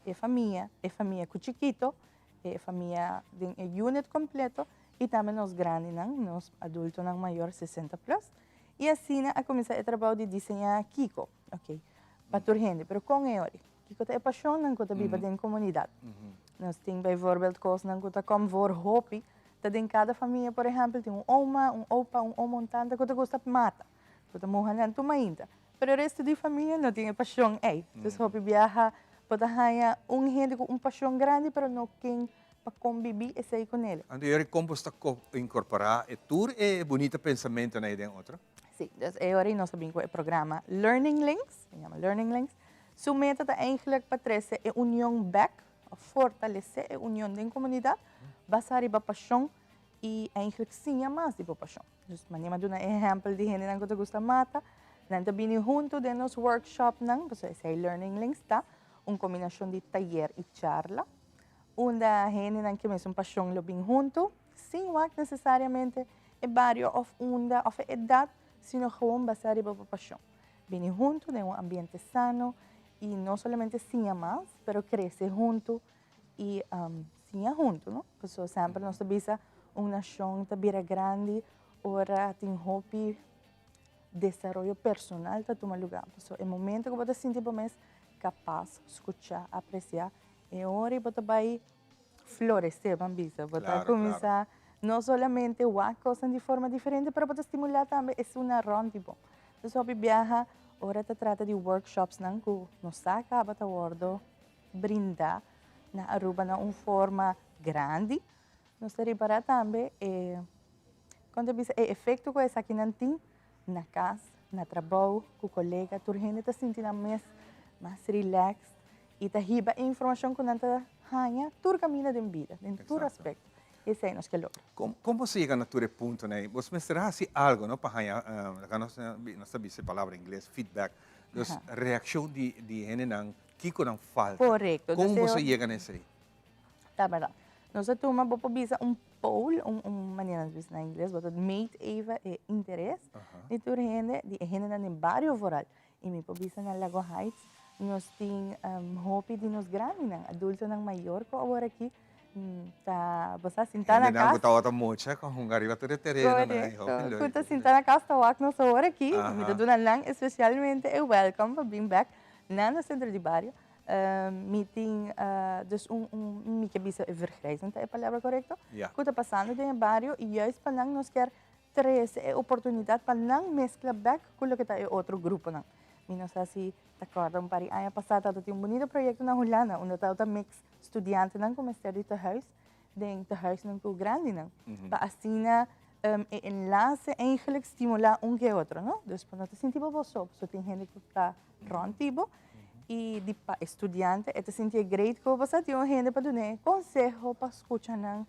e famia, e famia ku chikito, e famia den e unit completo y tambe nos grandinan, nos adultonan mayor 60 plus. Y asina a cuminsa e trabao di diseña kico, ok, pa tur hende, pero con e ori? Kico ta e pasionnan cu ta biba den comunidad? Nos tin bijvoorbeeld cosnan cu ta kom voor hopi, ta den cada famia, por ehempel, tin un oma, un opa, un omo, un tanta cu ta gusta mata, cu ta muha nan tur mainta. Pero e resto di famia no tin e pasion ei. Dus hopi biaha bo ta haña un hende ku un pasion grandi pero no ken pa kombibí esei ku nele. Anto yori kon bo sta inkorporá e tur e bunita pensamentonan ei den otro? Sí, dus e ora ei nos a bin ku e programa Learning Links, e yama Learning Links. Su meta ta eigenlijk pa trese e union bèk, òf fortalesé e union den komunidat basá riba pasion. i eigenlijk siña mas di bo pashon. Dus manera mi a duna e ehèmpel di hendenan ku ta gusta mata, nan ta bini huntu den nos workshopnan, pasobra esei Learning Links ta un kombinashon di tayer i charla, unda hendenan ku e mesun pashon lo bin huntu, sin wak nesesariamente e bario òf unda òf e edat, sino gewoon basá riba bo pashon. Bini huntu den un ambiente sano i no solamente siña mas, pero krese huntu i siña huntu, no? Pasobra semper nos ta bisa un nashon ta bira grandi ora tin hopi desaroyo personal ta tuma lugá. Pasobra e momento ku bo ta sinti bo mes kapas, skuchá, apresiá, e ora ei bo ta bai floresé, ban bisa. Bo ta kuminsá no solamente wak kosnan di forma diferente, pero bo ta stimulá tambe esunnan rònt di bo. Entonces hopi biaha ora ta trata di workshopsnan ku nos sa kaba ta wòrdu brindá na Aruba na un forma grandi, nos ta ripará tambe e, kon ta bisa, e efekto ku esakinan tin na kas, na trabou, ku kolega, tur hende ta sinti nan mes mas relaxed i ta hiba e informashon ku nan ta haña tur kaminda den bida, den tur aspekto. Esei nos ke logra. Kon kon bo yega na tur e puntonan ei? Bo mester hasi algu, no, pa haña, laga nos nos ta bisa e palabra ingles, feedback. Dus reakshon di di hendenan, kiko nan falta. Korekto. Kon bo sa yega na esei? Ta bèrdat. Nos a tuma, bo por bisa un poll, un un manera nos bisa na ingles, bo ta meet even e interes di tur hende, di e hendenan den bario vooral. I mi por bisa na Lago Heights nos tin hopi di nos grandinan, adultonan mayor ku awor aki ta, bo sa, sintá na kas. Hendenan ku tabata mucha ku a hunga riba tur e terenonan ei, hopi leuk. Ku ta sintá na kas ta wak nos awor aki. Mi ta duna nan espesialmente e wèlkòm pa bin bèk na nos sentro di bario. Mi tin dus un, un, mi ke bisa e vergrijzing ta e palabra korekto, ku ta pasando den e bario i juist pa nan nos kier Trese e oportunidat pa nan meskla bèk ku loke ta e otro gruponan. Mi no sa si ta kòrda un par di aña pasá tabata tin un bunito proyekto na Hulanda unda tabata mix studiantenan ku mester di tehuis den tehuisnan ku grandinan pa asina e enlase eigenlijk stimulá un ku e otro, no? Dus pa no ta sinti bo bo so, pasobra tin hende ku ta rònt di bo i di pa e studiante e ta sinti e great ku bo sa tin un hende pa dun'é konseho, pa skucha nan.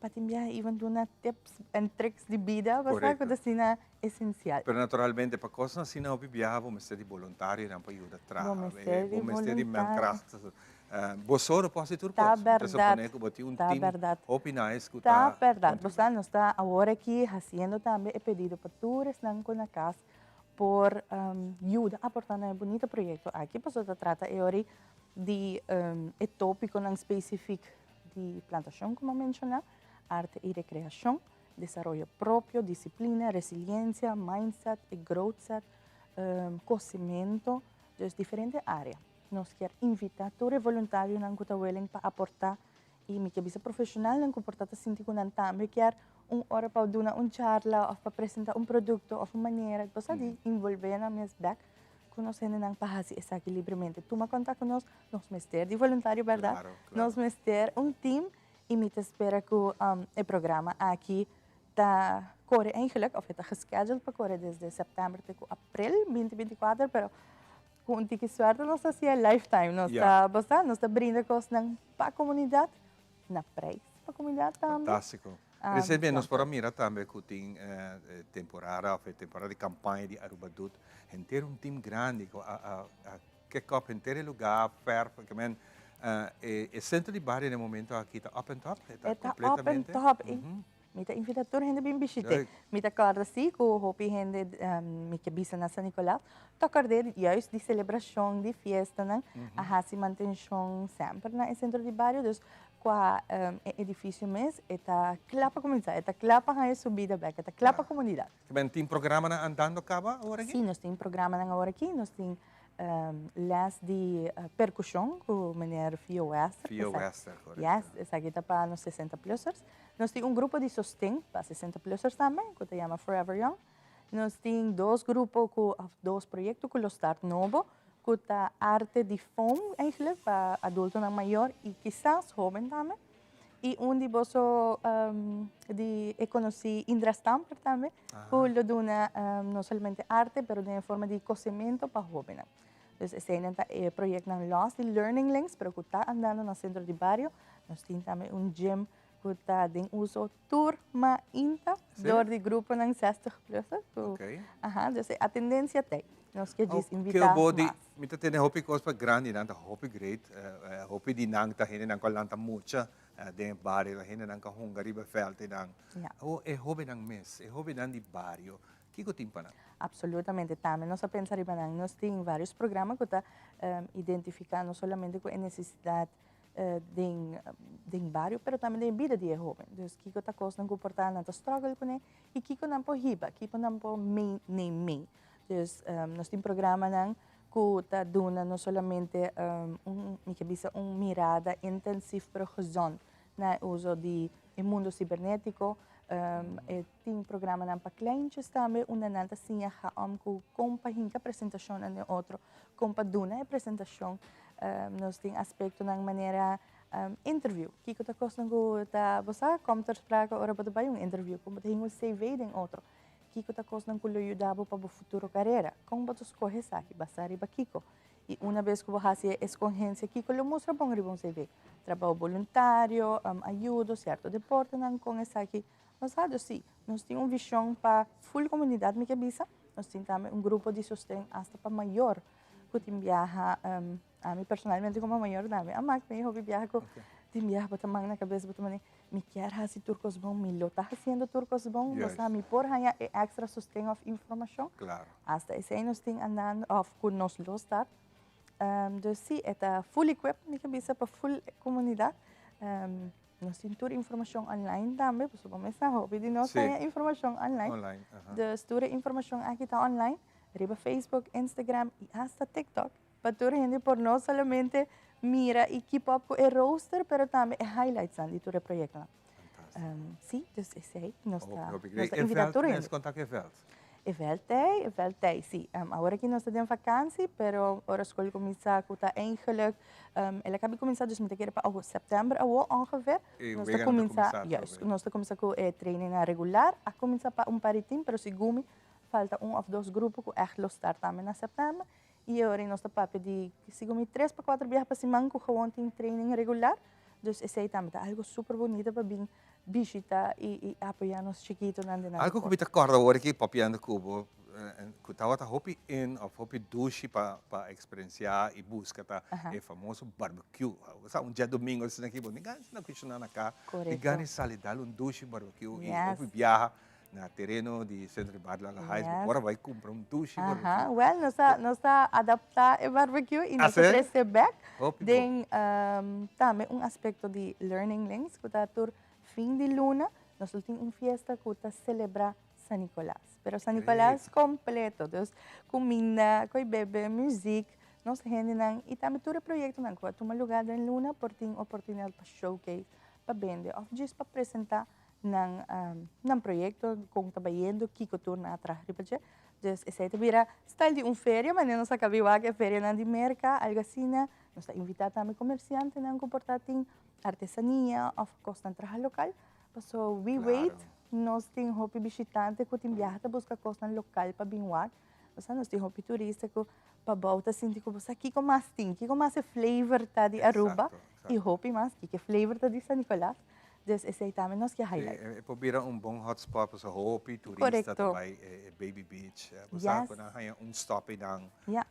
Pa tin biaha even duna tips en tricks di bida, bo sa cu ta asina esencial. Pero naturalmente pa cosnan asina hopi biaha bo mester di boluntarionan pa yuda traha. Bo mester di Bo mester di boluntario. mankracht. Bo so no por haci tur Ta cos. Mi ta berdad, supone cu bo tin un ta team berdad. hopi nice cu Ta ta berdad. Bo contribui. sa nos ta awor aki haciendo tambe e pedido pa tur esnan cu na cas por yuda aporta na e bunito proyecto aki pasobra ta trata e ora di e topiconan specific di plantashon komo menshoná, arte i rekreashon, desaroyo propio, disiplina, resiliensia, mindset, e growth set, kosementu, dus diferente área. Nos kier invitá tur e voluntarionan ku ta willing pa aportá i mi ke bisa profeshonalnan ku por ta ta sinti ku nan tambe kier un ora pa duna un charla òf pa presentá un produkto òf un manera, bo sa di involvé nan mes bèk ku nos hendenan pa hasi esaki libremente. Tuma kontak ku nos, nos mester di voluntario bèrdat, nos mester un team i mi ta spera ku e programa aki ta kore eigenlijk òf e ta gescheduled pa kore desde sèptèmber te ku aprel binti 24 pero ku un tiki suerte nos ta hasié lifetime, nos ta bo sa nos ta brinda kosnan pa komunidat na prijs pa komunidat tambe. Fantástiko. Recientemente nos por a mira tambe cu tin temporada of e temporada di campaña di Aruba Doet henter un team grandi cu a a kick up henter e lugar, verf, ke men e centro di bario na e momento aki ta up and top, e ta E ta up and completamente. top. Mi ta invita tur hende bin bishit'é. Mi ta kòrda si ku hopi hende mi ke bisa na San Nicolas ta kòrd'é juist di selebrashon di fiestanan a hasi mantenshon semper na e sentro di bario. Dus kua e edifisio mes e ta kla pa kuminsá, e ta kla pa haña su bida bèk, e ta kla pa komunidat. Kiben tin programanan andando kaba awor aki? Si, nos tin programanan awor aki. Nos tin Les di percusion cu meneer Fio Wester. Fio Wester, correcto. Yes, esaki ta pa nos 60 plussers. Nos tin un grupo di sosten pa 60 plussers tambe, cu ta yama Forever Young. Nos tin dos grupo cu, of dos proyecto cu lo start nobo, cu ta arte di foam eigenlijk, pa adultonan mayor y kisas hoben tambe. Y un di boso di e conoci Indra Stamper tambe, cu lo duna no solamente arte, pero den e forma di cosemento pa hobennan. Dus eseinan ta e proyectnan los di Learning Links, pero cu ta andando na Centro di Bario. Nos tin tambe un gym ku ta den uso tur mainta dor di gruponan 60 plus. Ku, aha, dus e atendensia t'ei. Nos ke djis invitá mas. Mi ta tende hopi kos pa grandinan ta hopi great. Hopi di nan ta hendenan ku a lanta mucha den e bario, ta hendenan ku a hunga riba e vèlt einan. Awor e hóbennan mes, e hóbennan di bario, kiko tin pa nan? Absolutamente, tambe nos a pensa riba nan. Nos tin vários programa ku ta identifiká no solamente ku e nesesidat den den bario, pero tambe den e bida di e hóben. Dus kiko ta kosnan ku por ta nan ta struggle kuné i kiko nan por hiba, kiko nan por neem mee. Dus nos tin programanan ku ta duna no solamente un, mi ke bisa un mirada intensief pero gezond na e uso di e mundo sibernetiko. E tin programanan pa kleintjes tambe unda nan ta siña ga om ku kon pa hinka presentashonnan den otro, kon pa duna e presentashon. Nos tin aspektonan manera interview. Kiko ta kosnan ku ta, bo sa, kom ter sprake ora bo ta bai un interview, kon bo ta hinka un CV den otro. Kiko ta kosnan ku lo yuda bo pa bo futuro karera? Kon bo ta skohe esaki? Basá riba kiko? I una bes ku bo hasi e eskonhensia, kiko lo mustra bon riba un CV? Trabou boluntario, ayudo, sierto deportenan, kon esaki basado? Sí, nos tin un vishon pa ful komunidat, mi ke bisa. Nos tin tambe un grupo di sosten asta pa mayor ku tin biaha. Ami personalmente komo mayor tambe a mak mi hopi biaha ku tin biaha bo ta man na kabes, bo ta mane mi kier hasi tur kos bon, mi lo ta hasiendo tur kos bon, bo sa mi por haña e extra sosten of informashon. Asta esei nos tin andando of ku nos lo start. Dus si, e ta full equipped, mi ke bisa, pa full komunidat. Nos tin tur informashon online tambe, pasobra bo mes sa hopi di nos haña informashon online. Dus tur e informashon aki ta online, riba Facebook, Instagram i asta TikTok. Pa tur hende por no solamente mira y keep up cu e rooster, pero tambe e highlightsnan di tur e proyectonan. Sí, dus esey nos ta, nos ta invita tur hende. E veld, conta cu e veld? E veld tey, e veld tey, sí. Awor aki nos ta den vakantie, pero ora school cuminsa cu ta eigenlijk, el a cabi cuminsa, dus mi ta kere pa september awo ongeveer. E Nos ta weganan ta cuminsa, cuminsa juist, atrobe. nos ta cuminsa cu e trainingnan regular, a cuminsa pa un par di team, pero segun mi falta un of dos grupo cu echt lo start tambe na september. I e ora nos ta papia di sigur mi tres pa kuater biaha pa siman ku gewoon tin training regular. Dus esei tambe ta algo super bunita pa bin bishita i i apoya nos chikitonan den nan Algo ku mi deporte. ta kòrda ora ki papiando ku bo ku tabata hopi in òf hopi dushi pa pa eksperensiá i buska ta e famoso barbecue. Bo sa un djadumingu asina ki bo ni gana na kushiná na ka, ni gana sali dal un dushi barbecue i hopi biaha Na tereno di Centro di Barrio Lago Heights, bo por a bai cumpra un dushi barbecue. Aha, well, nos a, nos a adapta e barbecue y nos a trece bek den tambe un aspecto di Learning Links, cu ta tur fin di luna, nos lo tin un fiesta cu ta celebra San Nicolas. Pero San Nicolas completo, dus cuminda, coy bebe, muziek, nos hendenan y tambe tur e proyectonan cu a tuma lugar den luna por tin oportunidad pa showcase, pa bende of djis pa presenta nan nan proyecto con ta bayendo kico tur nan a traha riba dje. Dus esey ta bira style di un feria, manera nos a cabi wak e ferianan di Merca, algo asina. Nos ta invita tambe comerciantenan cu por ta tin artesania of cosnan traha local. Paso wie weet nos tin hopi bishitante cu tin biaha ta busca cosnan local pa bin wak. Osea nos tin hopi turista cu pabou ta sinti cu bo sa kico mas tin, kico mas e flavor ta di Aruba y hopi mas kico e flavor ta di San Nicolas. Dus esei tambe nos ke highlight. E por bira un bon hotspot pasobra hopi turista ta bai e Baby Beach. Bo sa ku nan haña un stop einan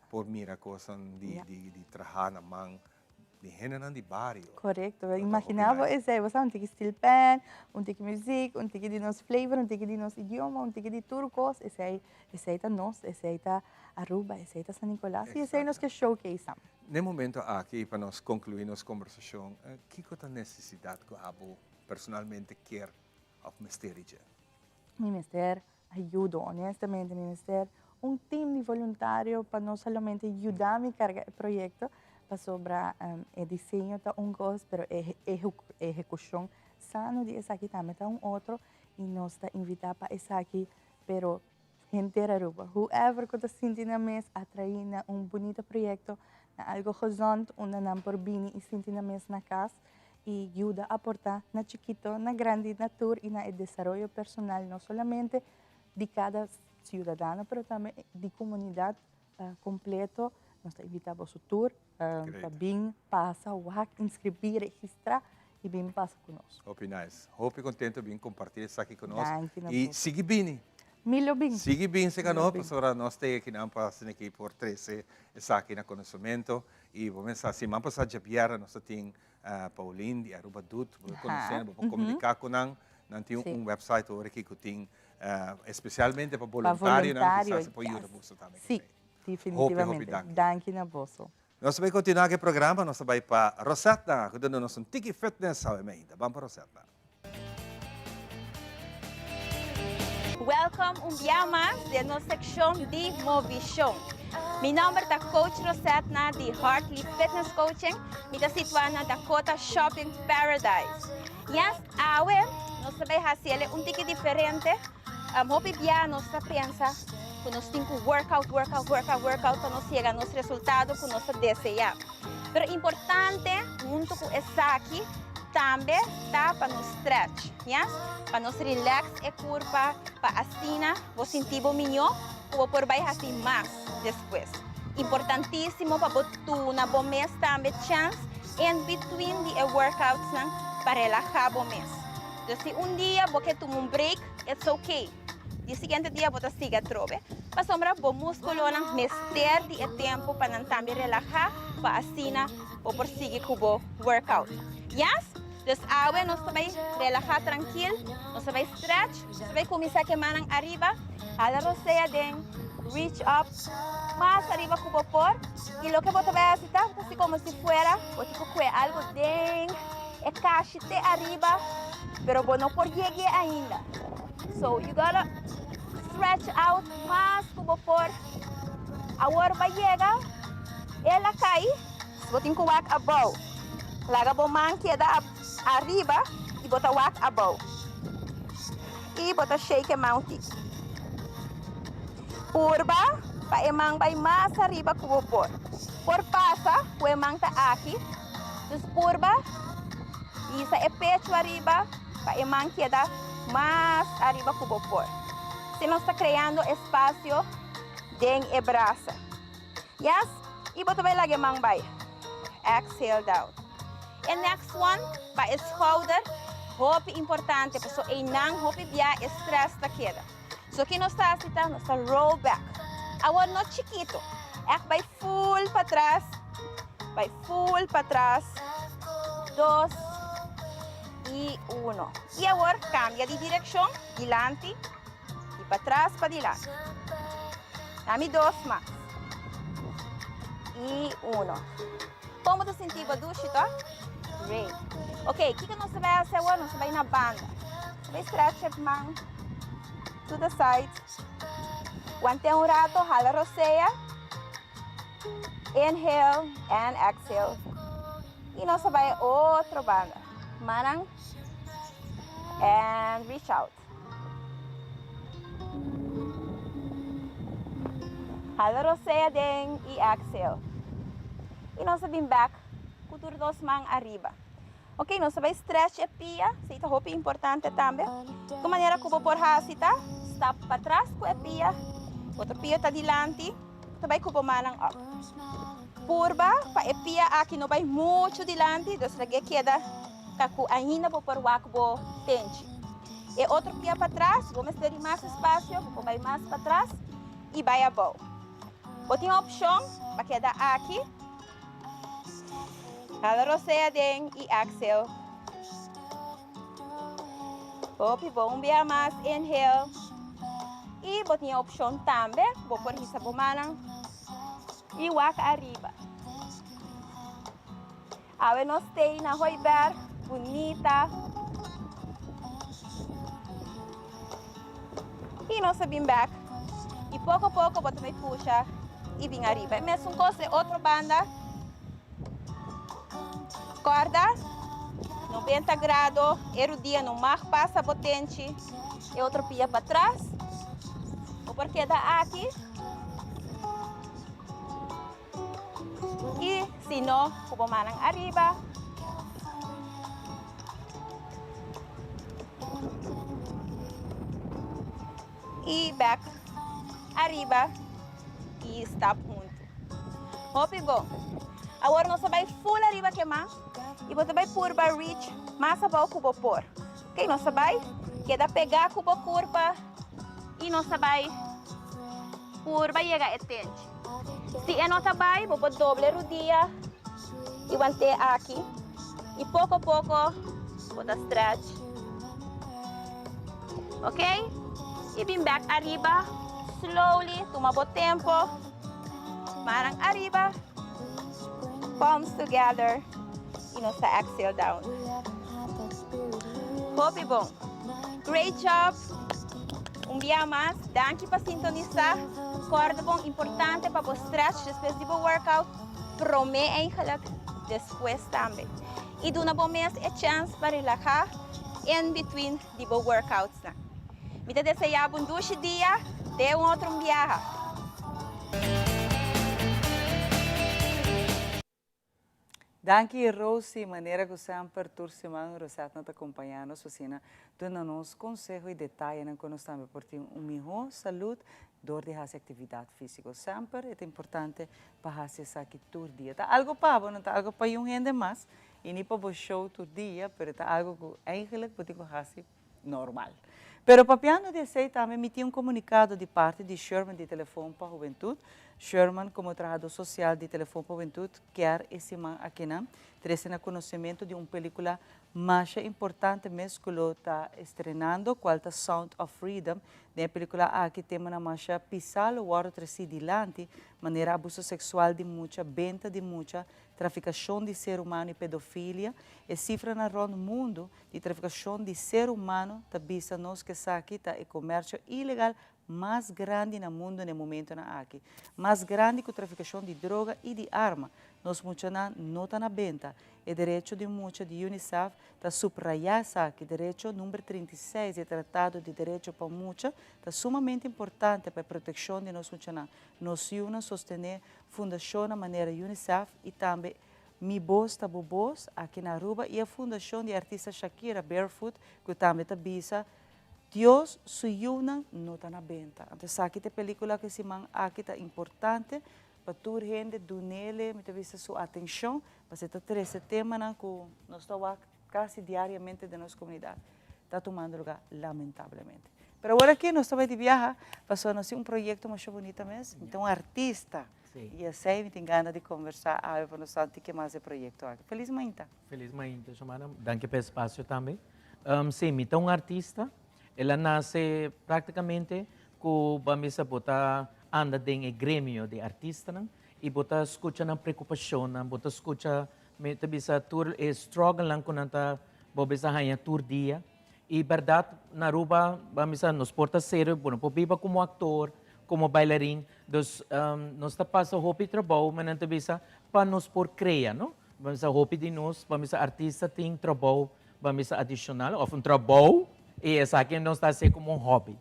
por mira kosnan di traha na man di hendenan di bario. Korekto. Imagina bo esei, bo sa un tiki steel pan, un tiki muzik, un tiki di nos flavor, un tiki di nos idioma, un tiki di tur kos. Esei, esei ta nos, esei ta Aruba, esei ta San Nicolas i esei nos ke showcase tambe. N'e momento aki, pa nos conclui nos conversacion, kico ta necesidad cu abo personalmente kier of mester di dje? Mi mester ayudo, honestamente mi mester un team di voluntario pa no solamente yuda mi carga e proyecto, pasobra e diseño ta un cos, pero e ehecucion sano di esaki tambe ta un otro, y nos ta invita pa esaki, pero Henter Aruba, whoever cu ta sinti nan mes atrai na un bunita proyecto, na algo gezond unda nan por bini y sinti nan mes na cas y yuda aporta na chikito, na grandi, na tur y na e desaroyo personal no solamente di cada ciudadano pero tambe di comunidad completo. Nos ta invita boso tur pa bin, pasa, wak, inscribi, registra. y bin pasa cu nos. Hopi nice. Hopi contento bin comparti esaki cu nos. Danki na Y boso. sigui bini. Mi lo bin. Sigui bin seca Mi lo nos, bin. pasobra nos ta akinan pa asina aki por trece esaki na conocemento. Y bo mester sa, siman pasa djabièrnè nos ta tin Paulien di Aruba Doet, bo ta conoce, bo por comunica cu nan. Nan tin un website awor aki cu tin especialmente pa Pa boluntarionan, voluntario, kisas se por yuda yes. boso tambe. Sí, Hopi, hopi definitivamente. danki. Danki na boso. Nos ta bai continua cu e programa, nos ta bai pa Rosetna, cu duna nos un tiki fitness awe meinta. Ban pa Rosetna. Welcome un bia mas den nos seccion di Movishon. Mi nomber ta Coach Rosetna di Hartley Fitness Coaching. Mi ta situa na Dakota Shopping Paradise. Yes, awe nos ta bai haci ele un tiki diferente. Hopi bia nos ta pensa ku nos tin ku workout, workout, workout, workout pa nos yega nos resultado ku nos ta deseá. Pero importante huntu ku esaki tambe ta pa nos stretch, ya? Pa nos relax e kurpa pa asina bo sinti bo mihó ku bo por bai hasi mas despues. Importantísimo pa bo tuna bo mes tambe chèns in between di e workoutsnan pa relahá bo mes. Dus si un dia bo ke tuma un break, it's ok. Di siguiente dia bo ta sigui atrobe, pasobra bo muskulonan mester di e tempu pa nan tambe relahá pa asina bo por sigui ku bo workout. Yes? Dus awe nos ta bai relahá trankil, nos ta bai stretch, nos ta bai kuminsá ku e mannan ariba, hala rosea den, reach up mas ariba ku bo por, i loke bo ta bai hasi ta, bo ta hasi komo si fuera bo tin ku kue algu den e kashi te ariba, pero bo no por yeg'e ainda. So you gotta stretch out mas ku bo por. Awor ba yega, el a kai, bo tin ku wak abou. Laga bo man keda ariba i bo ta wak abou. I bo ta shake e man un tiki. Purba pa e man bai mas ariba ku bo por. Por pasa ku e man ta aki. Dus purba hisa e pecho ariba pa e man keda mas ariba ku bo por. Si nos ta kreando espasio den e brasa. Yes, i bo ta bai laga e man bai. Exhale down. E next one pa e schouder, hopi importante paso einan hopi bia e stress ta keda. So ki nos ta hasi ta nos ta roll back. Awor no chikito, ègt bai full patras, bai full patras, dos i uno. I awor kambia di direkshon, dilanti i patras pa dilanti. Dami dos mas. I uno. Kon bo ta sinti bo dushi to? Great. Ok, kiko nos ta bai hasi awor? Nos ta bai na banda. Nos ta bai stretch e man to the side. Want'é un rato, hala rosea. Inhale and exhale. I nos ta bai otro banda. Mannan and reach out. Hala rosea den i exhale. I nos ta bin bek ku tur dos man ariba. Ok, nos ta bai stretch e pia, esei ta hopi importante tambe. Ku manera ku bo por hasi ta, stap patras ku e pia, otro pia ta dilanti, ta bai ku bo mannan up. Purba pa e pia aki no bai muchu dilanti, dus lag'é keda ta ku ainda bo por wak bo tenchi. E otro pia patras, bo mester di mas espasio, bo por bai mas patras i bai abou. Bo tin opshon pa keda aki. Hala rosea den i exhale. Hopi bon, un bia mas, inhale. I bo tin e opshon tambe, bo por hisa bo mannan i wak ariba. Awe nos stay na Hooiberg, bunita. I nos a bin bek. I poko poko bo ta bai pusha i bin ariba. E mesun kos e otro banda. Kòrda, 90 grado, e rudia no mag pasa bo tenchi. E otro pia patras. Bo por keda aki. I si no, ku bo mannan ariba. I bek ariba i stap huntu. Hopi bon. Awor nos ta bai ful ariba ke man. I bo ta bai purba reach mas abou ku bo por. Ok, nos ta bai keda pegá ku bo kurpa i nos ta bai purba yega e tenchi. Si e no ta bai, bo por doble rudia i want'é aki i poko poko bo ta stretch. Ok, i bin bek ariba slowly, tuma bo tempo. Manan ariba, palms together y nos ta exhale down. Hopi bon. Great job. Un bia mas, danki pa sintonisa. Corda bon, importante pa bo stretch despues di bo workout, prome eigenlijk, despues tambe. Y duna bo mes e chance pa relaha in between di bo workoutsnan. Mi ta desea bo un dushi dia, te un otro biaha. Danki Rosie, manera cu semper tur siman Rosetna ta acompaña nos asina duna nos conseho y detayenan con nos tambe por tin un miho salud door di haci actividad fisico. Semper e ta importante pa haci esaki tur dia. Ta algo pa bo, no ta algo pa yun hende mas y ni pa bo show tur dia, pero ta algo cu eigenlijk bo tin cu haci normal. Pero papiando di esey tambe mi tin un comunicado di parti di Sherman di Telefon pa Hubentud. Sherman como trahador social di Telefon pa Hubentud kier e siman akinan trece na conocimento di un pelicula masha importante mes cu lo ta estrenando cual ta Sound of Freedom. Den e pelicula aki temanan masha pisa lo wordo treci dilanti manera abuso sexual di mucha, benta di mucha, traficacion di ser humano y pedofilia. E cifranan rond mundo Di trafikashon di ser humano ta bisa nos ku esaki ta e komersio ilegal mas grandi na mundu na e momentunan aki. Mas grandi ku trafikashon di droga i di arma. Nos muchanan no ta na benta. E derecho di mucha di UNICEF ta suprayá esaki. Derecho number 36 di e Tratado di Derecho pa Mucha ta sumamente importante pa e protekshon di nos muchanan. Nos yunan sostené fundashonnan manera UNICEF i tambe Mi Bos Ta Bo Bos, aki na Aruba y e fundacion di artista Shakira Barefoot cu tambe ta bisa Dios su yiunan no ta na benta. Anto esaki ta e pelicula cu e siman aki ta importante pa tur hende dunele, mi ta bisa, su atencion pasobra e ta trece temanan cu nos ta wak casi diariamente den nos comunidad ta tumando lugar lamentablemente. Pero awor aki nos ta bay di biaha pasobra nos tin un proyecto masha bunita mes, mi ta un artista. Y esey mi tin gana di conversa awe pa nos sa un tiki mas e proyecto aki. Feliz mainta. Feliz mainta, Xiomara. Danki pa e espacio tambe. Si, mi ta un artista. El a nace practicamente cu bo a misa bo ta anda den e gremio di artistanan y bo ta scucha nan preocupacionnan, bo ta scucha, mi ta bisa, tur e strugglenan cu nan ta bo bisa haña tur dia. Y berdad na Aruba, bo a misa, nos por ta serio, bo no por biba como actor, como bailarin. Dus nos ta pasa hopi trabou, men nan ta bisa, pa nos por crea, no? Bo a misa hopi di nos, bo a misa artista tin trabou, bo a misa adicional, of un trabou, y esaki nos ta haci como un hobby,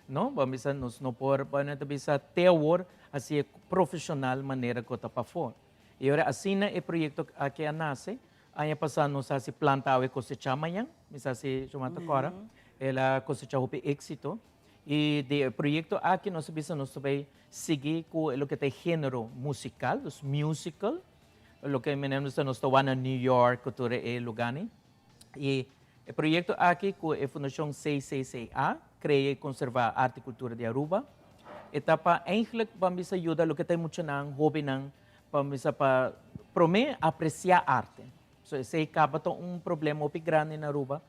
no? Bo a misa nos no por, bo nan ta bisa te awor haci'e profesional manera cu ta pafor. Y ora asina e proyecto aki a nace, aña pasa nos a haci planta awe cosecha mañan, mi sa si Jomar ta cora, el a cosecha hopi exito. Y di e proyecto aki nos a bisa nos ta bay sigui cu loke ta e genero musical, dus musical, loke menen nos ta nos ta wak na New York cu tur e lugarnan. Y e proyecto aki cu e fundacion CCCA, Crea y Conserva Arte y Cultura di Aruba, e ta pa eigenlijk ban bisa yuda loke ta e muchanan, hobennan, pa bisa pa prome aprecia arte. So esey caba ta un problema hopi grandi na Aruba,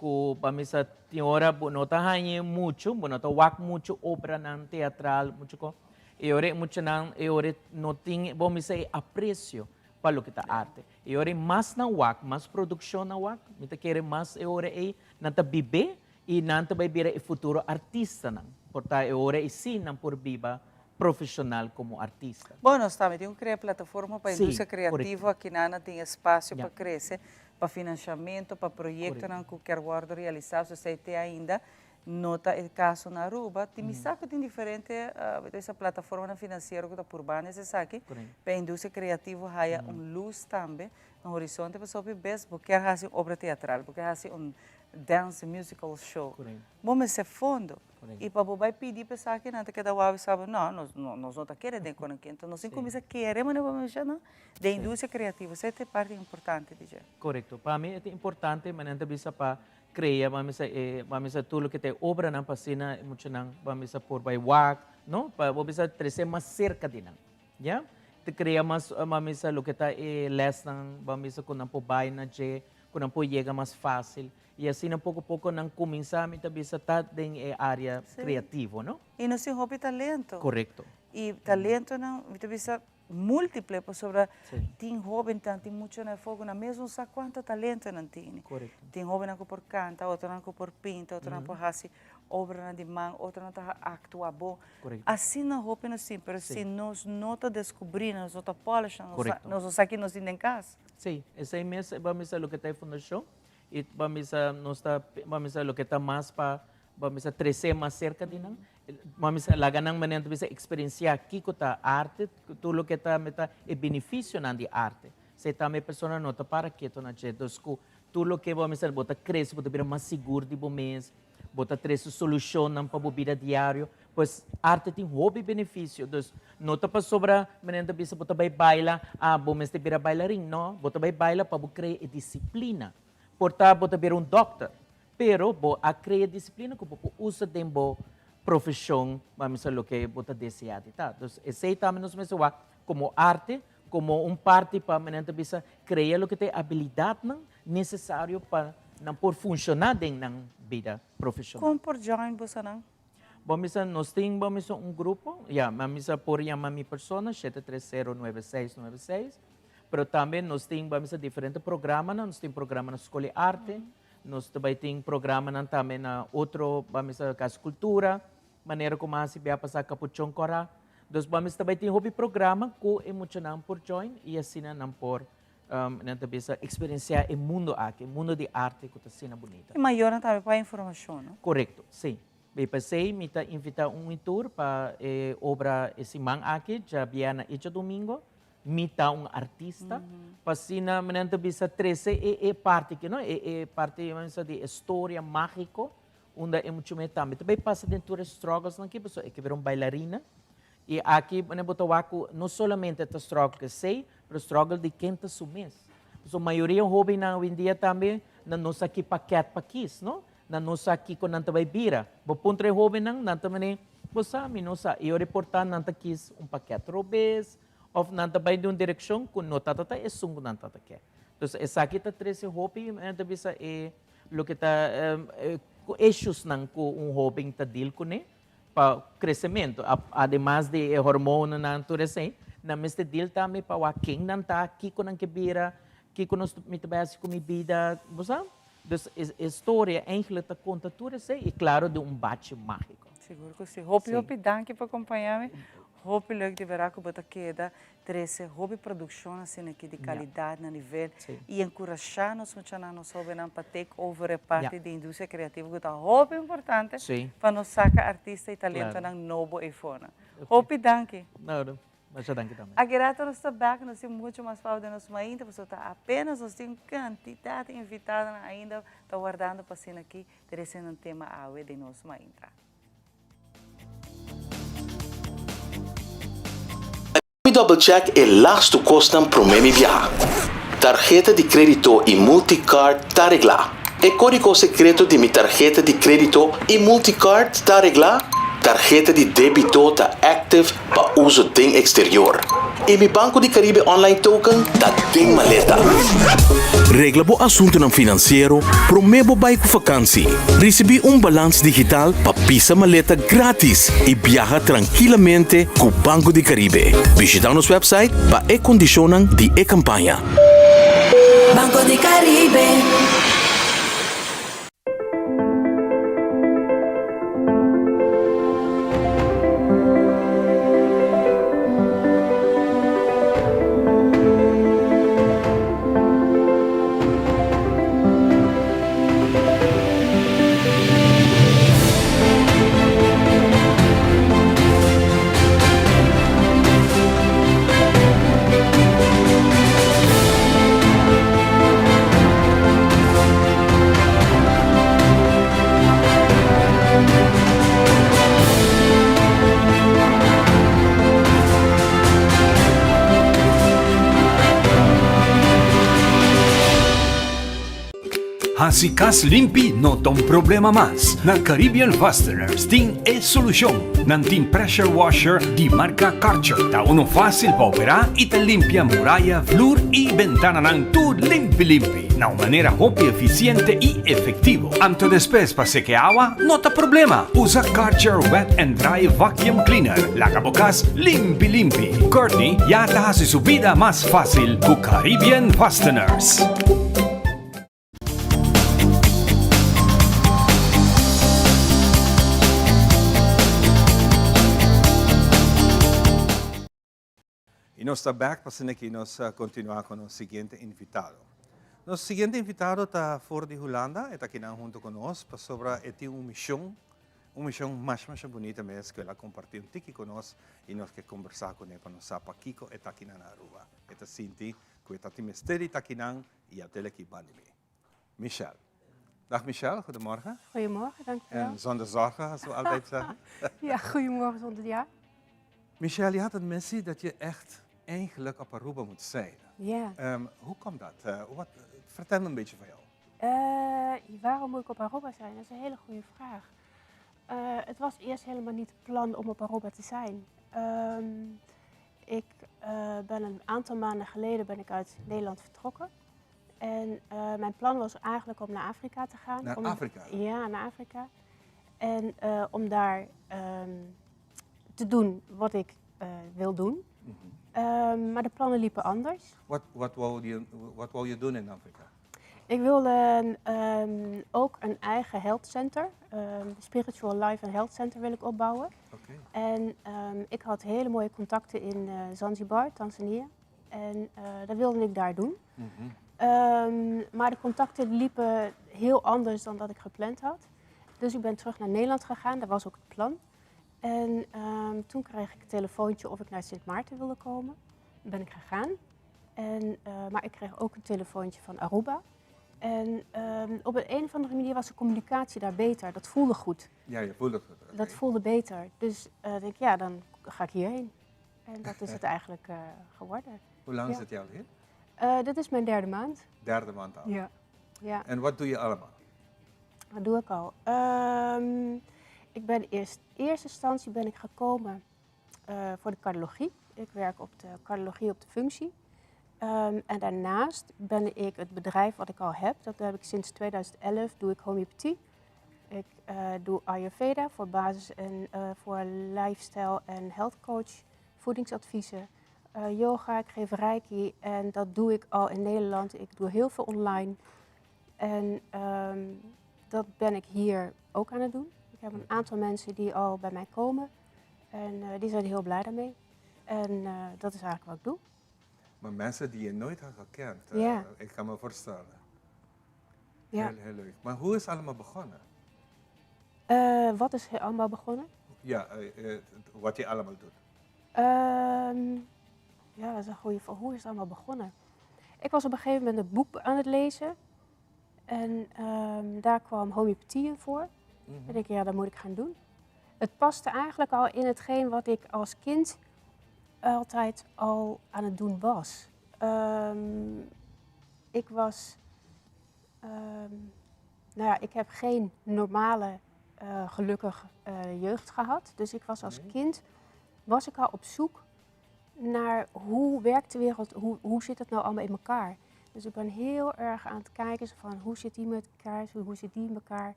Ku pa mi sa tin ora bo no ta haña muchu, bo no ta wak muchu obranan teatral, muchu ko. E ora e muchanan, e ora no tin, bo mi sa e apresio pa loke ta arte. E ora mas nan wak, mas produkshon nan wak, mi ta kere mas e ora ei nan ta bib'é i nan ta bai bira e futuro artistanan. Por ta e ora ei sí nan por biba profesional komo artista. Bo nos tambe tin ku krea plataforma pa industria kreativo akinan nan tin espasio pa krese. pa financiamento pa proyectonan cu kier wordo realisa, so esey te ainda no ta e caso na Aruba. Tin mi sa cu tin diferente esa plataformanan financiero cu ta purba nes esaki pa e industria creativo haya un luz tambe na horizonte pasobra hopi bes bo kier haci un obra teatral, bo kier haci un dance musical show, bo mester fondo. I pa bo bai pidi pa esaki nan ta keda wou bisa bo no, nos nos no ta kere den kon aki. Enton nos tin kuminsá kere manera bo a menshoná den industria kreativo. Esei ta e parti importante di dje. Korekto. Pa mi e ta importante manera nan ta bisa pa krea, ban bisa e, ban bisa tur loke ta e obranan pa asina e muchanan ban bisa por bai wak, no? Pa bo bisa trese mas serka di nan, ya. Ta krea mas ban bisa loke ta e lèsnan ban bisa ku nan por bai na dje, ku nan por yega mas fásil. I asina poko poko nan kuminsá, mi ta bisa, ta den e área kreativo, no? I nos tin hopi talento. Korekto. I talentonan, mi ta bisa, múltiple, pasobra tin hóbennan, tin muchanan afó ku nan mes no sa kuantu talento nan tene. Korekto. Tin hóbennan ku por kanta, otronan ku por pinta, otronan por hasi obranan di man, otronan ta aktua bon. Korekto. Asina hopi nos tin, pero si nos no ta deskubrí nan, nos no ta polish nan, nos no sa ki nos tin den kas. Sí, esei mes bo a misa loke ta e fundashon i bo a misa nos ta bo a misa loke ta mas pa bo a misa trese mas serka di nan, bo a misa laga nan manera ta bisa eksperensiá kiko ta arte, tur loke ta meta e benefisionan di arte. Esei tambe e persona no ta para keto na dje, dus ku tur loke bo a misa bo ta krese, bo ta bira mas sigur di bo mes, Bo ta trese solushonnan pa bo bida diario. Pues arte tin hopi benefisio. Dus no ta pasobra manera ta bisa bo ta bai baila, ah bo mester bira bailarin. No, bo ta bai baila pa bo krea e disiplina. Por ta bo ta bira un dòkter, pero bo a krea disiplina ku bo por usa den bo profeshon, bo a mester loke bo ta deseá di ta. Dus esei tambe nos mester wak komo arte, komo un parti pa manera ta bisa krea loke ta e abilidatnan nesesario pa nan por funshoná den nan bida profeshonal. Kon por join bosonan? Bo misa nos tin bo misa un grupo, ya, mi misa por yama mi persona 730 9696, pero tambe nos tin bo misa diferente programanan, nos tin programa na Skol di Arte, nos ta bai tin programanan tambe na otro bo misa Kas Kultura, manera ku mas a bia pasa Kapuchon Kòrá. Dus bo misa ta bai tin hopi programa ku e muchanan por join i asina nan por Nan ta bisa experiencia e mundo aki, e mundo di arte cu ta asina bunita. E mayornan tambe por haya informacion, no? Corecto, si. Bay p'esey mi ta invita un y tur pa e obra e siman aki, djabièrnè y djadomingo. Mi ta un artista. Pa asina nan ta bisa trece e e parti aki, no? E e parti, nan bisa, di e storia magico unda e muchanan tambe ta bay pasa den tur e strugglesnan aki, pasobra e ke bira un bailarina. I aki bo ta wak ku no solamente ta struggle ku esei, pero struggle di ken ta su mes. Pasobra mayoria hóbennan awendia tambe nan no sa ki pakèt pa kis, no? Nan no sa kiko nan ta bai bira. Bo puntra e hóbennan, nan ta manera, bo sa, mi no sa. I ora e por ta nan ta kis un pakèt robes òf nan ta bai den un direkshon ku no tabata ta esun ku nan tabata ke. Entonces esaki ta trese hopi, nan ta bisa e loke ta issuesnan ku un hóben ta deal kuné. Pa kresementu, ademas di e hormonanan tur esei, nan mester deal tambe pa wak ken nan ta, kiko nan ke bira, kiko nos mi ta bai hasi ku mi bida, bo sa? Dus e storia eigenlijk ta konta tur esei i klaro den un bachi mágiko. Sigur ku si. Hopi hopi danki pa kompañá mi. Hopi leuk di bera ku bo ta keda trese hopi produkshon asina aki di kalidat na nivel i enkurashá nos muchanan, nos hóbennan pa take over e parti di industria kreativo ku ta hopi importante pa nos saka artista i talentonan nobo eifonan. Hopi danki! Masha danki tambe. Aki rato nos ta bek, nos tin mucho mas pabia den nos mainta pasobra ta apenas nos tin kantidat di invitadonan ainda ta wardando pa asina aki trese nan tema awe den nos mainta. Mi double check e lastu kosnan promé mi biaha. Tarheta di krédito i multicard ta reglá. E kódigo sekreto di mi tarheta di krédito i multicard ta reglá. Tarheta di débito ta active pa uso den eksterior. I mi Banco di Caribe online token ta den maleta. Regla bo asuntunan finansiero promé bo bai ku fakansi. Risibí un balans digital pa pisa maleta gratis i biaha trankilamente ku Banco di Caribe. Bishitá nos website pa e kondishonnan di e kampaña. Banco di Caribe. Hasi kas limpi no ta un problema mas. Na Caribbean Fasteners tin e solushon. Nan tin pressure washer di marka Karcher. Ta uno fásil pa operá i ta limpia muraya, vloer i bentananan tur limpi limpi na un manera hopi efisiente i efektivo. Anto despues pa seke awa no ta problema. Usa Karcher Wet and Dry Vacuum Cleaner. Laga bo kas limpi limpi. Courtney ya ta hasi su bida mas fásil ku Caribbean Fasteners. Y nos ta back pa asina ki nos continua cu nos siguiente invitado. Nos siguiente invitado ta for di Hulanda, e ta akinan hunto cu nos pasobra e tin un mision, un mision masha masha bunita mes cu el a comparti un tiki cu nos y nos ke combersa cune pa nos sa pakico e ta akinan na Aruba. E ta sinti cu e ta tin mester di ta akinan y a tel aki banda mi. Michelle. Dag Michelle, goedemorgen. Goedemorgen, dankjewel. En zonder zorgen, als we altijd zeggen. Ja, goedemorgen zonder ja. Michelle, je had een missie dat je echt eigenlijk op Aruba moet zijn. Ja. Hoe komt dat? Wat, vertel me een beetje van jou. Waarom moet ik op Aruba zijn? Dat is een hele goede vraag. Het was eerst helemaal niet het plan om op Aruba te zijn. Ik ben een aantal maanden geleden ben ik uit Nederland vertrokken. En mijn plan was eigenlijk om naar Afrika te gaan. Naar om, Afrika? Ja, naar Afrika. En om daar te doen wat ik wil doen. Maar de plannen liepen anders. Wat wou je doen in Afrika? Ik wilde ook een eigen health center, Spiritual Life and Health Center wil ik opbouwen. En ik had hele mooie contacten in Zanzibar, Tanzania. En dat wilde ik daar doen. Maar de contacten liepen heel anders dan dat ik gepland had. Dus ik ben terug naar Nederland gegaan, dat was ook het plan. En toen kreeg ik een telefoontje of ik naar Sint Maarten wilde komen. Ben ik gegaan. Maar ik kreeg ook een telefoontje van Aruba. En op een of andere manier was de communicatie daar beter. Dat voelde goed. Ja, je voelde het goed. Okay. Dat voelde beter. Dus denk ik, ja, dan ga ik hierheen. En dat is het eigenlijk geworden. Hoe lang zit je al hier? Dit is mijn derde maand. Derde maand al? Ja. Ja. En wat doe je allemaal? Wat doe ik al? Ik ben eerst, in eerste instantie ben ik gekomen voor de cardiologie. Ik werk op de cardiologie op de functie. En daarnaast ben ik het bedrijf wat ik al heb, dat heb ik sinds 2011, doe ik homeopathie. Ik doe Ayurveda voor basis en voor lifestyle en health coach, voedingsadviezen, yoga, ik geef reiki en dat doe ik al in Nederland. Ik doe heel veel online en dat ben ik hier ook aan het doen. Ik heb een aantal mensen die al bij mij komen en die zijn heel blij daarmee. En dat is eigenlijk wat ik doe. Maar mensen die je nooit had gekend, ik kan me voorstellen. Ja. Heel, heel leuk. Maar hoe is het allemaal begonnen? Wat is allemaal begonnen? Ja, wat je allemaal doet. Ja, dat is een goede vraag. Hoe is het allemaal begonnen? Ik was op een gegeven moment een boek aan het lezen. En daar kwam homeopathie in voor. En ik dacht, ja, dat moet ik gaan doen. Het paste eigenlijk al in hetgeen wat ik als kind altijd al aan het doen was. Ik was... nou ja, ik heb geen normale, gelukkige jeugd gehad. Dus ik was als kind, was ik al op zoek naar hoe werkt de wereld, hoe zit het nou allemaal in elkaar. Dus ik ben heel erg aan het kijken van hoe zit die met elkaar, hoe zit die in elkaar.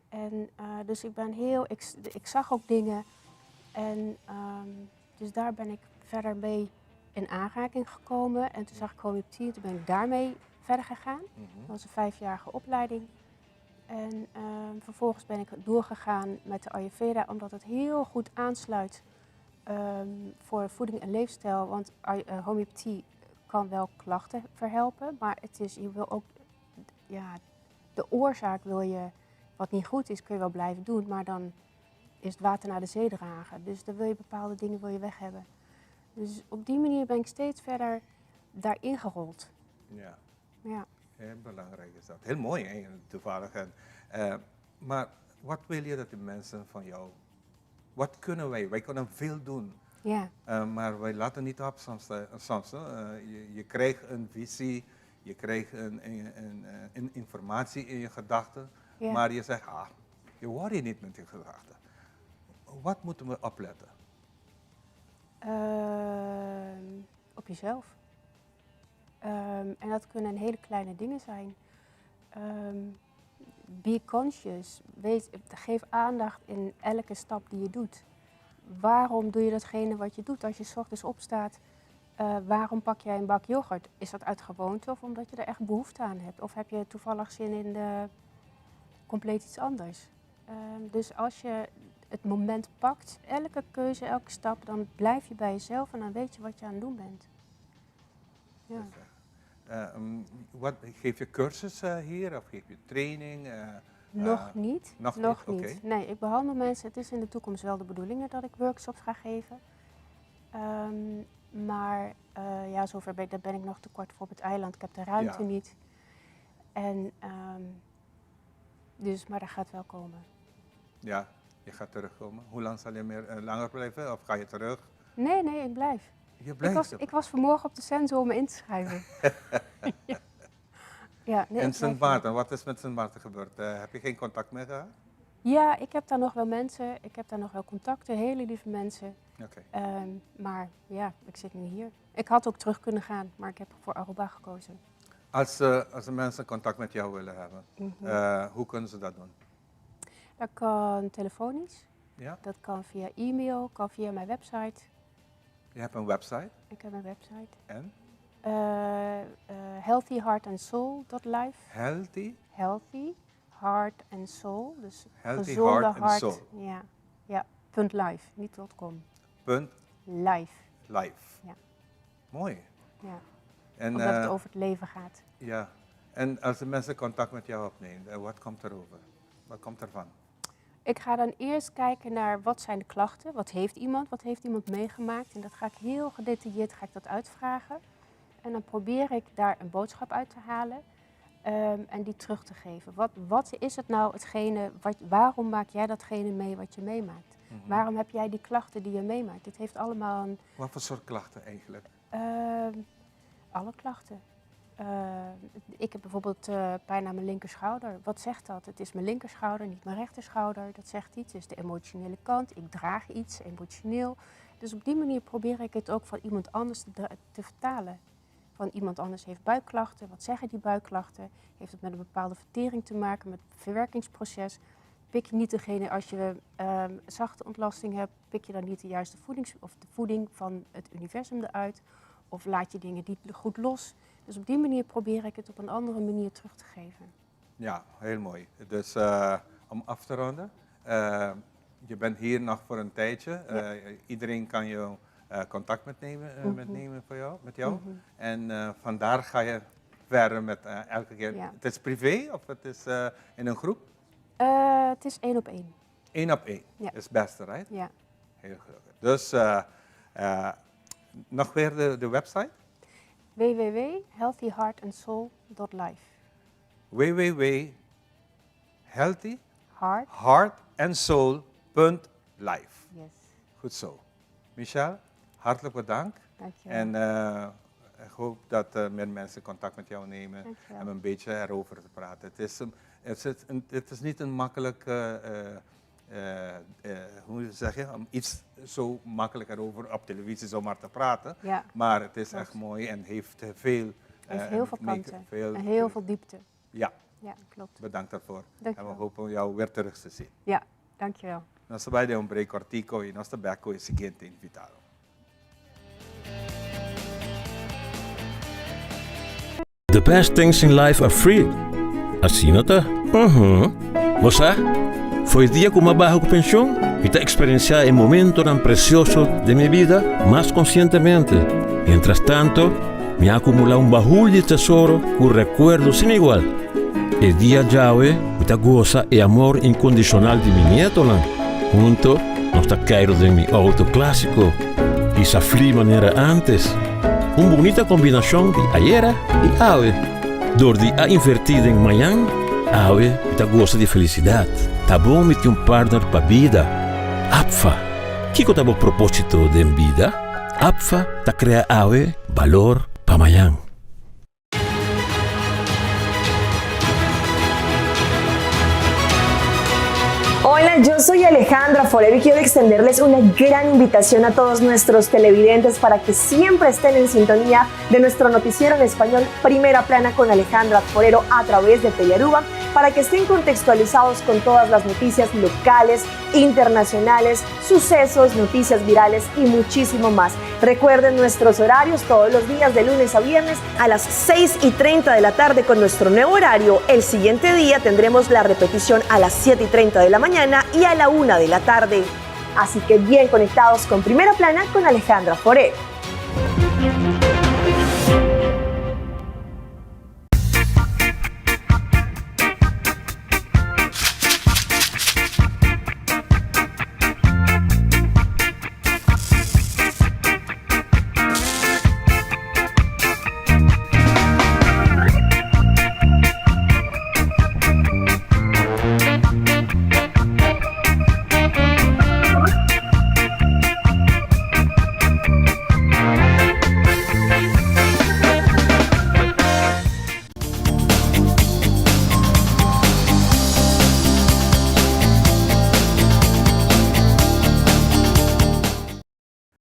En dus ik ben heel, ik, ik zag ook dingen en dus daar ben ik verder mee in aanraking gekomen. En toen zag ik homeopathie, toen ben ik daarmee verder gegaan. Dat was een 5-jarige opleiding. En vervolgens ben ik doorgegaan met de Ayurveda, omdat het heel goed aansluit voor voeding en leefstijl. Want homeopathie kan wel klachten verhelpen, maar het is, je wil ook, ja, de oorzaak wil je, wat niet goed is, kun je wel blijven doen, maar dan is het water naar de zee dragen. Dus dan wil je bepaalde dingen wil je weg hebben. Dus op die manier ben ik steeds verder daarin gerold. Ja. Ja. Heel belangrijk is dat. Heel mooi, hè, toevallig. En, maar wat wil je dat de mensen van jou... Wat kunnen wij? Wij kunnen veel doen. Ja. Maar wij laten niet op soms. Soms, hè. Je krijgt een visie, Je krijgt een, een, een, een informatie in je gedachten, ja. maar je zegt, ah, je worry niet met je gedachten. Wat moeten we opletten? Uh, op jezelf. Um, en dat kunnen hele kleine dingen zijn. Um, be conscious. Weet, geef aandacht in elke stap die je doet. Waarom doe je datgene wat je doet? Als je 's ochtends opstaat, uh, waarom pak jij een bak yoghurt? Is dat uit gewoonte of omdat je er echt behoefte aan hebt? Of heb je toevallig zin in de, compleet iets anders? Um, dus als je het moment pakt, elke keuze, elke stap, dan blijf je bij jezelf en dan weet je wat je aan het doen bent. Ja. Uh, um, wat, geef je cursussen hier of geef je training? Uh, nog niet. Nog, nog niet? niet. Okay. Nee, ik behandel mensen. Het is in de toekomst wel de bedoeling dat ik workshops ga geven. Um, maar uh, ja, zover ben, daar ben ik nog te kort voor op het eiland. Ik heb de ruimte ja. niet. En, um, dus, maar dat gaat wel komen. Ja, je gaat terugkomen. Hoe lang zal je meer, uh, langer blijven of ga je terug? Nee, nee, ik blijf. Je blijft ik, was, ik was vanmorgen op de Senso om me in te schrijven. ja. Ja, nee, en Sint Maarten, wat is met Sint Maarten gebeurd? Uh, heb je geen contact meer gehad? Ja, ik heb daar nog wel mensen, ik heb daar nog wel contacten, hele lieve mensen. Okay. Um, maar ja, ik zit nu hier. Ik had ook terug kunnen gaan, maar ik heb voor Aruba gekozen. Als, uh, als de mensen contact met jou willen hebben, mm -hmm. uh, hoe kunnen ze dat doen? Dat kan telefonisch, ja? dat kan via e-mail, kan via mijn website. Je hebt een website? Ik heb een website. En? Uh, uh, healthyheartandsoul.life. Healthy? Healthy Heart and Soul. Dus Healthy gezonde heart and hart. Soul. Ja, ja. Punt life, niet .com. Punt? Life. Life. Ja. Mooi. Ja. En, Omdat uh, het over het leven gaat. Ja. En als de mensen contact met jou opnemen, wat komt erover? Wat komt ervan? Ik ga dan eerst kijken naar wat zijn de klachten, wat heeft iemand, wat heeft iemand meegemaakt. En dat ga ik heel gedetailleerd ga ik dat uitvragen. En dan probeer ik daar een boodschap uit te halen um, en die terug te geven. Wat, wat is het nou hetgene, wat, waarom maak jij datgene mee wat je meemaakt? Mm -hmm. Waarom heb jij die klachten die je meemaakt? Dit heeft allemaal een... Wat voor soort klachten eigenlijk? Uh, alle klachten. Uh, ik heb bijvoorbeeld uh, pijn aan mijn linkerschouder. Wat zegt dat? Het is mijn linkerschouder, niet mijn rechterschouder. Dat zegt iets. Het is de emotionele kant. Ik draag iets emotioneel. Dus op die manier probeer ik het ook van iemand anders te, te vertalen. Van iemand anders heeft buikklachten. Wat zeggen die buikklachten? Heeft het met een bepaalde vertering te maken, met het verwerkingsproces? Pik je niet degene, als je uh, zachte ontlasting hebt, pik je dan niet de juiste voedings, of de voeding van het universum eruit? Of laat je dingen niet goed los? Dus op die manier probeer ik het op een andere manier terug te geven. Ja, heel mooi. Dus uh, om af te ronden, uh, je bent hier nog voor een tijdje. Ja. Uh, iedereen kan je contact met nemen, mm -hmm. met, nemen voor jou, met jou. Mm -hmm. En vandaar ga je verder met elke keer. Ja. Het is privé of het is in een groep? het is één op één. Eén op één ja. is het beste, right? Ja. Heel gelukkig. Dus nog weer de, de website? www.healthyheartandsoul.life www.healthyheartandsoul.life Yes. Goed zo. Michel, hartelijk bedankt. Dankjewel. En uh, ik hoop dat uh, meer mensen contact met jou nemen Dankjewel. om een beetje erover te praten. Het is, een, het is, een, het is niet een makkelijk, uh, hoe zeg je, om iets zo makkelijk erover op televisie zomaar te praten. Ja, maar het is klopt. echt mooi en heeft veel... Heeft heel veel kanten veel, en heel veel diepte. Ja. Ja, klopt. Bedankt daarvoor. Dankjewel. En we hopen jou weer terug te zien. Ja, dankjewel. Nos ta bay den un break cortico y nos ta back cu e siguiente invitado. The best things in life are free. Asina ta? Uhum. Bo sa? Fo'i dia ku m'a baha ku penshon, mi ta eksperensiá e momentonan presioso den mi bida mas konsientemente. Mientras tanto, mi a akumulá un bahul di tesoro ku rekuerdo sin igual. E dia djawe mi ta gosa e amor inkondishonal di mi nietonan. Hunto nos ta keiru den mi outo klásiko i sa fli manera ántes. Un bunita kombinashon di ayera i awe. Dor di a invertí den mañan, awe mi ta gosa di felisidat. Ta bon mi tin un partner pa bida. APFA, kiko ta bo propósito den bida? APFA ta krea awe balor pa mañan. Hola, yo soy Alejandra Forero y quiero extenderles una gran invitación a todos nuestros televidentes para que siempre estén en sintonía de nuestro noticiero en español Primera Plana con Alejandra Forero a través de Telearuba para que estén contextualizados con todas las noticias locales, internacionales, sucesos, noticias virales y muchísimo más. Recuerden nuestros horarios todos los días de lunes a viernes a las 6 y 30 de la tarde con nuestro nuevo horario. El siguiente día tendremos la repetición a las 7 y 30 de la mañana y a la 1 de la tarde. Así que bien conectados con Primera Plana con Alejandra Forero.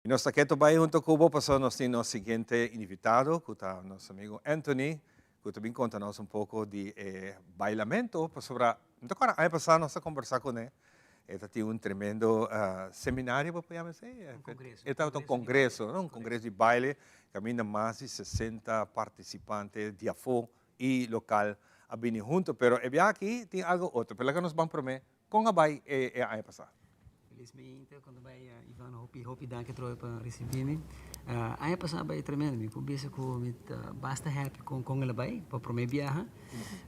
Y nos ta keto bay hunto cu bo pasobra nos tin nos siguiente invitado cu ta nos amigo Anthony cu ta bin conta nos un poco di e bailamento pasobra mi ta acorda aña pasa nos a conversa cune e ta tin un tremendo seminario bo por yama esey? Un congreso. E tabata un congreso no un congreso di baile caminda mas di sesenta participante di afo y local a bini hunto pero e biaha aki tin algo otro pero laga nos ban prome con a bay e e aña pasa. Felizmente con ta bay Ivan hopi hopi danki atrobe pa ricibi mi. Aña pasa a bay tremendo mi por bisa cu mi ta basta happy con con el a bay pa prome biaha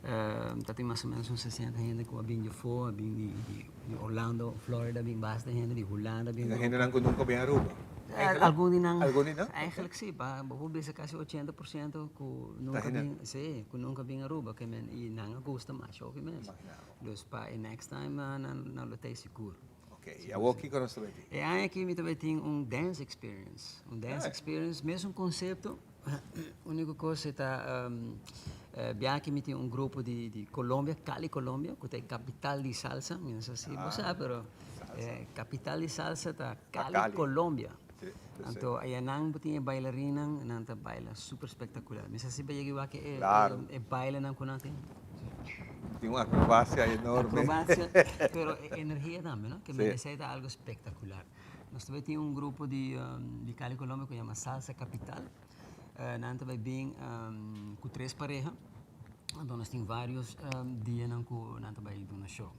ta tin mas o menos un sesenta hende cu a bin di afo a bin di di Orlando Florida a bin basta hende di Hulanda a bin. Hendenan cu nunca bin Aruba. Algun di nan. Algun di nan? Eigenlijk si, pa bo por bisa casi ochenta por ciento cu nunca bin, si, cu nunca bin Aruba, ke men, y nan a gusta masha hopi mes. Dus pa e next time nan nan lo ta sigur. Ok, y awor kico nos ta bay tin? E aña aki mi ta bay tin un dance experience, un dance experience, mesun concepto, unico cos e ta bia aki mi tin un grupo di di Colombia, Cali Colombia, cu ta e capital di salsa, mi no sa si bo sa, pero e capital di salsa ta Cali, Colombia. Anto ayanan bo tin e bailarinnan, nan ta baila super spectacular. Mi sa si bo yega wak e e bailenan cu nan tin. Tin un acrobacia enorme. Acrobacia, pero e energia tambe, no? Ke men esey ta algo spectacular. Nos ta bay tin un grupo di di Cali, Colombia cu yama Salsa Capital. Nan ta bay bin cu tres pareha. Anto nos tin varios dianan cu nan ta bay duna show.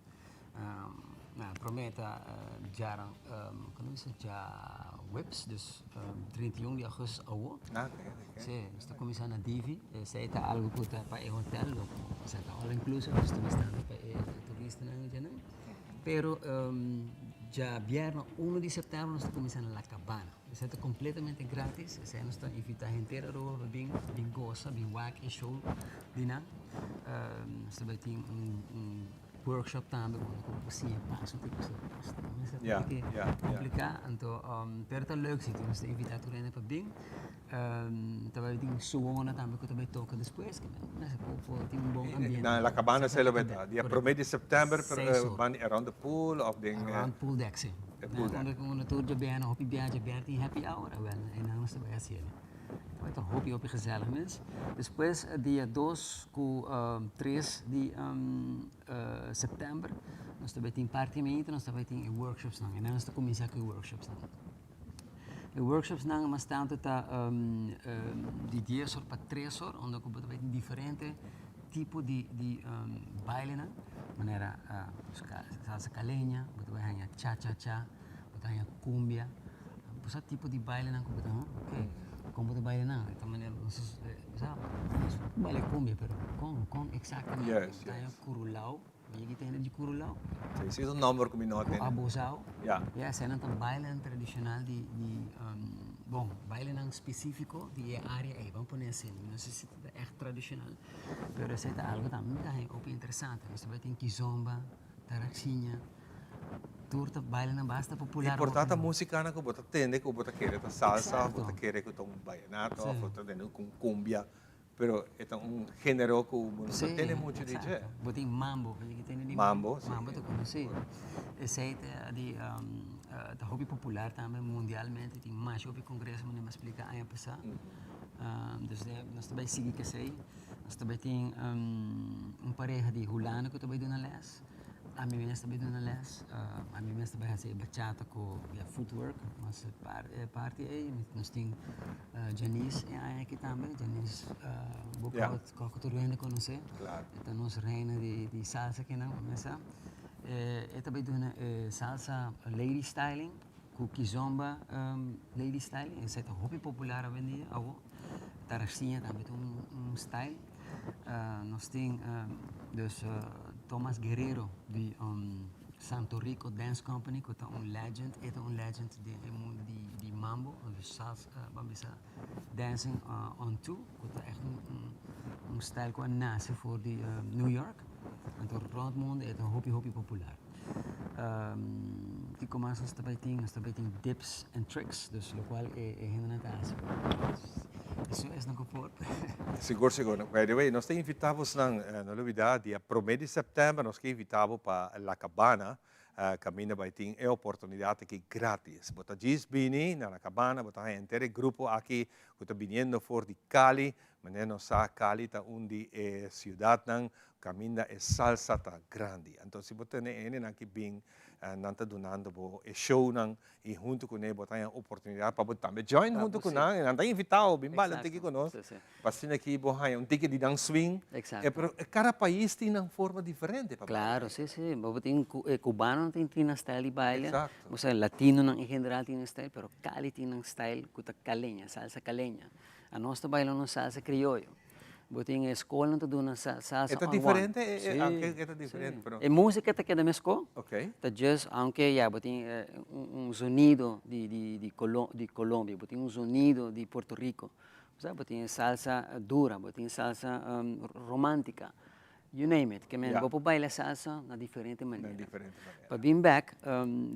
Na prome ta djaran, kono bisa djaweps, dus 31 di augustus awo. Si, nos ta kuminsá na Divi, esei ta algu ku ta pa e hotel, lo osea ta all inclusive, nos ta bistando pa e turistanan djanan. Pero djabièrnè uno di sèptèmber nos ta kuminsá na La Cabana, esei ta kompletamente gratis, esei nos ta invitá henter Aruba pa bin, bin gosa, bin wak e show di nan. Nos ta bai tin un. Workshop tambe unda ku bo siña paso te paso paso ta mester Ja, tiki ja, ja. kompliká anto pero ta leuk si nos ta invitá tur hende pa bin ta bai tin suona tambe ku ta bai toka despues ke men mester por por tin un bon ambiente. Na La Cabana se lo bai ta dia prome di september Seis or. ban around the pool of den Around pool deck si. E pool deck. Unda ku unda tur djabièrnè hopi biaha djabièrnè tin happy hour awel einan nos ta bai hasiel. Ta bai ta hopi hopi gezellig mes. Despues dia dos ku tres di september nos ta bai tin parti mainta nos ta bai tin e workshopsnan. Einan nos ta kuminsá ku e workshopsnan. E workshopsnan mas tantu ta di dies or pa tres or unda ku bo ta bai tin diferente tipo di di bailenan manera salsa kaleña, bo ta bai haña cha cha cha. Bo ta haña cumbia, bo sa tipo di bailenan cu bo ta haña, ok, con bo ta baila nan? E ta manera bo sa, nos baila cumbia pero con, con exactamente? Bo ta haña curulao, bo yega tende di curulao? Si, si es un nomber cu mi no a tende. Cu abozao, Ya. ya eseinan ta bailenan tradicional di, di, bon, bailenan specifico di e area ey, ban pone asina, mi no sa si ta echt tradicional, pero esey ta algo tambe mi ta haña hopi interesante, nos ta bai tin kizomba, taraxiña. Tur ta bailanan basta popular. I por ta ta musikanan ku bo ta tende ku bo ta kere ta salsa òf bo ta kere ku ta un bayenato òf bo ta tende ku un kumbia. Pero e ta un genero cu bo no ta tende mucho di dje. Bo tin mambo, bo yega tende di mambo. Si. Mambo ta conoci. Esey ta di ta hopi popular tambe mundialmente, tin masha hopi congreso manera mi a splica aña pasa. Dus nos ta bay sigui cu esey. Nos ta bay tin un pareha di Hulanda cu ta bay duna les. Ami mes ta bay duna les. Ami mes ta bay haci e bachata cu e footwork, mas e parti ey. Nos tin Janice e aña aki tambe. Janice Boekhoudt, cu tur hende conoce. E ta nos reina di salsa kinan, bo mes sa. E ta bay duna e salsa lady styling cu kizomba lady styling. Esey ta hopi popular awendia, awo. Tarasiña tambe ta un style. Nos tin dus Thomas Guerrero di Santo Rico Dance Company ku ta un legend, e ta un legend den e mundu di mambo, salsa, ban bisa dancing on two, ku ta ègt un style ku a nase for di New York. Anto rònt mundu e ta hopi hopi popular. Kiko mas nos ta bai tin? Nos ta bai tin dips and tricks, dus lokual e hendenan ta hasi. Esun esnan ku por. Sigur, sigur. By the way, nos ta invitá bosnan, no lubidá, dia promé di sèptèmber nos ke invitá bo pa La Cabana, kaminda bai tin e oportunidat aki grátis. Bo ta djis bini na La Cabana, bo ta haña henter e grupo aki ku ta biniendo for di Cali. Manera nos sa, Cali ta un di e siudatnan Caminda e salsa ta grandi. Anto si bo tene e hendenan ki bin, nan ta dunando bo e shownan y hunto cu ne bo ta haña oportunidad pa bo tambe join hunto cu nan. Nan ta invita bo bin baila un tiki cu nos pa asina ki bo haña un tiki di nan swing. Pero cada pais tin nan forma diferente pa baila. Claro, si, si. Bo tin e cubanonan tin nan style di baila. Bo sa latinonan en general tin nan style, pero Cali tin nan style cu ta caleña, salsa caleña. Anos ta baila nos salsa crioyo. Bo tin e skolnan ta duna salsa E ta diferente? E, aunke e ta diferente, pero. E músika ta keda meskó. Ta just, aunke ya bo tin un zonido di di di di Colombia, bo tin un zonido di Puerto Rico, bo sa, bo tin e salsa dura, bo tin salsa romántika, you name it. Ke men bo por baila salsa na diferente manera. Na diferente manera. Pa bin bèk,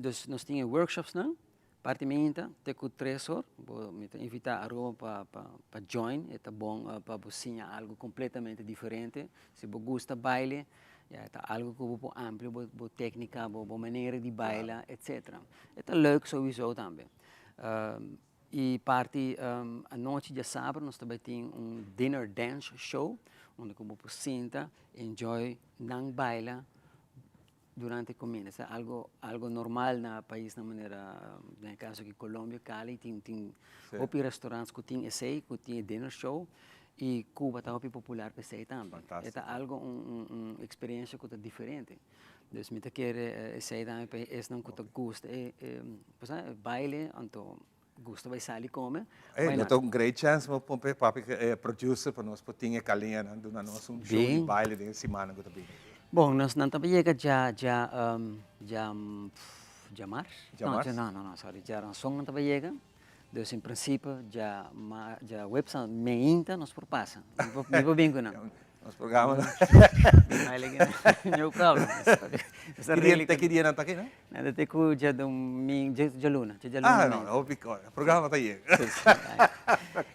dus nos tin e workshopsnan. Parti mainta te ku tres or bo mi ta invitá Aruba pa pa pa join e ta bon pa bo siña algu kompletamente diferente si bo gusta baile ya e ta algu ku bo por amplia bo bo téknika bo bo manera di baila etsetera e ta leuk souiso tambe i parti anochi djasabra nos ta bai tin un dinner dance show unda ku bo por sinta enjoy nan baila. Durante comida esta algo algo normal na paisnan manera den e caso aki Colombia, Cali tin tin hopi restaurants cu tin esey cu tin e dinner show y Cuba ta hopi popular pa esey tambe. E ta algo un un experiencia cu ta diferente. Dus mi ta kere esey tambe pa esnan cu ta gusta e e baile anto gusta bay sali come. Ey, no ta un great chance mo pon p'e papi e producer pa nos por tin e kalianan duna nos un show di baile den e simannan ku ta bini. Bon, nos nan ta yega dja dja dja djamars? Djamars? No, no, no, sorry, djaranson nan ta bay yega. Dus in principe dja ma djaweps meinta nos por pasa. Mi por bin ku nan. Nos programa no. No problem. Ki dia, te ki dia nan ta aki, no? Nan ta te ku djadomingo, djaluna, djaluna. Ah, no, hopi kos. Programa ta yega.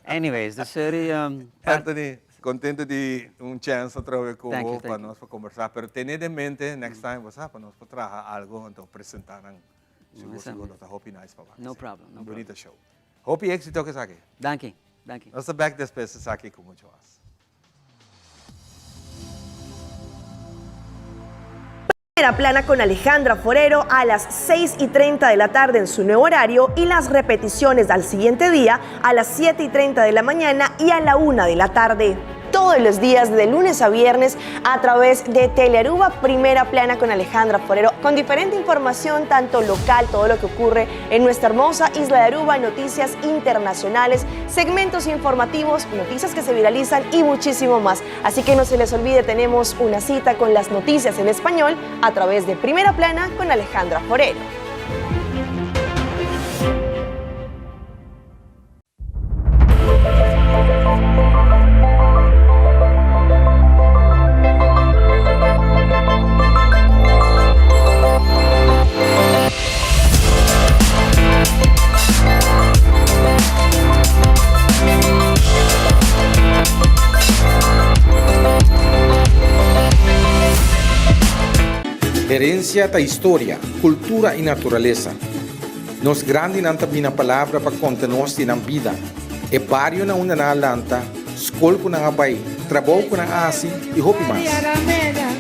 Anyways, dus sorry. Anthony, contento di un chance atrobe cu bo pa nos pa conversa, pero tene den mente next time bo sa pa nos por traha algo anto presenta nan. Sigur, sigur lo ta hopi nice pa wak. No problem, no problem. Un bunita show. Hopi exito cu esaki. Danki, danki. Nos ta back despues esaki cu mucho mas. Primera Plana con Alejandra Forero a las 6 y 30 de la tarde en su nuevo horario y las repeticiones al siguiente día a las 7 y 30 de la mañana y a la 1 de la tarde. Todos los días de lunes a viernes a través de Telearuba Primera Plana con Alejandra Forero, con diferente información tanto local, todo lo que ocurre en nuestra hermosa isla de Aruba, noticias internacionales, segmentos informativos, noticias que se viralizan y muchísimo más. Así que no se les olvide, tenemos una cita con las noticias en español a través de Primera Plana con Alejandra Forero. Herensia ta historia, kultura i naturalesa. Nos grandinan ta bina palabra pa konta nos di nan bida, e bario na unda nan a lanta, skol ku nan a bai, trabou ku nan a hasi i hopi mas.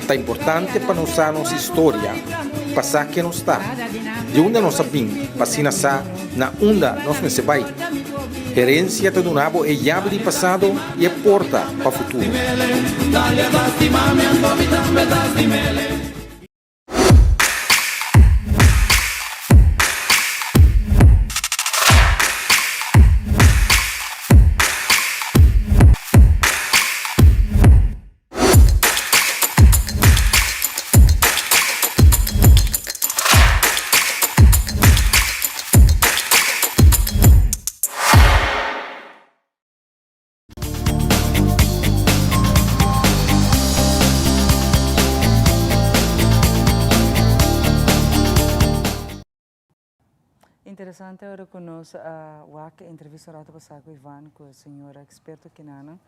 Ta importante pa nos sa nos historia, pa sa ken nos ta, di unda nos a bin, pa asina sa na unda nos mester bai. Herensia ta duna bo e yabi di pasado i e porta pa futuro. Interesante ora cu nos a wak e entrevista un rato pasa cu Ivan cu e señora experto kinanan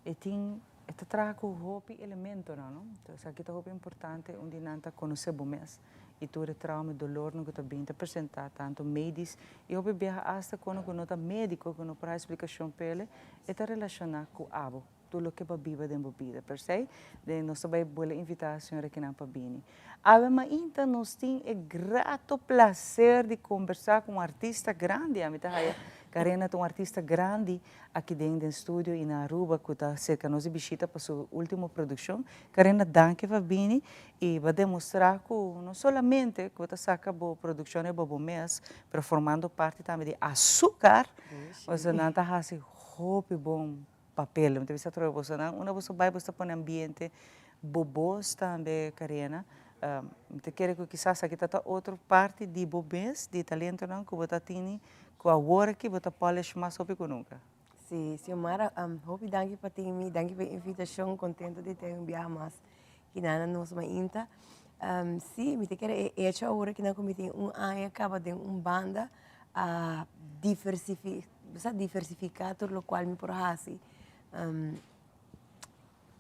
e tin e ta traha cu hopi elementonan no entonces aki ta hopi importante un di nan ta conoce bo mes y tur e trauma y dolornan cu ta bin ta presenta tanto medisch y hopi biaha hasta cono cu no ta medico cu no por haci explicacion p'ele e ta relaciona cu abo tur loke bo a biba den bo bida. P'esei den nos ta bai bolbe invita señora kinan pa bini. Awe mainta nos tin e grato placer di combersa cu un artista grandi, ami ta haya Karena ta un artista grandi aki den den studio y na Aruba cu ta cerca nos di bishita pa su ultimo produccion. Karena danki pa bini y bo a demostra cu no solamente cu bo ta saca bo produccion riba bo mes, pero formando parti tambe di Azucar, pasobra nan ta haci hopi bon papel. Mi ta bisa atrobe bosonan, unda boso bai boso ta pone ambiente, bo bos tambe Karena, mi ta kere ku kisas aki ta ta otro parti di bo mes, di e talentonan ku bo ta tini, ku awor aki bo ta polish mas hopi ku nunka. Si, Xiomara, hopi danki pa tin mi, danki pa e invitashon, kontento di ten un biaha mas kinan na nos mainta. Si, mi ta kere e echo awor kinan ku mi tin un aña kaba den un banda a diversifi. Bo sa diversifiká tur lokual mi por hasi.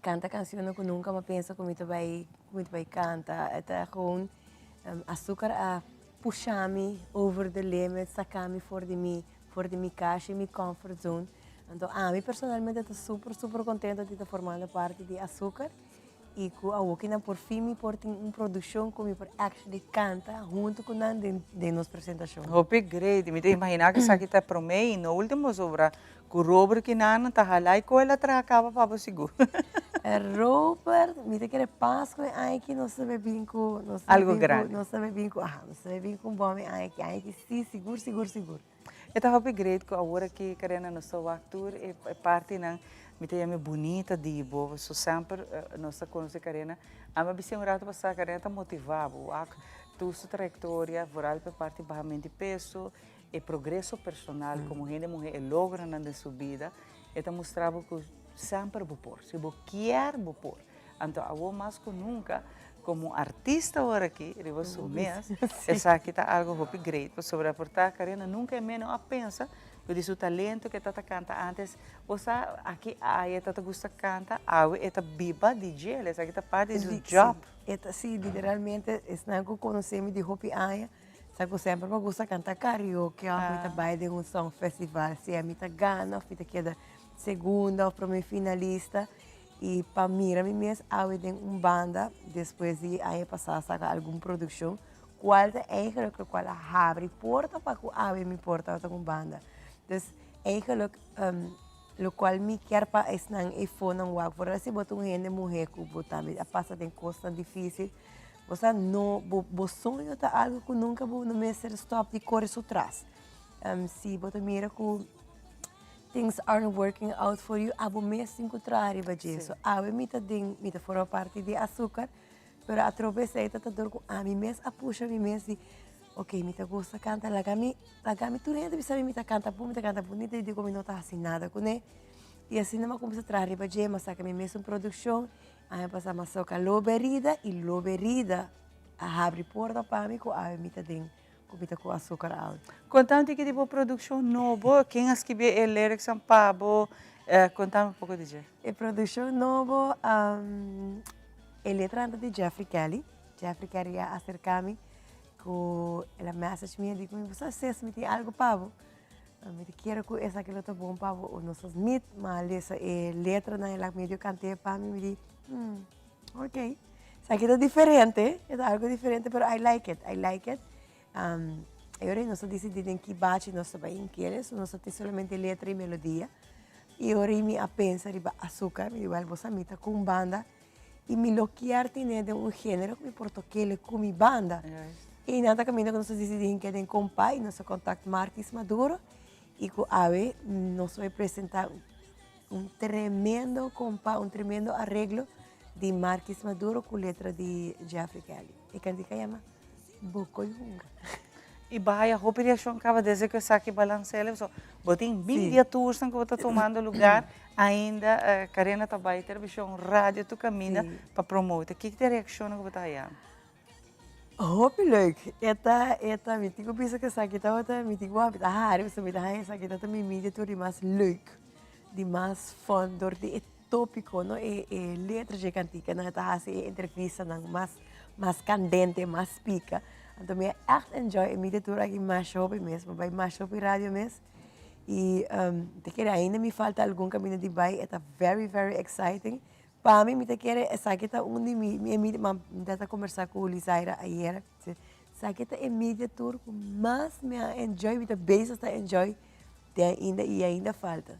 Kanta kanshonnan ku nunka mi a pensa ku mi ta bai ku mi ta bai kanta. E ta gewoon asukar a pusha mi over the limit, saka mi for di mi for di mi kasha i mi comfort zone. Anto ami personalmente ta super super kontento di ta formando parti di Asukar. I ku awokinan por fin mi por tin un produkshon ku mi por actually kanta huntu ku nan den den nos presentashon. Hopi great. Mi ta imaginá ku esaki ta e promé i no último sobra ku Robert kinan ta hala i ku el a traha kaba pa bo sigur. Robert, mi ta kere Pasku e aña aki nos ta bay bin ku nos ta Algo bin ku grandi. nos ta bay bin ku aha nos ta bay bin ku un bòm e aña aki. Aña aki si sigur sigur sigur. E ta hopi great ku awor aki Karena nos ta wak tur e partinan mi ta yama e bunita di bo so semper nos ta konosé Karena ami a bis'é un rato pasá Karena ta motivá bo wak tur su trayektoria vooral pa e parti bahamento di peso e progreso personal komo hende muhé e logronan den su bida e ta mustra bo ku semper bo por si bo kier bo por Anto awor mas ku nunka komo artista awor aki riba su mes esaki ta algo hopi great pasobra por ta Karina nunka e meno a pensa ku di su talento ku e tabata kanta antes bo sa aki aya e tabata gusta kanta awe e ta biba di djel esaki ta parti di su job. E ta si literalmente esnan ku konosé mi di hopi aña sa ku semper mi a gusta kanta karaoke òf mi ta bai den un song festival sea mi ta gana òf mi ta keda segunda òf prome finalista. I pa mira mi mes awe den un banda despues di aña pasá saka algun produkshon, kual ta eigenlijk lokual a habri porta pa ku awe mi por tabata ku un banda. Dus eigenlijk lokual mi kier pa esnan eifonan wak, vooral si bo ta un hende muhé ku bo tambe a pasa den kosnan difísil, bo sa no, bo bo soño ta algu ku nunka bo no mester stòp di kore su tras. Si bo ta mira ku. Things aren't working out for you, abo mes tin ku traha riba dje. So awe mi ta den, mi ta forma parti di Azúcar, pero atrobe esei ta ta dor ku ami mes a pusha mi mes di, ok, mi ta gusta kanta, laga mi, laga mi, tur hende bisa mi mi ta kanta bon, mi ta kanta bunita, i digo mi no ta hasi nada kuné. I asina mi a kuminsá traha riba dje, mi a saka mi mes un produkshon, aña pasá mi a soka Lo Berida i Lo Berida a habri porta pa mi ku awe mi ta den. Ku mi ta ku asukar alto. Konta un tiki di bo produkshon nobo, ken a skibi e lyricsnan pa bo, konta mi un poko di dje. E produkshon nobo, e letranan ta di Jeffrey Kelly. Jeffrey Kerry a acerca mi cu el a message mi a di cu mi bo sa sis mi tin algo pa bo. Mi ta kere cu esaki lo ta bon pa bo. Nos a meet, mi a lesa e letranan el a medio cant'e pa mi, mi di hmm ok esaki ta diferente, e ta algo diferente pero I like it, I like it. E ora nos a disidí den ki bachi nos ta bai inkere, so nos a tin solamente letra i melodia. I ora mi a pensa riba Azúcar, mi di wèl bo sa mi ta ku un banda i mi lo kier tene den un género ku mi por tok'el ku mi banda. I nan ta kaminda ku nos a disidí hink'é den Kompa i nos a kontakt Martis Maduro i ku awe nos bai presentá un tremendo kompa, un tremendo areglo di Martis Maduro ku letra di Jeffrey Kelly. E kantika yama. Bo koy hunga. I bahaya hopi reaccion caba desde cu esaki balancele so bo tin media tours nan cu bo ta tumando lugar ainda Karina ta bay television radio tur caminda pa promote kiko ta e reaccionnan cu bo ta haya? Hopi leuk e ta e ta mi tin cu bisa cu esaki tabata mi tin cu wak mi ta hari pasobra mi ta haya esaki tabata mi media tour di mas leuk di mas fun dor di e tópiko no e e letra dje kantikanan e ta hasi e entrevistanan mas mas kandente mas pika anto mi a ègt enjoy e media tour aki masha hopi mes mi a bai masha hopi radio mes i mi ta kere ainda mi falta algun kaminda di bai e ta very very exciting pa mi mi ta kere esaki ta un di mi mi mi ta kombersá ku Lizaira ayera esaki ta e media tour ku mas mi a enjoy mi ta bezig ta enjoy te ainda i ainda falta.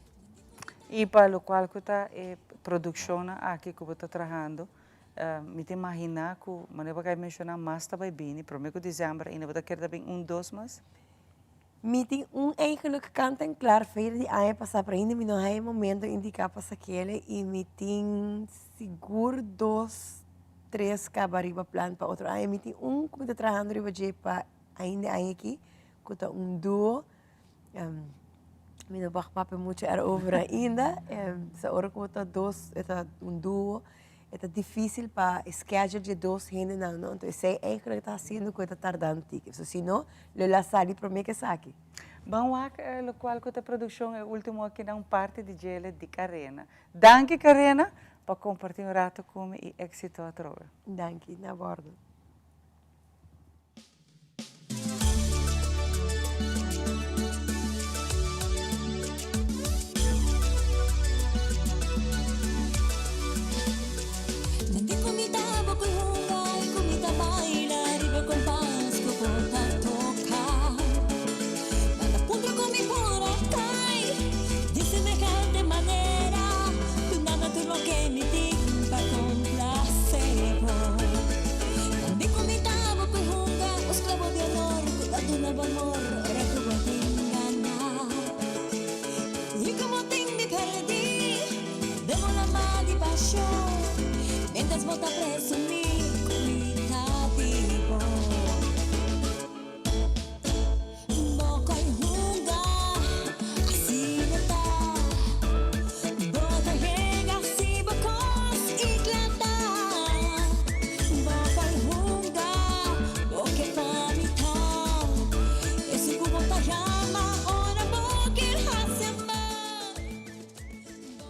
I pa lokual ku ta e produkshonnan aki ku bo ta trahando, mi ta imaginá ku manera bo a menshoná mas ta bai bini, promé ku desèmber ainda bo ta kere ta bin un dos mas? Mi tin un eigenlijk kant en klar feira di aña pasá pero ainda mi no haña e momento indiká pa sakele i mi tin sigur dos tres kaba riba plan pa otro aña. Mi tin un ku mi ta trahando riba dje pa ainda e aña aki ku ta un duo. Mi no mag papia mucho erover ainda. Sa ora ku ta dos, e ta un duo, e ta difícil pa schedule dje dos hendenan, no? Anto esei eigenlijk ta hasiendo ku e ta tarda un tiki. So si no, lo el a sali promé ku esaki. Ban wak lokual ku ta produkshon e último akinan un parti di djele di Karena. Danki Karena pa kompartí un rato ku mi i éksito atrobe. Danki, na bordo.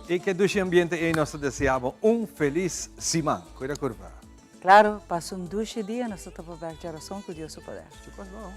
Y ke dushi ambiente ey nos ta desea bo un feliz siman. Cuida curva. Claro, pasa un dushi dia, nos ta topa bek djarason cu Dios su poder. Chupas bon.